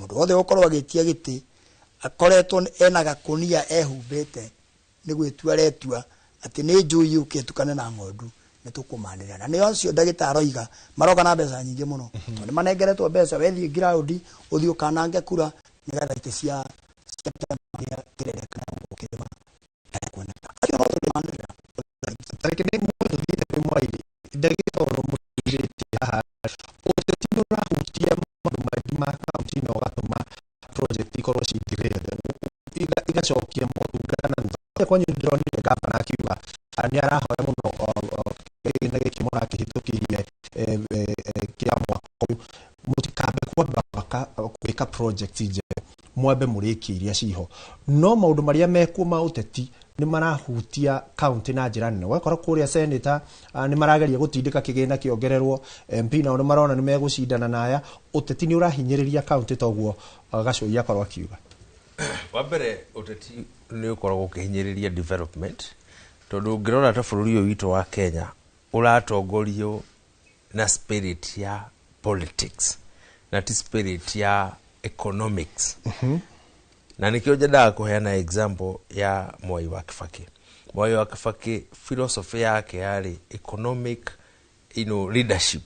Mũndũ wothe ũgũkorwo agĩtia gĩtĩ akoretwo ena gakũnia ehumbĩte nĩ gwĩtua aretua atĩ nĩ njũi yũke ĩtukane na ng'ondu. Nĩ tũkũmanĩrĩra na nĩo acio ndagĩtarĩ oiga maroka na mbeca nyingĩ mũno, tondũ nĩ manengeretwo mbeca, wethiĩ ground ũthiĩ ũkanange kura nĩgetha itĩ cia kĩama kĩrĩa kĩrendekana gũkũ kĩrĩma kuoneka. Acio no tũrĩmanĩrĩra. Tarĩki nĩ mũndũ tũthiĩte kwĩ mwairi ndagĩka oro mũtũirĩte haha, ũteti nĩ ũrahutia maũndũ maingĩ ma kaunti na ũgatũma project ikorwo ci derailed, igacokia motungata na thutha. Kwanyu ndĩronire gavana akiuga nĩ arahoya mũno kĩgĩna gĩkĩ mũrakĩhĩtũkĩire kĩa mwaka ũyũ, mũtikambe kwamba gwĩka project njerũ, mwambe mũrĩkie iria ciho. No maũndũ marĩa mekuo ma ũteti nĩ marahutia kaunti na njĩra nene. Ũgakora kũrĩa senator nĩ marageria gũtindĩka kĩgĩna kĩongererwo, MP nao nĩ marona nĩ megũcindana na aya. Ũteti nĩ ũrahinyĩrĩria kaunti toguo Gacũi akorwo akiuga. Wa mbere, ũteti nĩ ũkoragwo ũkĩhinyĩrĩria development, tondũ ũngĩrora ta bũrũri ũyũ witũ wa Kenya ũratongorio na spirit ya politics na ti spirit ya economics. Na nĩkĩo nyendaga kũheana example ya Mwai wa Kibaki. Mwai wa Kibaki, philosophy yake yarĩ economic leadership,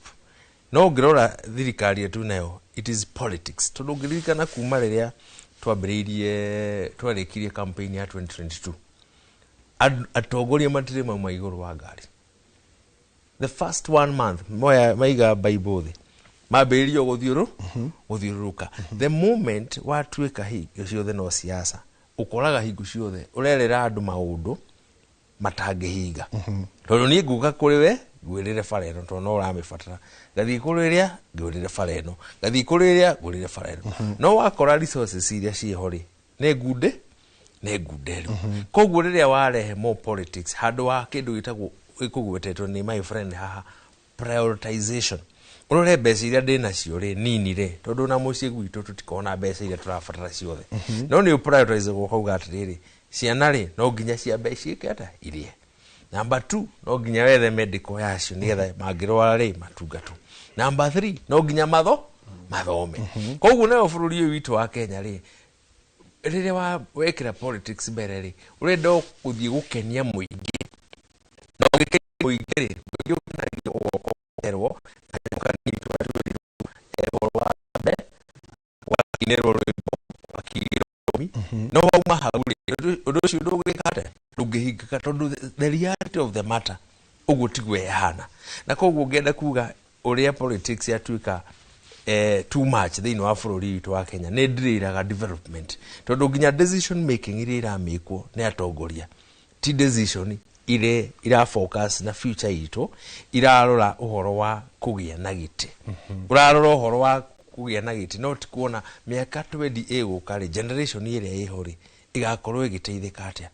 no ũngĩrora thirikari ĩtu nayo, it is politics, tondũ ũngĩririkana kuma rĩrĩa twambĩrĩirie, twarĩkirie campaign ya 2022, atongoria matirĩ mauma igũrũ wa ngari. The first one month moya maiga Bible thĩ, mambĩrĩrio gũthiũrũrũka. The moment watuĩka hingo ciothe no siasa, ũkoraga hingo ciothe ũrerera andũ maũndũ matangĩhinga, tondũ niĩ nguka kũrĩ we ngwĩrĩre bara ĩno tondũ no ũramĩbatara, ngathiĩ kũrĩ ĩrĩa ngwĩrĩre bara ĩno, ngathiĩ kũrĩ ĩrĩa ngwĩrĩre bara ĩno, no wakora resources iria ciĩho rĩ, nĩ ngunde, nĩ ngunderu. Koguo rĩrĩa warehe more politics handũ wa kĩndũ gĩtagwo gĩkũgwetetwo nĩ my friend haha, prioritization, ũrore mbeca iria ndĩ nacio rĩ nini rĩ, tondũ na mũciĩ gwitũ tũtikoragwo na mbeca iria tũrabatara ciothe, no nĩ ũprioritize ũkauga atĩrĩrĩ, ciana rĩ, no nginya ciambe ciĩke atĩa, irie. Number 2, no nginya wethe medical yacio nĩgetha mangĩrwara rĩ matungatwo. Number 3, no nginya mathome. Koguo nayo bũrũri ũyũ witũ wa Kenya rĩ, rĩrĩa wekĩra politics mbere rĩ, ũrenda gũthiĩ gũkenia mũingĩ, na ũngĩkenia mũingĩ rĩ, mũingĩ ũkenagio ũgoka ũkerwo kanyamũ kanini tũrĩa twĩrirwo ũhoro wa mbe, ũgakinĩrwo rwĩmbo, ũgakirĩrwo rũmi, no wauma hau rĩ, ũndũ ũcio ndũngĩka atĩa, ndũngĩhingĩka, tondũ the reality of the matter ũguo tiguo ĩhana. Na koguo ngenda kuga ũrĩa politics yatuĩka too much thĩinĩ wa bũrũri witũ wa Kenya nĩ ndĩrĩraga development, tondũ nginya decision making iria iramĩkwo nĩ atongoria ti decision ire ira focus na future itũ, irarora ũhoro wa kũgĩa na gĩtĩ, ũrarora ũhoro wa kũgĩa na gĩtĩ, no ti kuona mĩaka 20 ĩgũka rĩ, generation ĩrĩa ĩho rĩ ĩgakorwo ĩgĩteithĩka atĩa.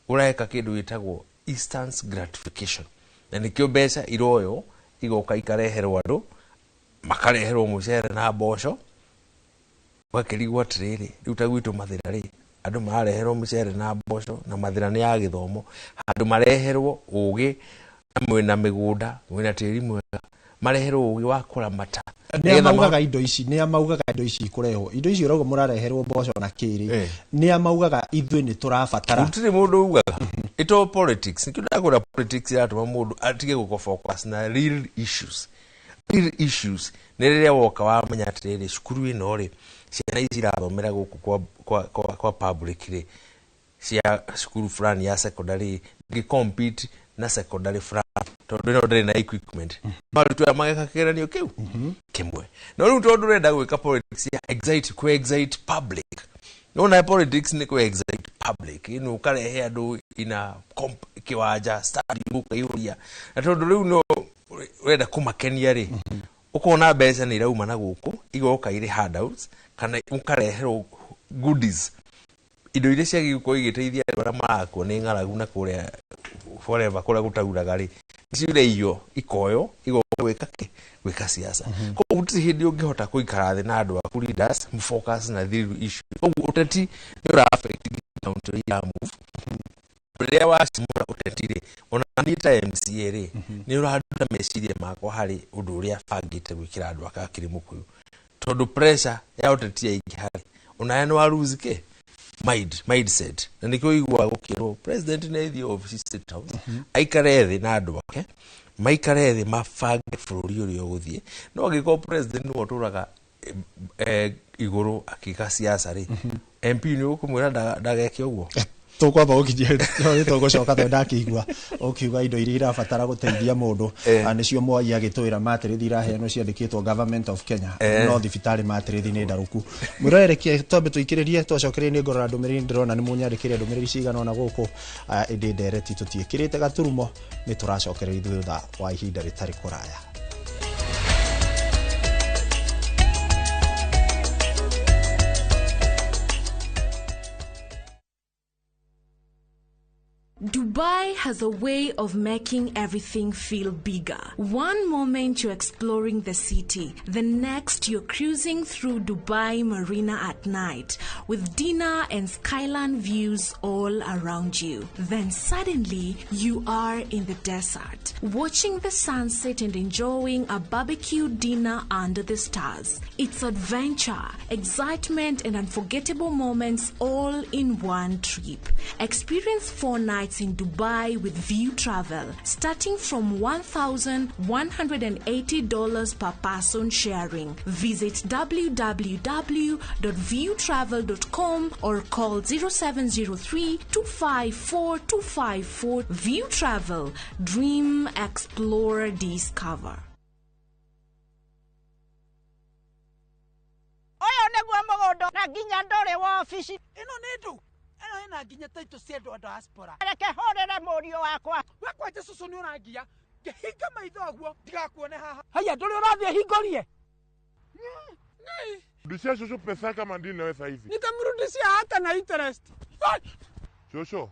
Ũreka kĩndũ gĩtagwo instant gratification, na nĩkĩo mbeca iroywo igoka ikareherwo andũ, makareherwo mũcere na mboco, ũgakĩrigwo atĩrĩrĩ, rĩu ta gwitũ Mathĩra rĩ, andũ marareherwo mũcere na mboco na Mathĩra nĩ ya gĩthomo, handũ mareherwo ũgĩ na mwĩna mĩgũnda, mwĩna tĩri mwega, mareherwo ũgĩ wa kũramata. Nĩ maugaga indo ici, nĩ maugaga indo ici ikũrehwo, indo ici ũrauga mũrareherwo mboco na kĩrĩ, nĩ maugaga ithuĩ nĩ tũrabatara? Gũtirĩ mũndũ ugaga. It all politics. Nĩkĩo ndakwĩra politics iratũma mũndũ atige gũko focus na real issues. Real issues nĩ rĩrĩa woka wamenya atĩrĩrĩ, cukuru ĩno rĩ, ciana ici irathomera gũkũ kwa public rĩ, cia cukuru fulani ya secondary ndingĩ compete na secondary fulani tondũ ĩno ndĩrĩ na equipment. Arutwo aya mageka kĩgeranio kĩu kĩmwe, no rĩu tondũ ũrenda gwĩka politics ya excite, kũ excite public, nona politics nĩ kũ excite public ĩno, ũkarehe andũ ina kĩwanja stadium ũkaihũria, na tondũ rĩu no ũrenda kũmakenia rĩ, ũkona mbeca nĩ irauma na gũkũ igoka irĩ handouts kana ũkareherwo goodies, indo iria ciagĩrĩirwo gũkorwo igĩteithia andũ arĩa marakua nĩ ng'aragu na kũrĩa forever kũrĩa gũtauraga rĩ, icio iraiywo ikoywo igoka gwĩka kĩ, gwĩka siasa. Koguo gũtirĩ hĩndĩ ũngĩhota gũikara thĩ na andũ aku leaders focus na real issue. Koguo ũteti nĩ ũra affect county ira move. Rĩrĩa wacimũra ũteti rĩ, ona niĩ ta MCA rĩ, nĩ ũranduta meciria makwa harĩ ũndũ ũrĩa bangĩte gwĩkĩra andũ aka Kĩrĩmũkũyũ, tondũ pressure ya ũteti yaingĩha rĩ, onawe nĩ wa lose kĩ mindset. Na nĩkĩo ũiguaga gũkĩrwo president nĩ athiĩ office State House aikare thĩ na andũ ake Maikare thĩ mabange bũrũri ũrĩa ũgũthiĩ. No angĩkorwo president nĩwe ũtũraga igũrũ akĩka siasa rĩ, MP nĩ ũkũmwĩra ndageke ũguo. Tũkwamba gũkinyia nĩ tũgũcoka tondũ ndakĩigua ũkiuga indo iria irabatara gũteithia mũndũ nĩcio Mwai agĩtwĩra matĩrĩthi iraheanwo ciandĩkĩtwo Government of Kenya no thibitarĩ matĩrĩthi nĩ ndarũku. Mwĩrorere twambe tũikĩrĩrie twacokereria nĩ ngorora ndũmĩrĩri ndĩrona nĩ mũnyandĩkĩre ndũmĩrĩri cigana ũna gũkũ ĩndĩ ndereti tũtiĩkĩrĩte gaturumo nĩ tũracokereria thutha wa ihinda rĩtarĩ kũraya. Dubai has a way of making everything feel bigger. One moment you're exploring the city, the next you're cruising through Dubai Marina at night with dinner and skyline views all around you. Then suddenly you are in the desert, watching the sunset and enjoying a barbecue dinner under the stars. It's adventure, excitement, and unforgettable moments all in one trip. Experience 4 nights in Dubai with View Travel, starting from $1,180 per person sharing. Visit www.viewtravel.com or call 0703 254 254. View Travel. Dream, explore, discover. Oyo nĩguo mũgũnda na nginya ndũrĩ wa obici. Ĩno nĩ ndũ ĩno ĩna nginya taitũ cia andũ a diaspora. Reke hũrĩre mũriũ wakwa. We kwanja cũcũ nĩ ũrangia ngĩhinga maitho ũguo ndigakuone haha. Haya ndũrĩ ũrathiĩ hingũrie. Rudishia shosho pesa kama ndini nawe saizi. Nitamrudishia hata na interest. Shosho,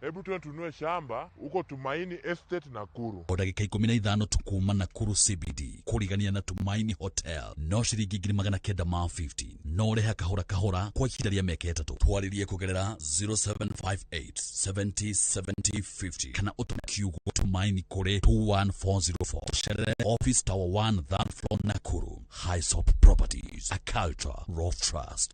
hebu tuende tununue shamba huko Tumaini Estate Nakuru. O ndagĩka 15 tukuma Nakuru CBD kũrigania na Tumaini Hotel no ciringi 950 no ũrĩhe kahora kahora kwa ihinda rĩa mĩaka 3. Twarĩrie kũgerera 0758 70 70 50 kana ũtũme kiugo Tumaini kũrĩ 21404. Cerere Office Tower 1 third floor Nakuru. Highsop Properties, a culture of trust.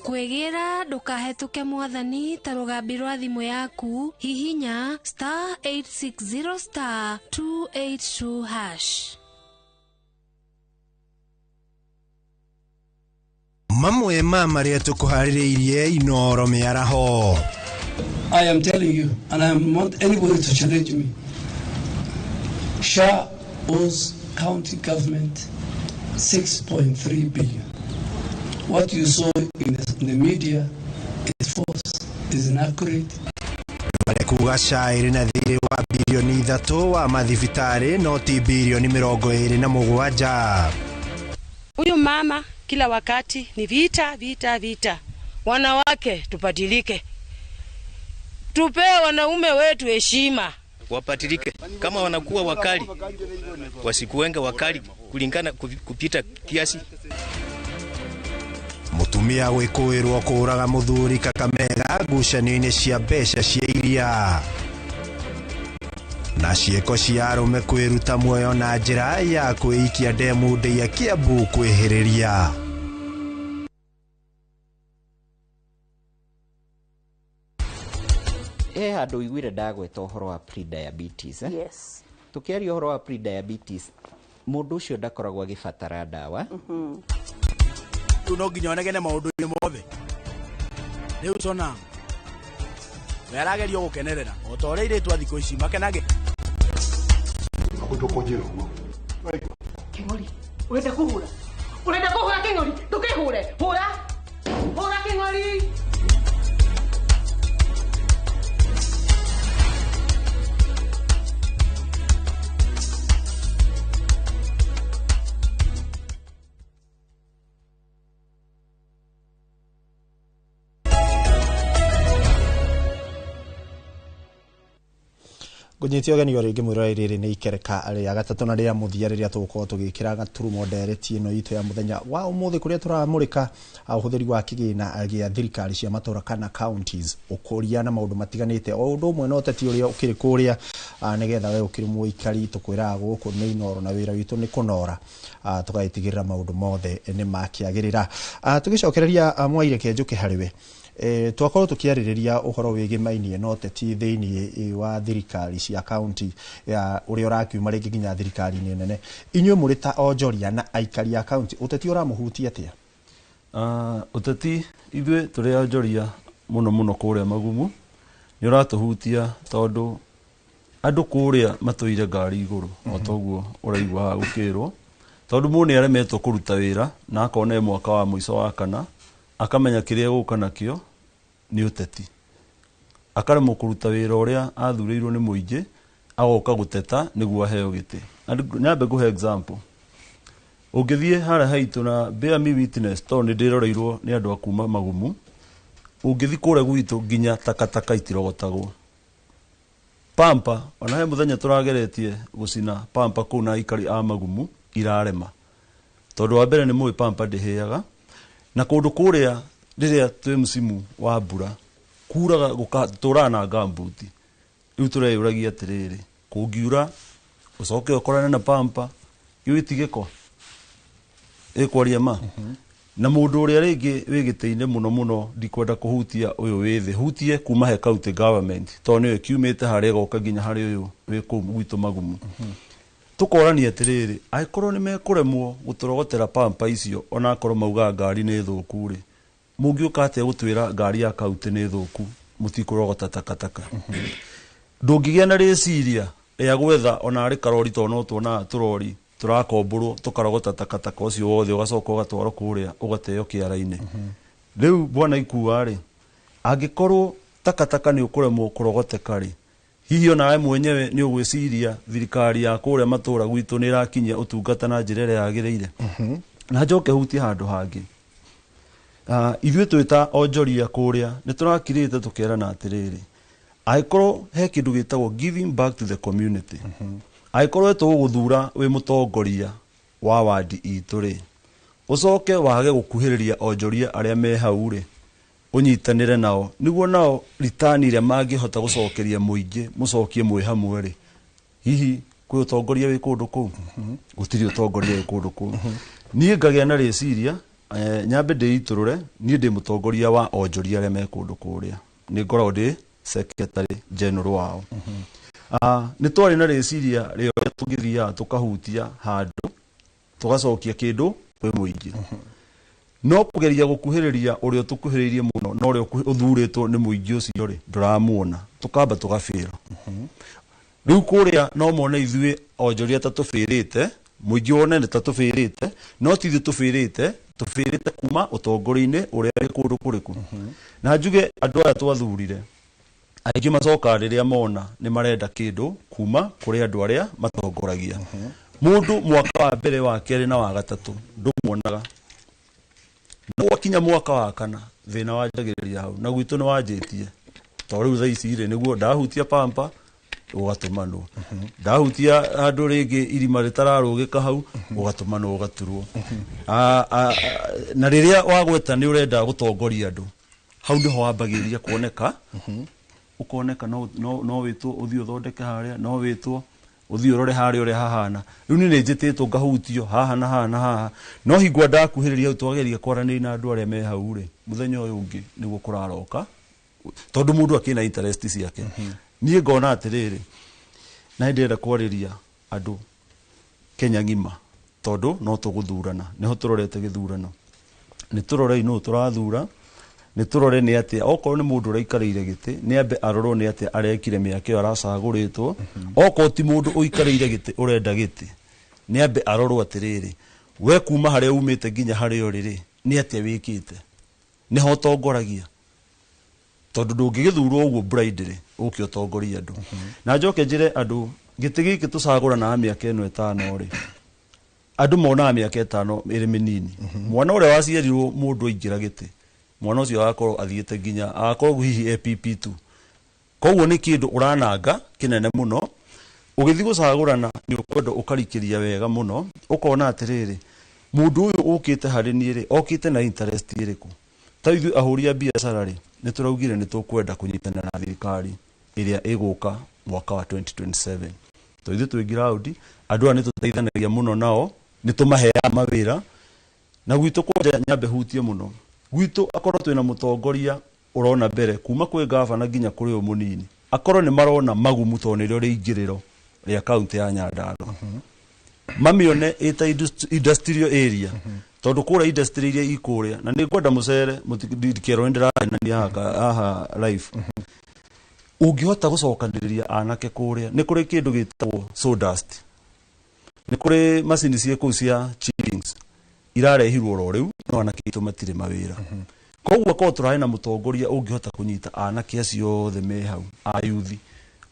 Kwĩgĩra ndũkahĩtũke mwathani ta rũgambi rwa thimũ yaku hihinya *860 *282#. Mamwe ma marĩa tũkũharĩrĩirie Inooro mĩaraho. I am telling you, and I want anybody to challenge me. SHA owes county government 6.3 billion. What you saw in the media is false, is inaccurate. Kuga SHA ĩrĩ na thirĩ wa bilioni 3 wa mathibitarĩ no ti bilioni 27. Huyu mama kila wakati ni vita, vita, vita. Wanawake tubadilike, tupee wanaume wetu heshima. Wapatilike kama wanakuwa wakali, wasikuenge wakali kulingana kupita kiasi. Mutumia gwĩkũĩrwo kũũraga mũthuri Kakamega ngucanio-inĩ cia mbeca cia iria. Na ciĩko cia arũme kwĩruta muoyo na njĩra ya kwĩikia ndemu ndĩa Kiambu kwĩhĩrĩria. Handũ iguire ndagweta ũhoro wa pre-diabetes. Yes. Tũkĩaria ũhoro wa pre-diabetes, mũndũ ũcio ndakoragwo agĩbatara ndawa. Rĩu no nginya onegene maũndũ-inĩ mothe. Rĩu cona we aragerio gũkenerera o ta ũrĩa airĩtu a thikũ ici makenage. Kĩng'ori, ũrenda kũhũra? Ũrenda kũhũra Kĩng'ori? Ndũkĩhũre. Hũra. Hũra Kĩng'ori. Ngũnyite ũgeni o rĩngĩ mwĩroreri, rĩrĩ nĩ ikereka rĩa gatatũ na rĩa mũthia rĩrĩa tũgũkorwo tũgĩkĩra gaturumo ndereti ĩno itũ ya mũthenya wa ũmũthĩ, kũrĩa tũramũrĩka ũhũthĩri wa kĩgĩna gĩa thirikari cia matũra kana counties, ũkũria na maũndũ matiganĩte, o ũndũ ũmwe na ũteti ũrĩa ũkĩrĩ kũrĩa, nĩgetha we ũkĩrĩ mũikari tũkwĩraga gũkũ nĩ Inoro na wĩra witũ nĩ kũnora, tũgagĩtigĩrĩra maũndũ mothe nĩ makĩagĩrĩra. Tũgĩcokereria, Mwaireke njũke harĩ we. Twakorwo tukiarĩrĩria ũhoro wĩgĩmainie na ũteti thĩinĩ wa thirikari cia county ya ũrĩa ũrakiuma rĩngĩ nginya thirikari-inĩ nene. Inyuĩ mũrĩ ta onjoria na aikari a county, ũteti ũramũhutia atĩa? Ũteti ithuĩ tũrĩ onjoria mũno mũno kũrĩa Magumu nĩ ũratũhutia, tondũ andũ kũrĩa matũire ngari igũrũ o toguo ũraigua haha gũkĩrwo, tondũ mũndũ nĩ aremetwo kũruta wĩra na akona e mwaka wa mũico wa kana, akamenya kĩrĩa egũka nakĩo nĩ ũteti, akaremwo kũruta wĩra ũrĩa athurĩirwo nĩ mũingĩ, agoka gũteta nĩguo aheo gĩtĩ. Na nyambe ngũhe example. Ũngĩthiĩ harĩa haitũ, na bear me witness tondũ nĩ ndĩroreirwo nĩ andũ a kuma Magumu, ũngĩthiĩ kũrĩa gwitũ nginya takataka itirogotagwo, pampa ona he mũthenya tũrageretie gũcina pampa kũu na aikari a Magumu irarema, tondũ wa mbere nĩ mũĩ pampa ndĩhĩaga, na kũndũ kũrĩa rĩrĩa twĩ msimu wa mbura kuraga tũraga na gambuti. Rĩu tũreyũragia atĩrĩrĩ, kũngiura ũcoke ũkorane na pampa gĩu ĩtigĩko ĩkwaria ma na mũndũ ũrĩa rĩngĩ wĩ gĩtĩ-inĩ mũno mũno, ndikwenda kũhutia ũyũ wĩ thĩ, hutie kuma he county government, tondũ nĩyo ĩkiumĩte harĩa ĩgoka nginya harĩ ũyũ wĩ kũu gwitũ Magumu. Tũkorania atĩrĩrĩ, angĩkorwo nĩ mekũremwo gũtũrogotera pampa icio, ona akorwo maugaga ngari nĩ thũku rĩ, mũngĩũka atĩa gũtwĩra ngari ya kaunti nĩ thũku mũtikũrogota takataka? Ndũngĩgĩa na rĩciria rĩa gwetha ona arĩ karori, tondũ no tuonaga tũrori tũrakomborwo tũkarogota takataka ũcio wothe, ũgacoka ũgatwarwo kũrĩa ũgateo kĩara-inĩ. Rĩu bwana ikua rĩ, angĩkorwo takataka nĩ ũkũremwo kũrogoteka rĩ, hihi onawe mwenyewe nĩ ũgwĩciria thirikari ya kũrĩa matũra gwitũ nĩ ĩrakinyia ũtungata na njĩra ĩrĩa yagĩrĩire? Na njoke hutie handũ hangĩ. Ithuĩ twĩ ta onjoria kũrĩa nĩ tũrakirĩte tũkerana atĩrĩrĩ, angĩkorwo he kĩndũ gĩtagwo giving back to the community, angĩkorwo we tũgũgũthura wĩ mũtongoria wa wandi itũ rĩ, ũcoke wage gũkuhĩrĩria onjoria arĩa me hau rĩ, ũnyitanĩre nao nĩguo nao ritani ĩrĩa mangĩhota gũcokeria mũingĩ mũcokie mwĩ hamwe rĩ, hihi kwĩ ũtongoria wĩ kũndũ kũu? Gũtirĩ ũtongoria wĩ kũndũ kũu. Niĩ ngagĩa na rĩciria, nyambe ndĩitũrũre, niĩ ndĩ mũtongoria wa onjoria arĩa me kũndũ kũrĩa, nĩ ngoragwo ndĩ secretary general wao. Nĩ twarĩ na rĩciria rĩa ũrĩa tũngĩthiaga tũkahutia handũ tũgacokia kĩndũ kwĩ mũingĩ, no kũgeria gũkuhĩrĩria ũrĩa ũtũkuhĩrĩirie mũno na ũrĩa ũthurĩtwo nĩ mũingĩ ũcio rĩ, ndũramuona, tũkamba tũgabĩra. Rĩu kũrĩa no mone ithuĩ onjoria ta tũbĩrĩte, mũingĩ wone nĩ ta tũbĩrĩte, no ti ithuĩ tũbĩrĩte, tũbĩrĩte kuma ũtongoria-inĩ ũrĩa wĩ kũndũ kũrĩkũ. Na njuge andũ aya twathurire aingĩ macokaga rĩrĩa mona nĩ marenda kĩndũ kuma kũrĩ andũ arĩa matongoragia. Mũndũ mwaka wa mbere, wa kerĩ na wa gatatũ ndũmuonaga, no gwakinya mwaka wa kana thĩna wanjagĩrĩria hau, na gwitũ nĩ wanjĩtie, tondũ rĩu thaa ici rĩ nĩguo ndahutia pampa ũgatũmanwo, ndahutia handũ rĩngĩ irima rĩtararũgĩka hau ũgatũmanwo ũgaturwo. Na rĩrĩa wagweta nĩ ũrenda gũtongoria andũ, hau nĩho wambagĩrĩria kuoneka, ũkoneka no wĩtwo ũthiĩ ũthondeke harĩa, no wĩtwo ũthiĩ ũrore harĩa ũrĩa hahana. Rĩu niĩ nĩ njĩtĩtwo ngahutio haha na haha na haha, no hingwo ndakuhĩrĩria hau twageria kwaranĩria na andũ arĩa me hau rĩ, mũthenya ũyũ ũngĩ nĩguo kũraroka, tondũ mũndũ akĩna interest ciake. Niĩ ngona atĩrĩrĩ, na nĩ ndĩrenda kwarĩria andũ Kenya ng'ima, tondũ no tũgũthurana, nĩho tũrorete gĩthurano, nĩ tũrorei nũ tũrathura, nĩ tũrore nĩ atĩa, okorwo nĩ mũndũ ũraikarĩire gĩtĩ nĩ ambe arorwo nĩ atĩa arekire mĩaka ĩyo aracagũrĩtwo, okorwo ti mũndũ ũikarĩire gĩtĩ ũrenda gĩtĩ nĩ ambe arorwo atĩrĩrĩ, we kuma harĩa umĩte nginya harĩa ũrĩ rĩ, nĩ atĩa wĩkĩte, nĩho ũtongoragia, tondũ ndũngĩgĩthurwo ũguo blindly ũke ũtongorie andũ. Na njoke njĩre andũ, gĩtĩ gĩkĩ tũcagũranaga mĩaka ĩno ĩtano rĩ, andũ monaga mĩaka ĩtano ĩrĩ mĩnini. Mwana ũrĩa waciarirwo mũndũ aingĩra gĩtĩ, mwana ũcio agakorwo athiĩte nginya agakorwo hihi APP tu. Koguo nĩ kĩndũ ũrananga kĩnene mũno. Ũgĩthiĩ gũcagũrana nĩ ũkwenda ũkarikĩria wega mũno, ũkona atĩrĩrĩ, mũndũ ũyũ ũkĩte harĩ niĩ rĩ, okĩte na interest ĩrĩkũ? Ta ithuĩ ahũri a biacara rĩ, nĩ tũraugire nĩ tũkwenda kũnyitana na thirikari ĩrĩa ĩgũka mwaka wa 2027. To ithuĩ twĩ ground, andũ aya nĩ tũteithanagia mũno nao, nĩ tũmaheaga mawĩra. Na gwitũ kwanja nyambe hutie mũno, gwitũ akorwo twĩna mũtongoria ũrona mbere kuma kwĩ gavana nginya kũrĩ ũyũ mũnini, akorwo nĩ marona magumu tondũ nĩrĩo rĩingĩrĩro rĩa kaunti ya Nyandarua, mamĩone ĩta industrial area, tondũ kũrĩa industry iria ikũrĩa, na nĩ ngwenda mũcere mũtikerwo nĩ ndĩrahenania haha live. Ũngĩhota gũcokanĩrĩria anake kũrĩa, nĩ kũrĩ kĩndũ gĩtagwo sawdust, nĩ kũrĩ macini ciĩ kũu cia chippings irarehirwo oro rĩu, no anake aitũ matirĩ mawĩra. Koguo akorwo tũrarĩ na mũtongoria ũngĩhota kũnyita anake acio othe me hau a yuthi,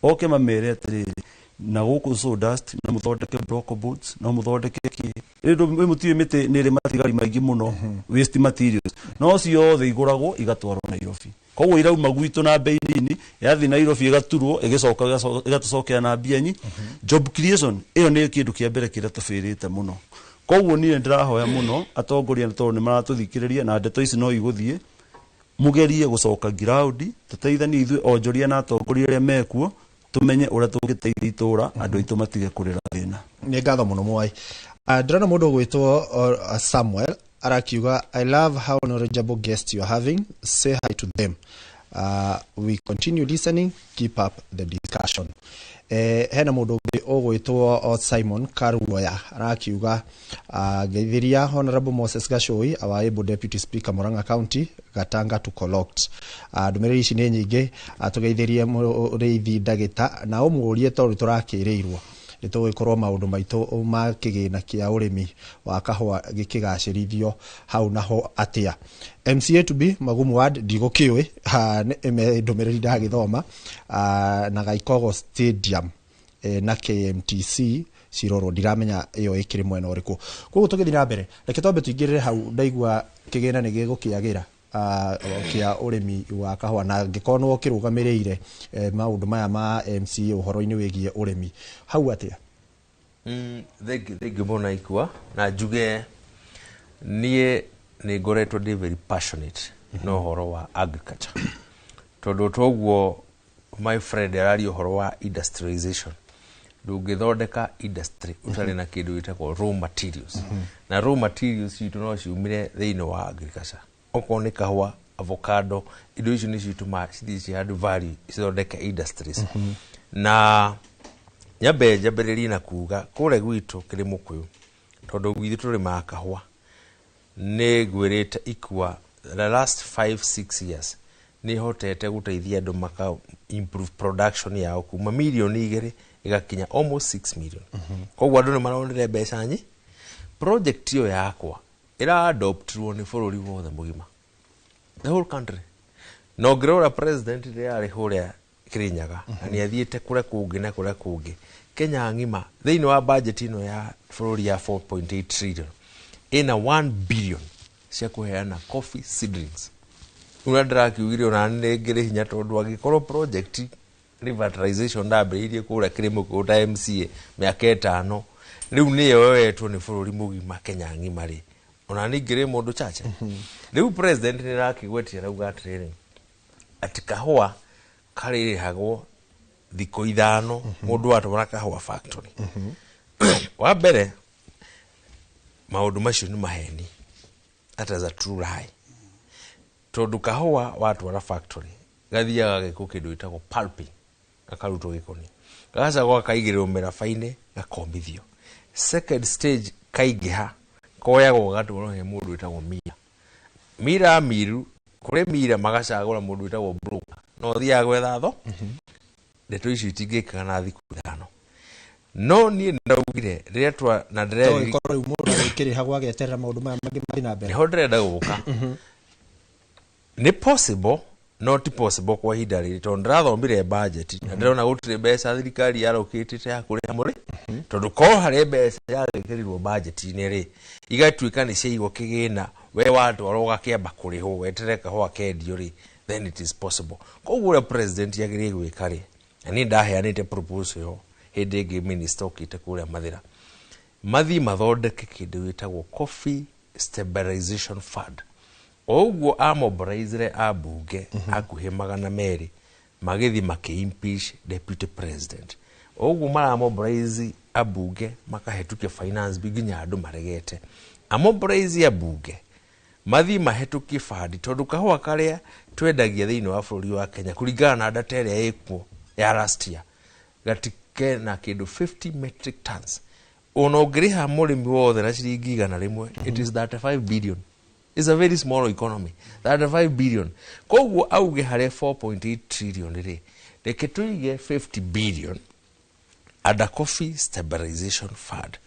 oke mamere atĩrĩrĩ, na gũkũ sawdust no mũthondeke block boards, no mũthondeke kĩ rĩndũ mũtiũĩ mĩtĩ nĩ ĩrĩ matigari maingĩ mũno, waste materials, no ciothe igũragwo igatwarwo Nairobi. Koguo irauma gwitũ na bei nini, yathiĩ Nairobi ĩgaturwo, ĩgĩcoka ĩgatũcokera na mbia nyi. Job creation ĩyo nĩ kĩndũ kĩa mbere kĩrĩa tũbĩrĩte mũno. Koguo niĩ ndĩrahoya mũno atongoria, nĩ tondũ nĩ maratũthikĩrĩria na ndeto ici no igũthiĩ, mũgerie gũcoka ground, tũteithanie ithuĩ onjoria na atongoria arĩa mekuo, tumenye ũrĩa tũngĩteithia itũra, andũ aitũ matige kũrĩra thĩna. Nĩ ngatho mũno Mwai. Ndĩrona mũndũ ũgwĩtwo Samuel arakiuga, "I love how knowledgeable guests you are having. Say hi to them. We continue listening. Keep up the discussion." Hena mũndũ ũngĩ ũgwĩtwo Simon Karuoya arakiuga, "Ngeithiria Honorable Moses Gachui, our able Deputy Speaker, Murang'a County, Gatanga to collect." Ndũmĩrĩri ici nĩ nyingĩ. Tũgeithirie mũrĩithi ndagĩta na ũmũrie tondũ tũrakĩrĩirwo nĩ tũgũgĩkorwo maũndũ maitũ ma kĩgĩna kĩa ũrĩmi wa kahũa gĩkĩgacĩrithio hau naho atĩa. MCA to be Magumu Ward ndigũkĩũĩ, nĩ ndũmĩrĩri ndagĩthoma. Na Gaikogo Stadium na KMTC cirorwo, ndiramenya ĩyo ĩkĩrĩ mwena ũrĩkũ. Koguo tũgĩthiĩ na mbere, reke twambe tũingĩrĩre hau. Ndaigua kĩgĩna nĩ gĩgũkĩagĩra kĩa ũrĩmi wa kahũa, na angĩkorwo nĩwe ũkĩrũgamĩrĩire maũndũ maya ma MCA ũhoro-inĩ wĩgiĩ ũrĩmi hau atĩa? Thank you mũno Ikua, na njuge niĩ nĩ ngoretwo ndĩ very passionate na ũhoro wa agriculture, tondũ toguo my friend araria ũhoro wa industrialization, ndũngĩthondeka industry ũtarĩ na kĩndũ gĩtagwo raw materials, na raw materials citũ no ciumire thĩinĩ wa agriculture, okorwo nĩ kahũa, avocado, indo icio nĩcio itũmaga cithiĩ ci add value, cithondeke industries. Na nyambe njambĩrĩrie na kuga kũrĩa gwitũ kĩrĩ mũkũyũ, tondũ gwitũ tũrĩmaga kahũa, nĩ ngwĩrĩte Ikua, the last 5 6 years nĩ hotete gũteithia andũ maka improve production yao kuma mirioni 2 ĩgakinya almost 6 million. Koguo andũ nĩ maronire mbeca nyi. Project ĩyo yakwa ĩra adoptirwo nĩ bũrũri wothe mũgima, the whole country. Na ũngĩrora president rĩrĩa arĩ kũrĩa Kĩrĩnyaga, na nĩ athiĩte kũrĩa kũngĩ na kũrĩa kũngĩ Kenya ng'ima, thĩinĩ wa budget ĩno ya bũrũri ya 4.8 trillion, ĩna 1 billion cia kũheana coffee seedlings. Rĩu ndĩrakiugire ona nĩ ngĩrĩ hinya, tondũ angĩkorwo project revitalization ndambĩrĩirie kũrĩa Kĩrĩmũkũyũ ta MCA mĩaka 5, rĩu nĩyo yoetwo nĩ bũrũri mũgima Kenya ng'ima rĩ, ona ningĩ rĩ mũndũ chache. Rĩu president nĩ arakĩgwetia, arauga atĩrĩrĩ, atĩ kahũa karĩrĩhagwo thikũ 5 mũndũ atwara kahũa factory. Wa mbere, maũndũ macio nĩ maheni, that is a true lie, tondũ kahũa watwara factory gathiaga gĩkũ kĩndũ gĩtagwo pulping, gakarutwo gĩkoni, gagacoka gakaigĩrĩrwo mĩraba-inĩ, gakomithio. Second stage kaingĩha, koyagwo gatwarwo he mũndũ wĩtagwo mira mira miru kũrĩ mira, magacagũra mũndũ wĩtagwo broker no ũthiaga gwetha tho. Ndeto icio itingĩkaga na thikũ 5, no niĩ ndaugire rĩrĩa twa na To ndĩreriri ĩkorwo rĩu mũndũ agĩkĩrĩhagwo ageterera maũndũ maya mangĩ mathiĩ na mbere. Nĩho ndĩrenda gũka. Nĩ possible, no ti possible kwa ihinda rĩrĩ, tondũ ndĩrathomire budget na ndĩrona gũtirĩ mbeca thirikari yarũkĩtĩte ya kũrĩha mũrĩ, tondũ korwo harĩ mbeca yagĩkĩrirwo budget-inĩ rĩ, igatuĩka nĩ ciaigwo kĩgĩna, we watwarwo ũgakĩamba kũrĩhwo weterere kahũa kendio rĩ. Then it is possible. Koguo ũrĩa president yagĩrĩire gwĩka rĩ, na niĩ ndaheanĩte proposal ĩyo hĩndĩ ĩngĩ minister okĩte kũrĩa Mathĩra, mathiĩ mathondeke kĩndũ gĩtagwo Coffee Stabilization Fund. O ũguo amobilizire ambunge hakuhĩ 200 magĩthiĩ makĩ-impeach deputy president. O ũguo maramobilize ambunge makahetũkia finance bill nginya andũ maregete. Amobilize ambunge mathiĩ mahetũkie fund, tondũ kahũa karĩa twendagia thĩinĩ wa bũrũri wa Kenya kũringana na data ĩrĩa ĩkuo ya last year gatike na kĩndũ 50 metric tons. Ona ũngĩrĩha mũrĩmi wothe na ciringi 100, it is 35 billion. It's a very small economy, 35 billion. Koguo auge harĩa 4.8 trillion rĩ, reke tũige 50 billion under Coffee Stabilization Fund.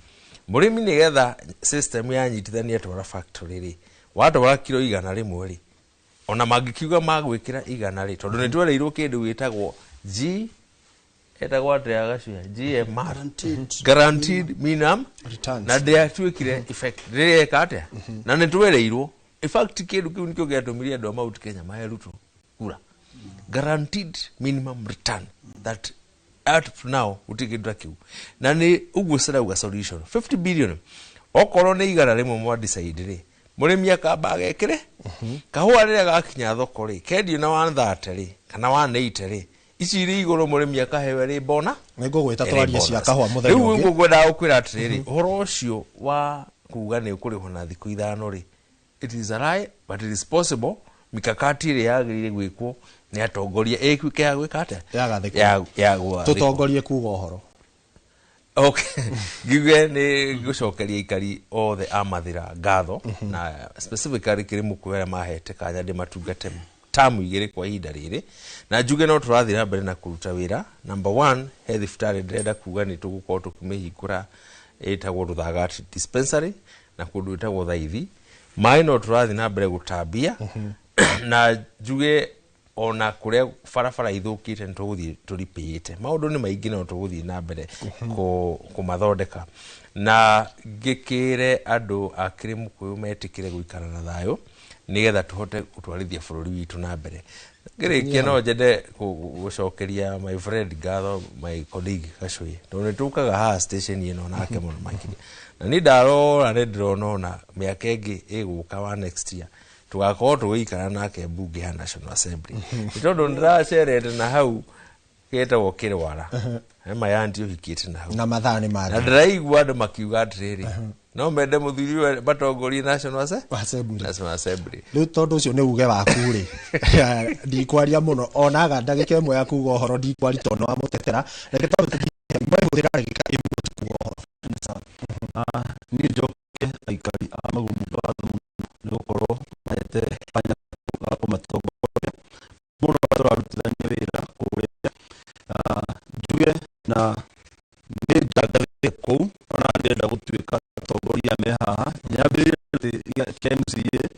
Mũrĩmi nĩgetha system yanyitithania twara factory rĩ, watwara kiro 100 rĩ, ona mangĩkiuga magwĩkĩra 100 rĩ, tondũ nĩ twereirwo kĩndũ gĩtagwo G etagwo atĩa Gacuya, GMR, guaranteed minimum returns, na ndĩatuĩkire effect rĩrĩa eka atĩa, na nĩ twereirwo. In fact kĩndũ kĩu nĩkĩo gĩatũmire andũ a Mount Kenya mahe Ruto kura, guaranteed minimum return, that up to now gũtirĩ kĩndũ ta kĩu. Na nĩ ũguo cirauga solution 50 billion, okorwo nĩ 100 mwa decide rĩ, mũrĩmi akamba agekĩre kahũa rĩrĩa gakinya thoko rĩ, kendio na 130 rĩ kana 180 rĩ, ici irĩ igũrũ mũrĩmi akaheo ĩrĩ bona. Nĩ ngũgwĩta twarie cia kahũa mũthenya rĩu ũngĩ. Ũguo ngwendaga gũkwĩra atĩrĩrĩ, ũhoro ũcio wa kuga nĩ ũkũrĩhwo na thikũ 5 rĩ, it is a lie, but it is possible. Mikakati ĩrĩa yagĩrĩire gwĩkwo nĩ atongoria ĩkuĩke ya gwĩka atĩa, Yagathĩkwo. ya gwathĩkwo. Tũtongorie kuga ũhoro. Okay, ngiuge nĩ gũcokeria aikari othe a Mathĩra ngatho, na specifically kĩrĩ mũkũyũ arĩa mahete kanya ndĩmatungate tamu 2 kwa ihinda rĩrĩ, na njuge no tũrathiĩ na mbere na kũruta wĩra. Number 1, he thibitarĩ ndĩrenda kuga nĩ tũgũkorwo tũkĩmĩhingũra ĩtagwo Rũthagati Dispensary na kũndũ ĩtagwo Thaithi. Maĩ no tũrathiĩ na mbere gũtambia, na njuge ona kũrĩa barabara ithũkĩte nĩ tũgũthiĩ tũripĩĩte. Maũndũ nĩ maingĩ no tũgũthiĩ na mbere kũmathondeka. Na ngĩkĩre andũ a Kĩrĩmũkũyũ metĩkĩre gũikara na thayũ nĩgetha tũhote gũtwarithia bũrũri witũ na mbere. Ngĩrĩkia no nyende gũcokeria my friend ngatho, my colleague Gacũĩ, tondũ nĩ tũkaga haha station ĩno nake mũno makĩria, na niĩ ndarora nĩ ndĩrona ona mĩaka ĩngĩ ĩgũka wa next year tũgakorwo tũgĩikara nake mbunge ya National Assembly, nĩ tondũ nĩndĩracerete na hau getagwo Kĩrwara, he mayanti ũhikĩte na hau na mathaa nĩ na mathira. ndĩraigua andũ makiuga atĩrĩrĩ, no mende mũthuri ũyũ matongorie National Assembly. National Assembly. Rĩu tondũ ũcio nĩ uge waku rĩ, ndikwaria mũno, onaga ndagĩka ĩmwe ya kuga ũhoro ndikwari tondũ nĩ wamũtetera. Reke twambe tũthiĩ hũthĩra ndagĩka ĩmwe tu kuga ũhoro. Niĩ njoke aikari a Magumu ngatho mũno nĩ gũkorwo mahete kanya ga kũmatongoria mũno tũrarutithania wĩra kũrĩa. Njuge na nĩ njangathĩte kũu, ona ndĩrenda gũtuĩka atongoria me haha, nyambĩrĩrie gĩtĩ kĩa MCA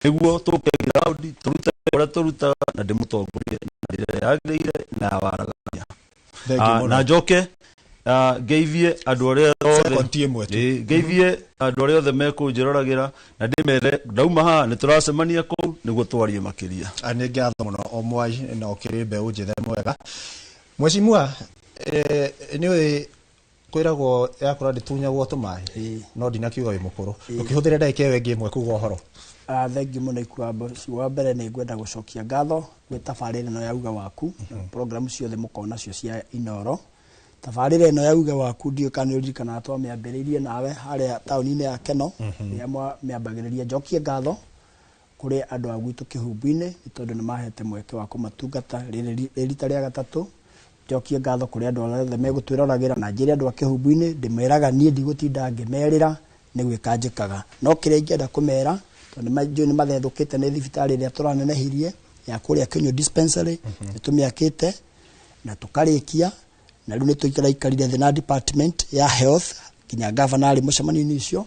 nĩguo tũke ground tũrute ũrĩa tũrutaga na ndĩmũtongorie na njĩra ĩrĩa yagĩrĩire na ya waragania. Thank you mũno. Na njoke ngeithie andũ arĩa othe Second ĩmwe tu. Ngeithie andũ arĩa othe mekũnjĩroragĩra na ndĩmere ndauma haha nĩ tũracemania kũu nĩguo twarie makĩria. Nĩ ngatho mũno o mwai na ũkĩrĩ mbeũ njĩthĩ mwega. Mheshimiwa, nĩ ũĩ kwĩragwo yakũra ndĩtunyagwo tũmaĩ, no ndinakiuga wĩ mũkũrũ, ũkĩhũthĩra ndagĩka ĩyo ĩngĩ ĩmwe kuga ũhoro. Thengiũ mũno Ikuambo. Wa mbere nĩ ngwenda gũcokia ngatho gwĩ tabarĩra ĩno ya uga waku, programu ciothe mũkoragwo nacio cia Inoro. Tabarĩra ĩno ya uga waku ndiũĩ kana nĩ ũririkanaga twamĩambĩrĩirie nawe harĩa taũni-inĩ ya Keno, rĩrĩa mwamĩambagĩrĩria. Njokie ngatho kũrĩ andũ a gwitũ Kĩhumbu-inĩ nĩ tondũ nĩ mahete mweke wa kũmatungata rĩrĩ rita rĩa gatatũ. Njokie ngatho kũrĩ andũ arĩa othe megũtwĩroragĩra, na njĩre andũ a Kĩhumbu-inĩ ndĩmeraga niĩ ndigũtinda ngĩmerĩra nĩ gwĩka njĩkaga, no kĩrĩa ingĩenda kũmera tondũ njũĩ nĩ mathethũkĩte nĩ thibitarĩ ĩrĩa tũranenehirie ya kũrĩa Kĩnyũ Dispensary, nĩ tũmĩakĩte na tũkarĩkia, na rĩu nĩ tũikaraikarire thĩ na department ya health nginya gavana arĩ mũcemanio-inĩ ũcio,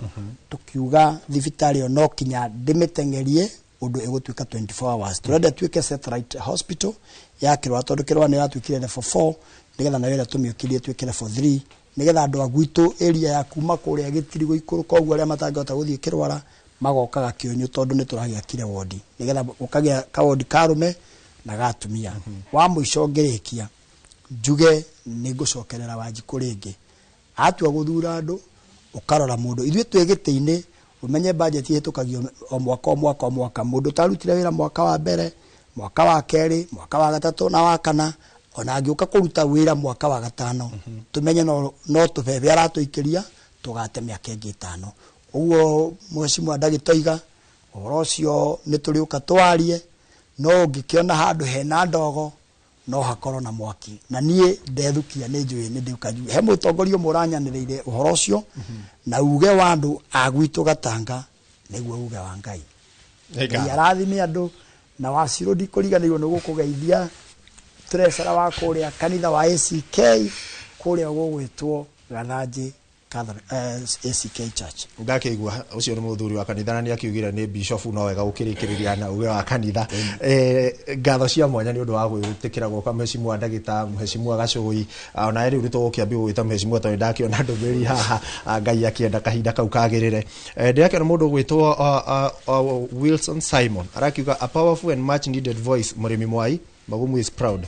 tũkiuga thibitarĩ ĩyo no kinya ndĩmĩteng'erie ũndũ ĩgũtuĩka 24 hours. Tũrenda ĩtuĩke satellite hospital ya Kĩrũa, tondũ Kĩrũa nĩ yatuĩkire level 4, nĩgetha nayo ĩrĩa tũmĩũkĩrie ĩtuĩke level 3, nĩgetha andũ a gwitũ area ya kuma kũrĩa Gĩtiri gũikũrũka ũguo arĩa matangĩhota gũthiĩ Kĩrwara magokaga Kĩũnyũ, tondũ nĩ tũragĩakire wodi, nĩgetha gũkagĩa kawondi ka arũme Na ga atumia. Wa mũico ngĩrĩkia njuge nĩ ngũcokerera Wanjikũ rĩngĩ, atua gũthura andũ ũkarora mũndũ ithuĩ twĩ gĩtĩ-inĩ, ũmenye budget ĩhĩtũkagio o mwaka o mwaka o mwaka. Mũndũ ũtarutire wĩra mwaka wa mbere, mwaka wa kerĩ, mwaka wa gatatũ na wa kana, ona angĩũka kũruta wĩra mwaka wa gatano, tũmenye no tũbebe aratũikĩria tũgate mĩaka ĩngĩ 5. Ũguo mheshimiwa ndagĩtoiga ũhoro ũcio nĩ tũrĩũka twarie, no ũngĩkĩona handũ hena ndogo no hakorwo na mwaki, na niĩ ndethukia nĩ njũĩ nĩ ndĩũka njuge he mũtongoria ũmwe ũranyanĩrĩire ũhoro ũcio, na uge wa andũ a gwitũ Gatanga nĩguo uge wa Ngai. Ngai arathime andũ. Na Wacirũ ndikũriganĩirwo nĩ gũkũgeithia treasurer wa kũrĩa kanitha wa ACK kũrĩa gũgwĩtwo Gathanjĩ ACK Church. Ndakĩigua ũcio nĩ mũthuri wa kanitha na nĩ akiugire nĩ bishop, no wega gũkĩrĩkĩrĩria na uge wa kanitha. Ngatho cia mwanya nĩ ũndũ wa gwĩtĩkĩra gũka, mheshimiwa ndagĩta, mheshimiwa Gacũi. Ona rĩu nĩ tũgũkĩambia gũgwĩta mheshimiwa tondũ ndakĩona ndũmĩrĩri haha. Ngai akĩenda kahinda kau kagĩrĩre. Ndĩrakĩona mũndũ ũgwĩtwo Wilson Simon arakiuga, "A powerful and much needed voice, mũrĩmi Mwai Magumu is proud."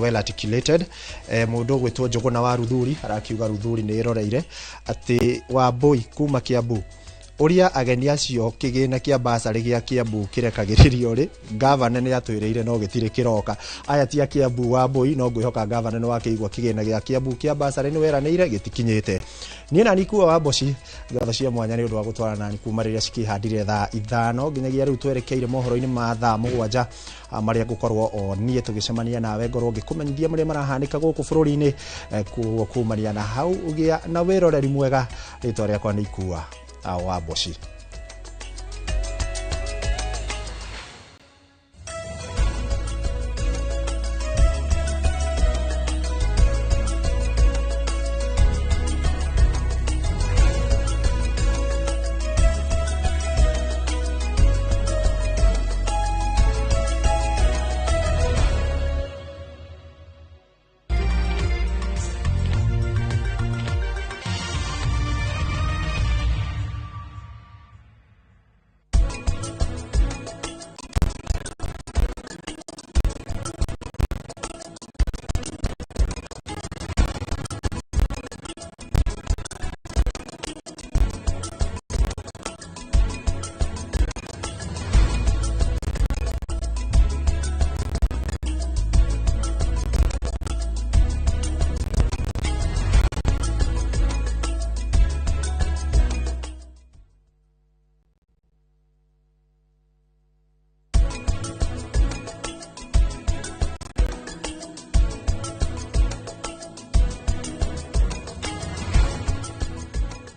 Well articulated. Mũndũ ũgwĩtwo Njũgũna wa Ruthuri arakiuga Ruthuri nĩ ĩroreire atĩ Wambui kuma Kiambu, ũria ageni acio kĩgĩna kĩa basarĩ gĩa Kiambu kĩrekagĩrĩrio rĩ, gavana nĩ atwĩrĩire no gĩtirĩ kĩroka. Aya ti a Kiambu, Wambui, no ngwĩhoka gavana nĩ wakĩigua kĩgĩna gĩa Kiambu kĩa basarĩ nĩ weranĩire gĩtikinyĩte. Niĩ nani kuo Wamboci, ngatho cia mwanya nĩ ũndũ wa gũtwarana nani kuma rĩrĩa cikĩhandire thaa 5 nginyagia rĩu twerekeire mohoro-inĩ ma thaa 7 marĩa ngũkorwo o niĩ tũgĩcemania nawe, ngorwo ngĩkũmenyithia marĩa marahanĩka gũkũ bũrũri-inĩ. Kumania na hau ũgĩa na wĩroreri mwega. Rĩtwa rĩakwa nĩ Ikua Wamboci.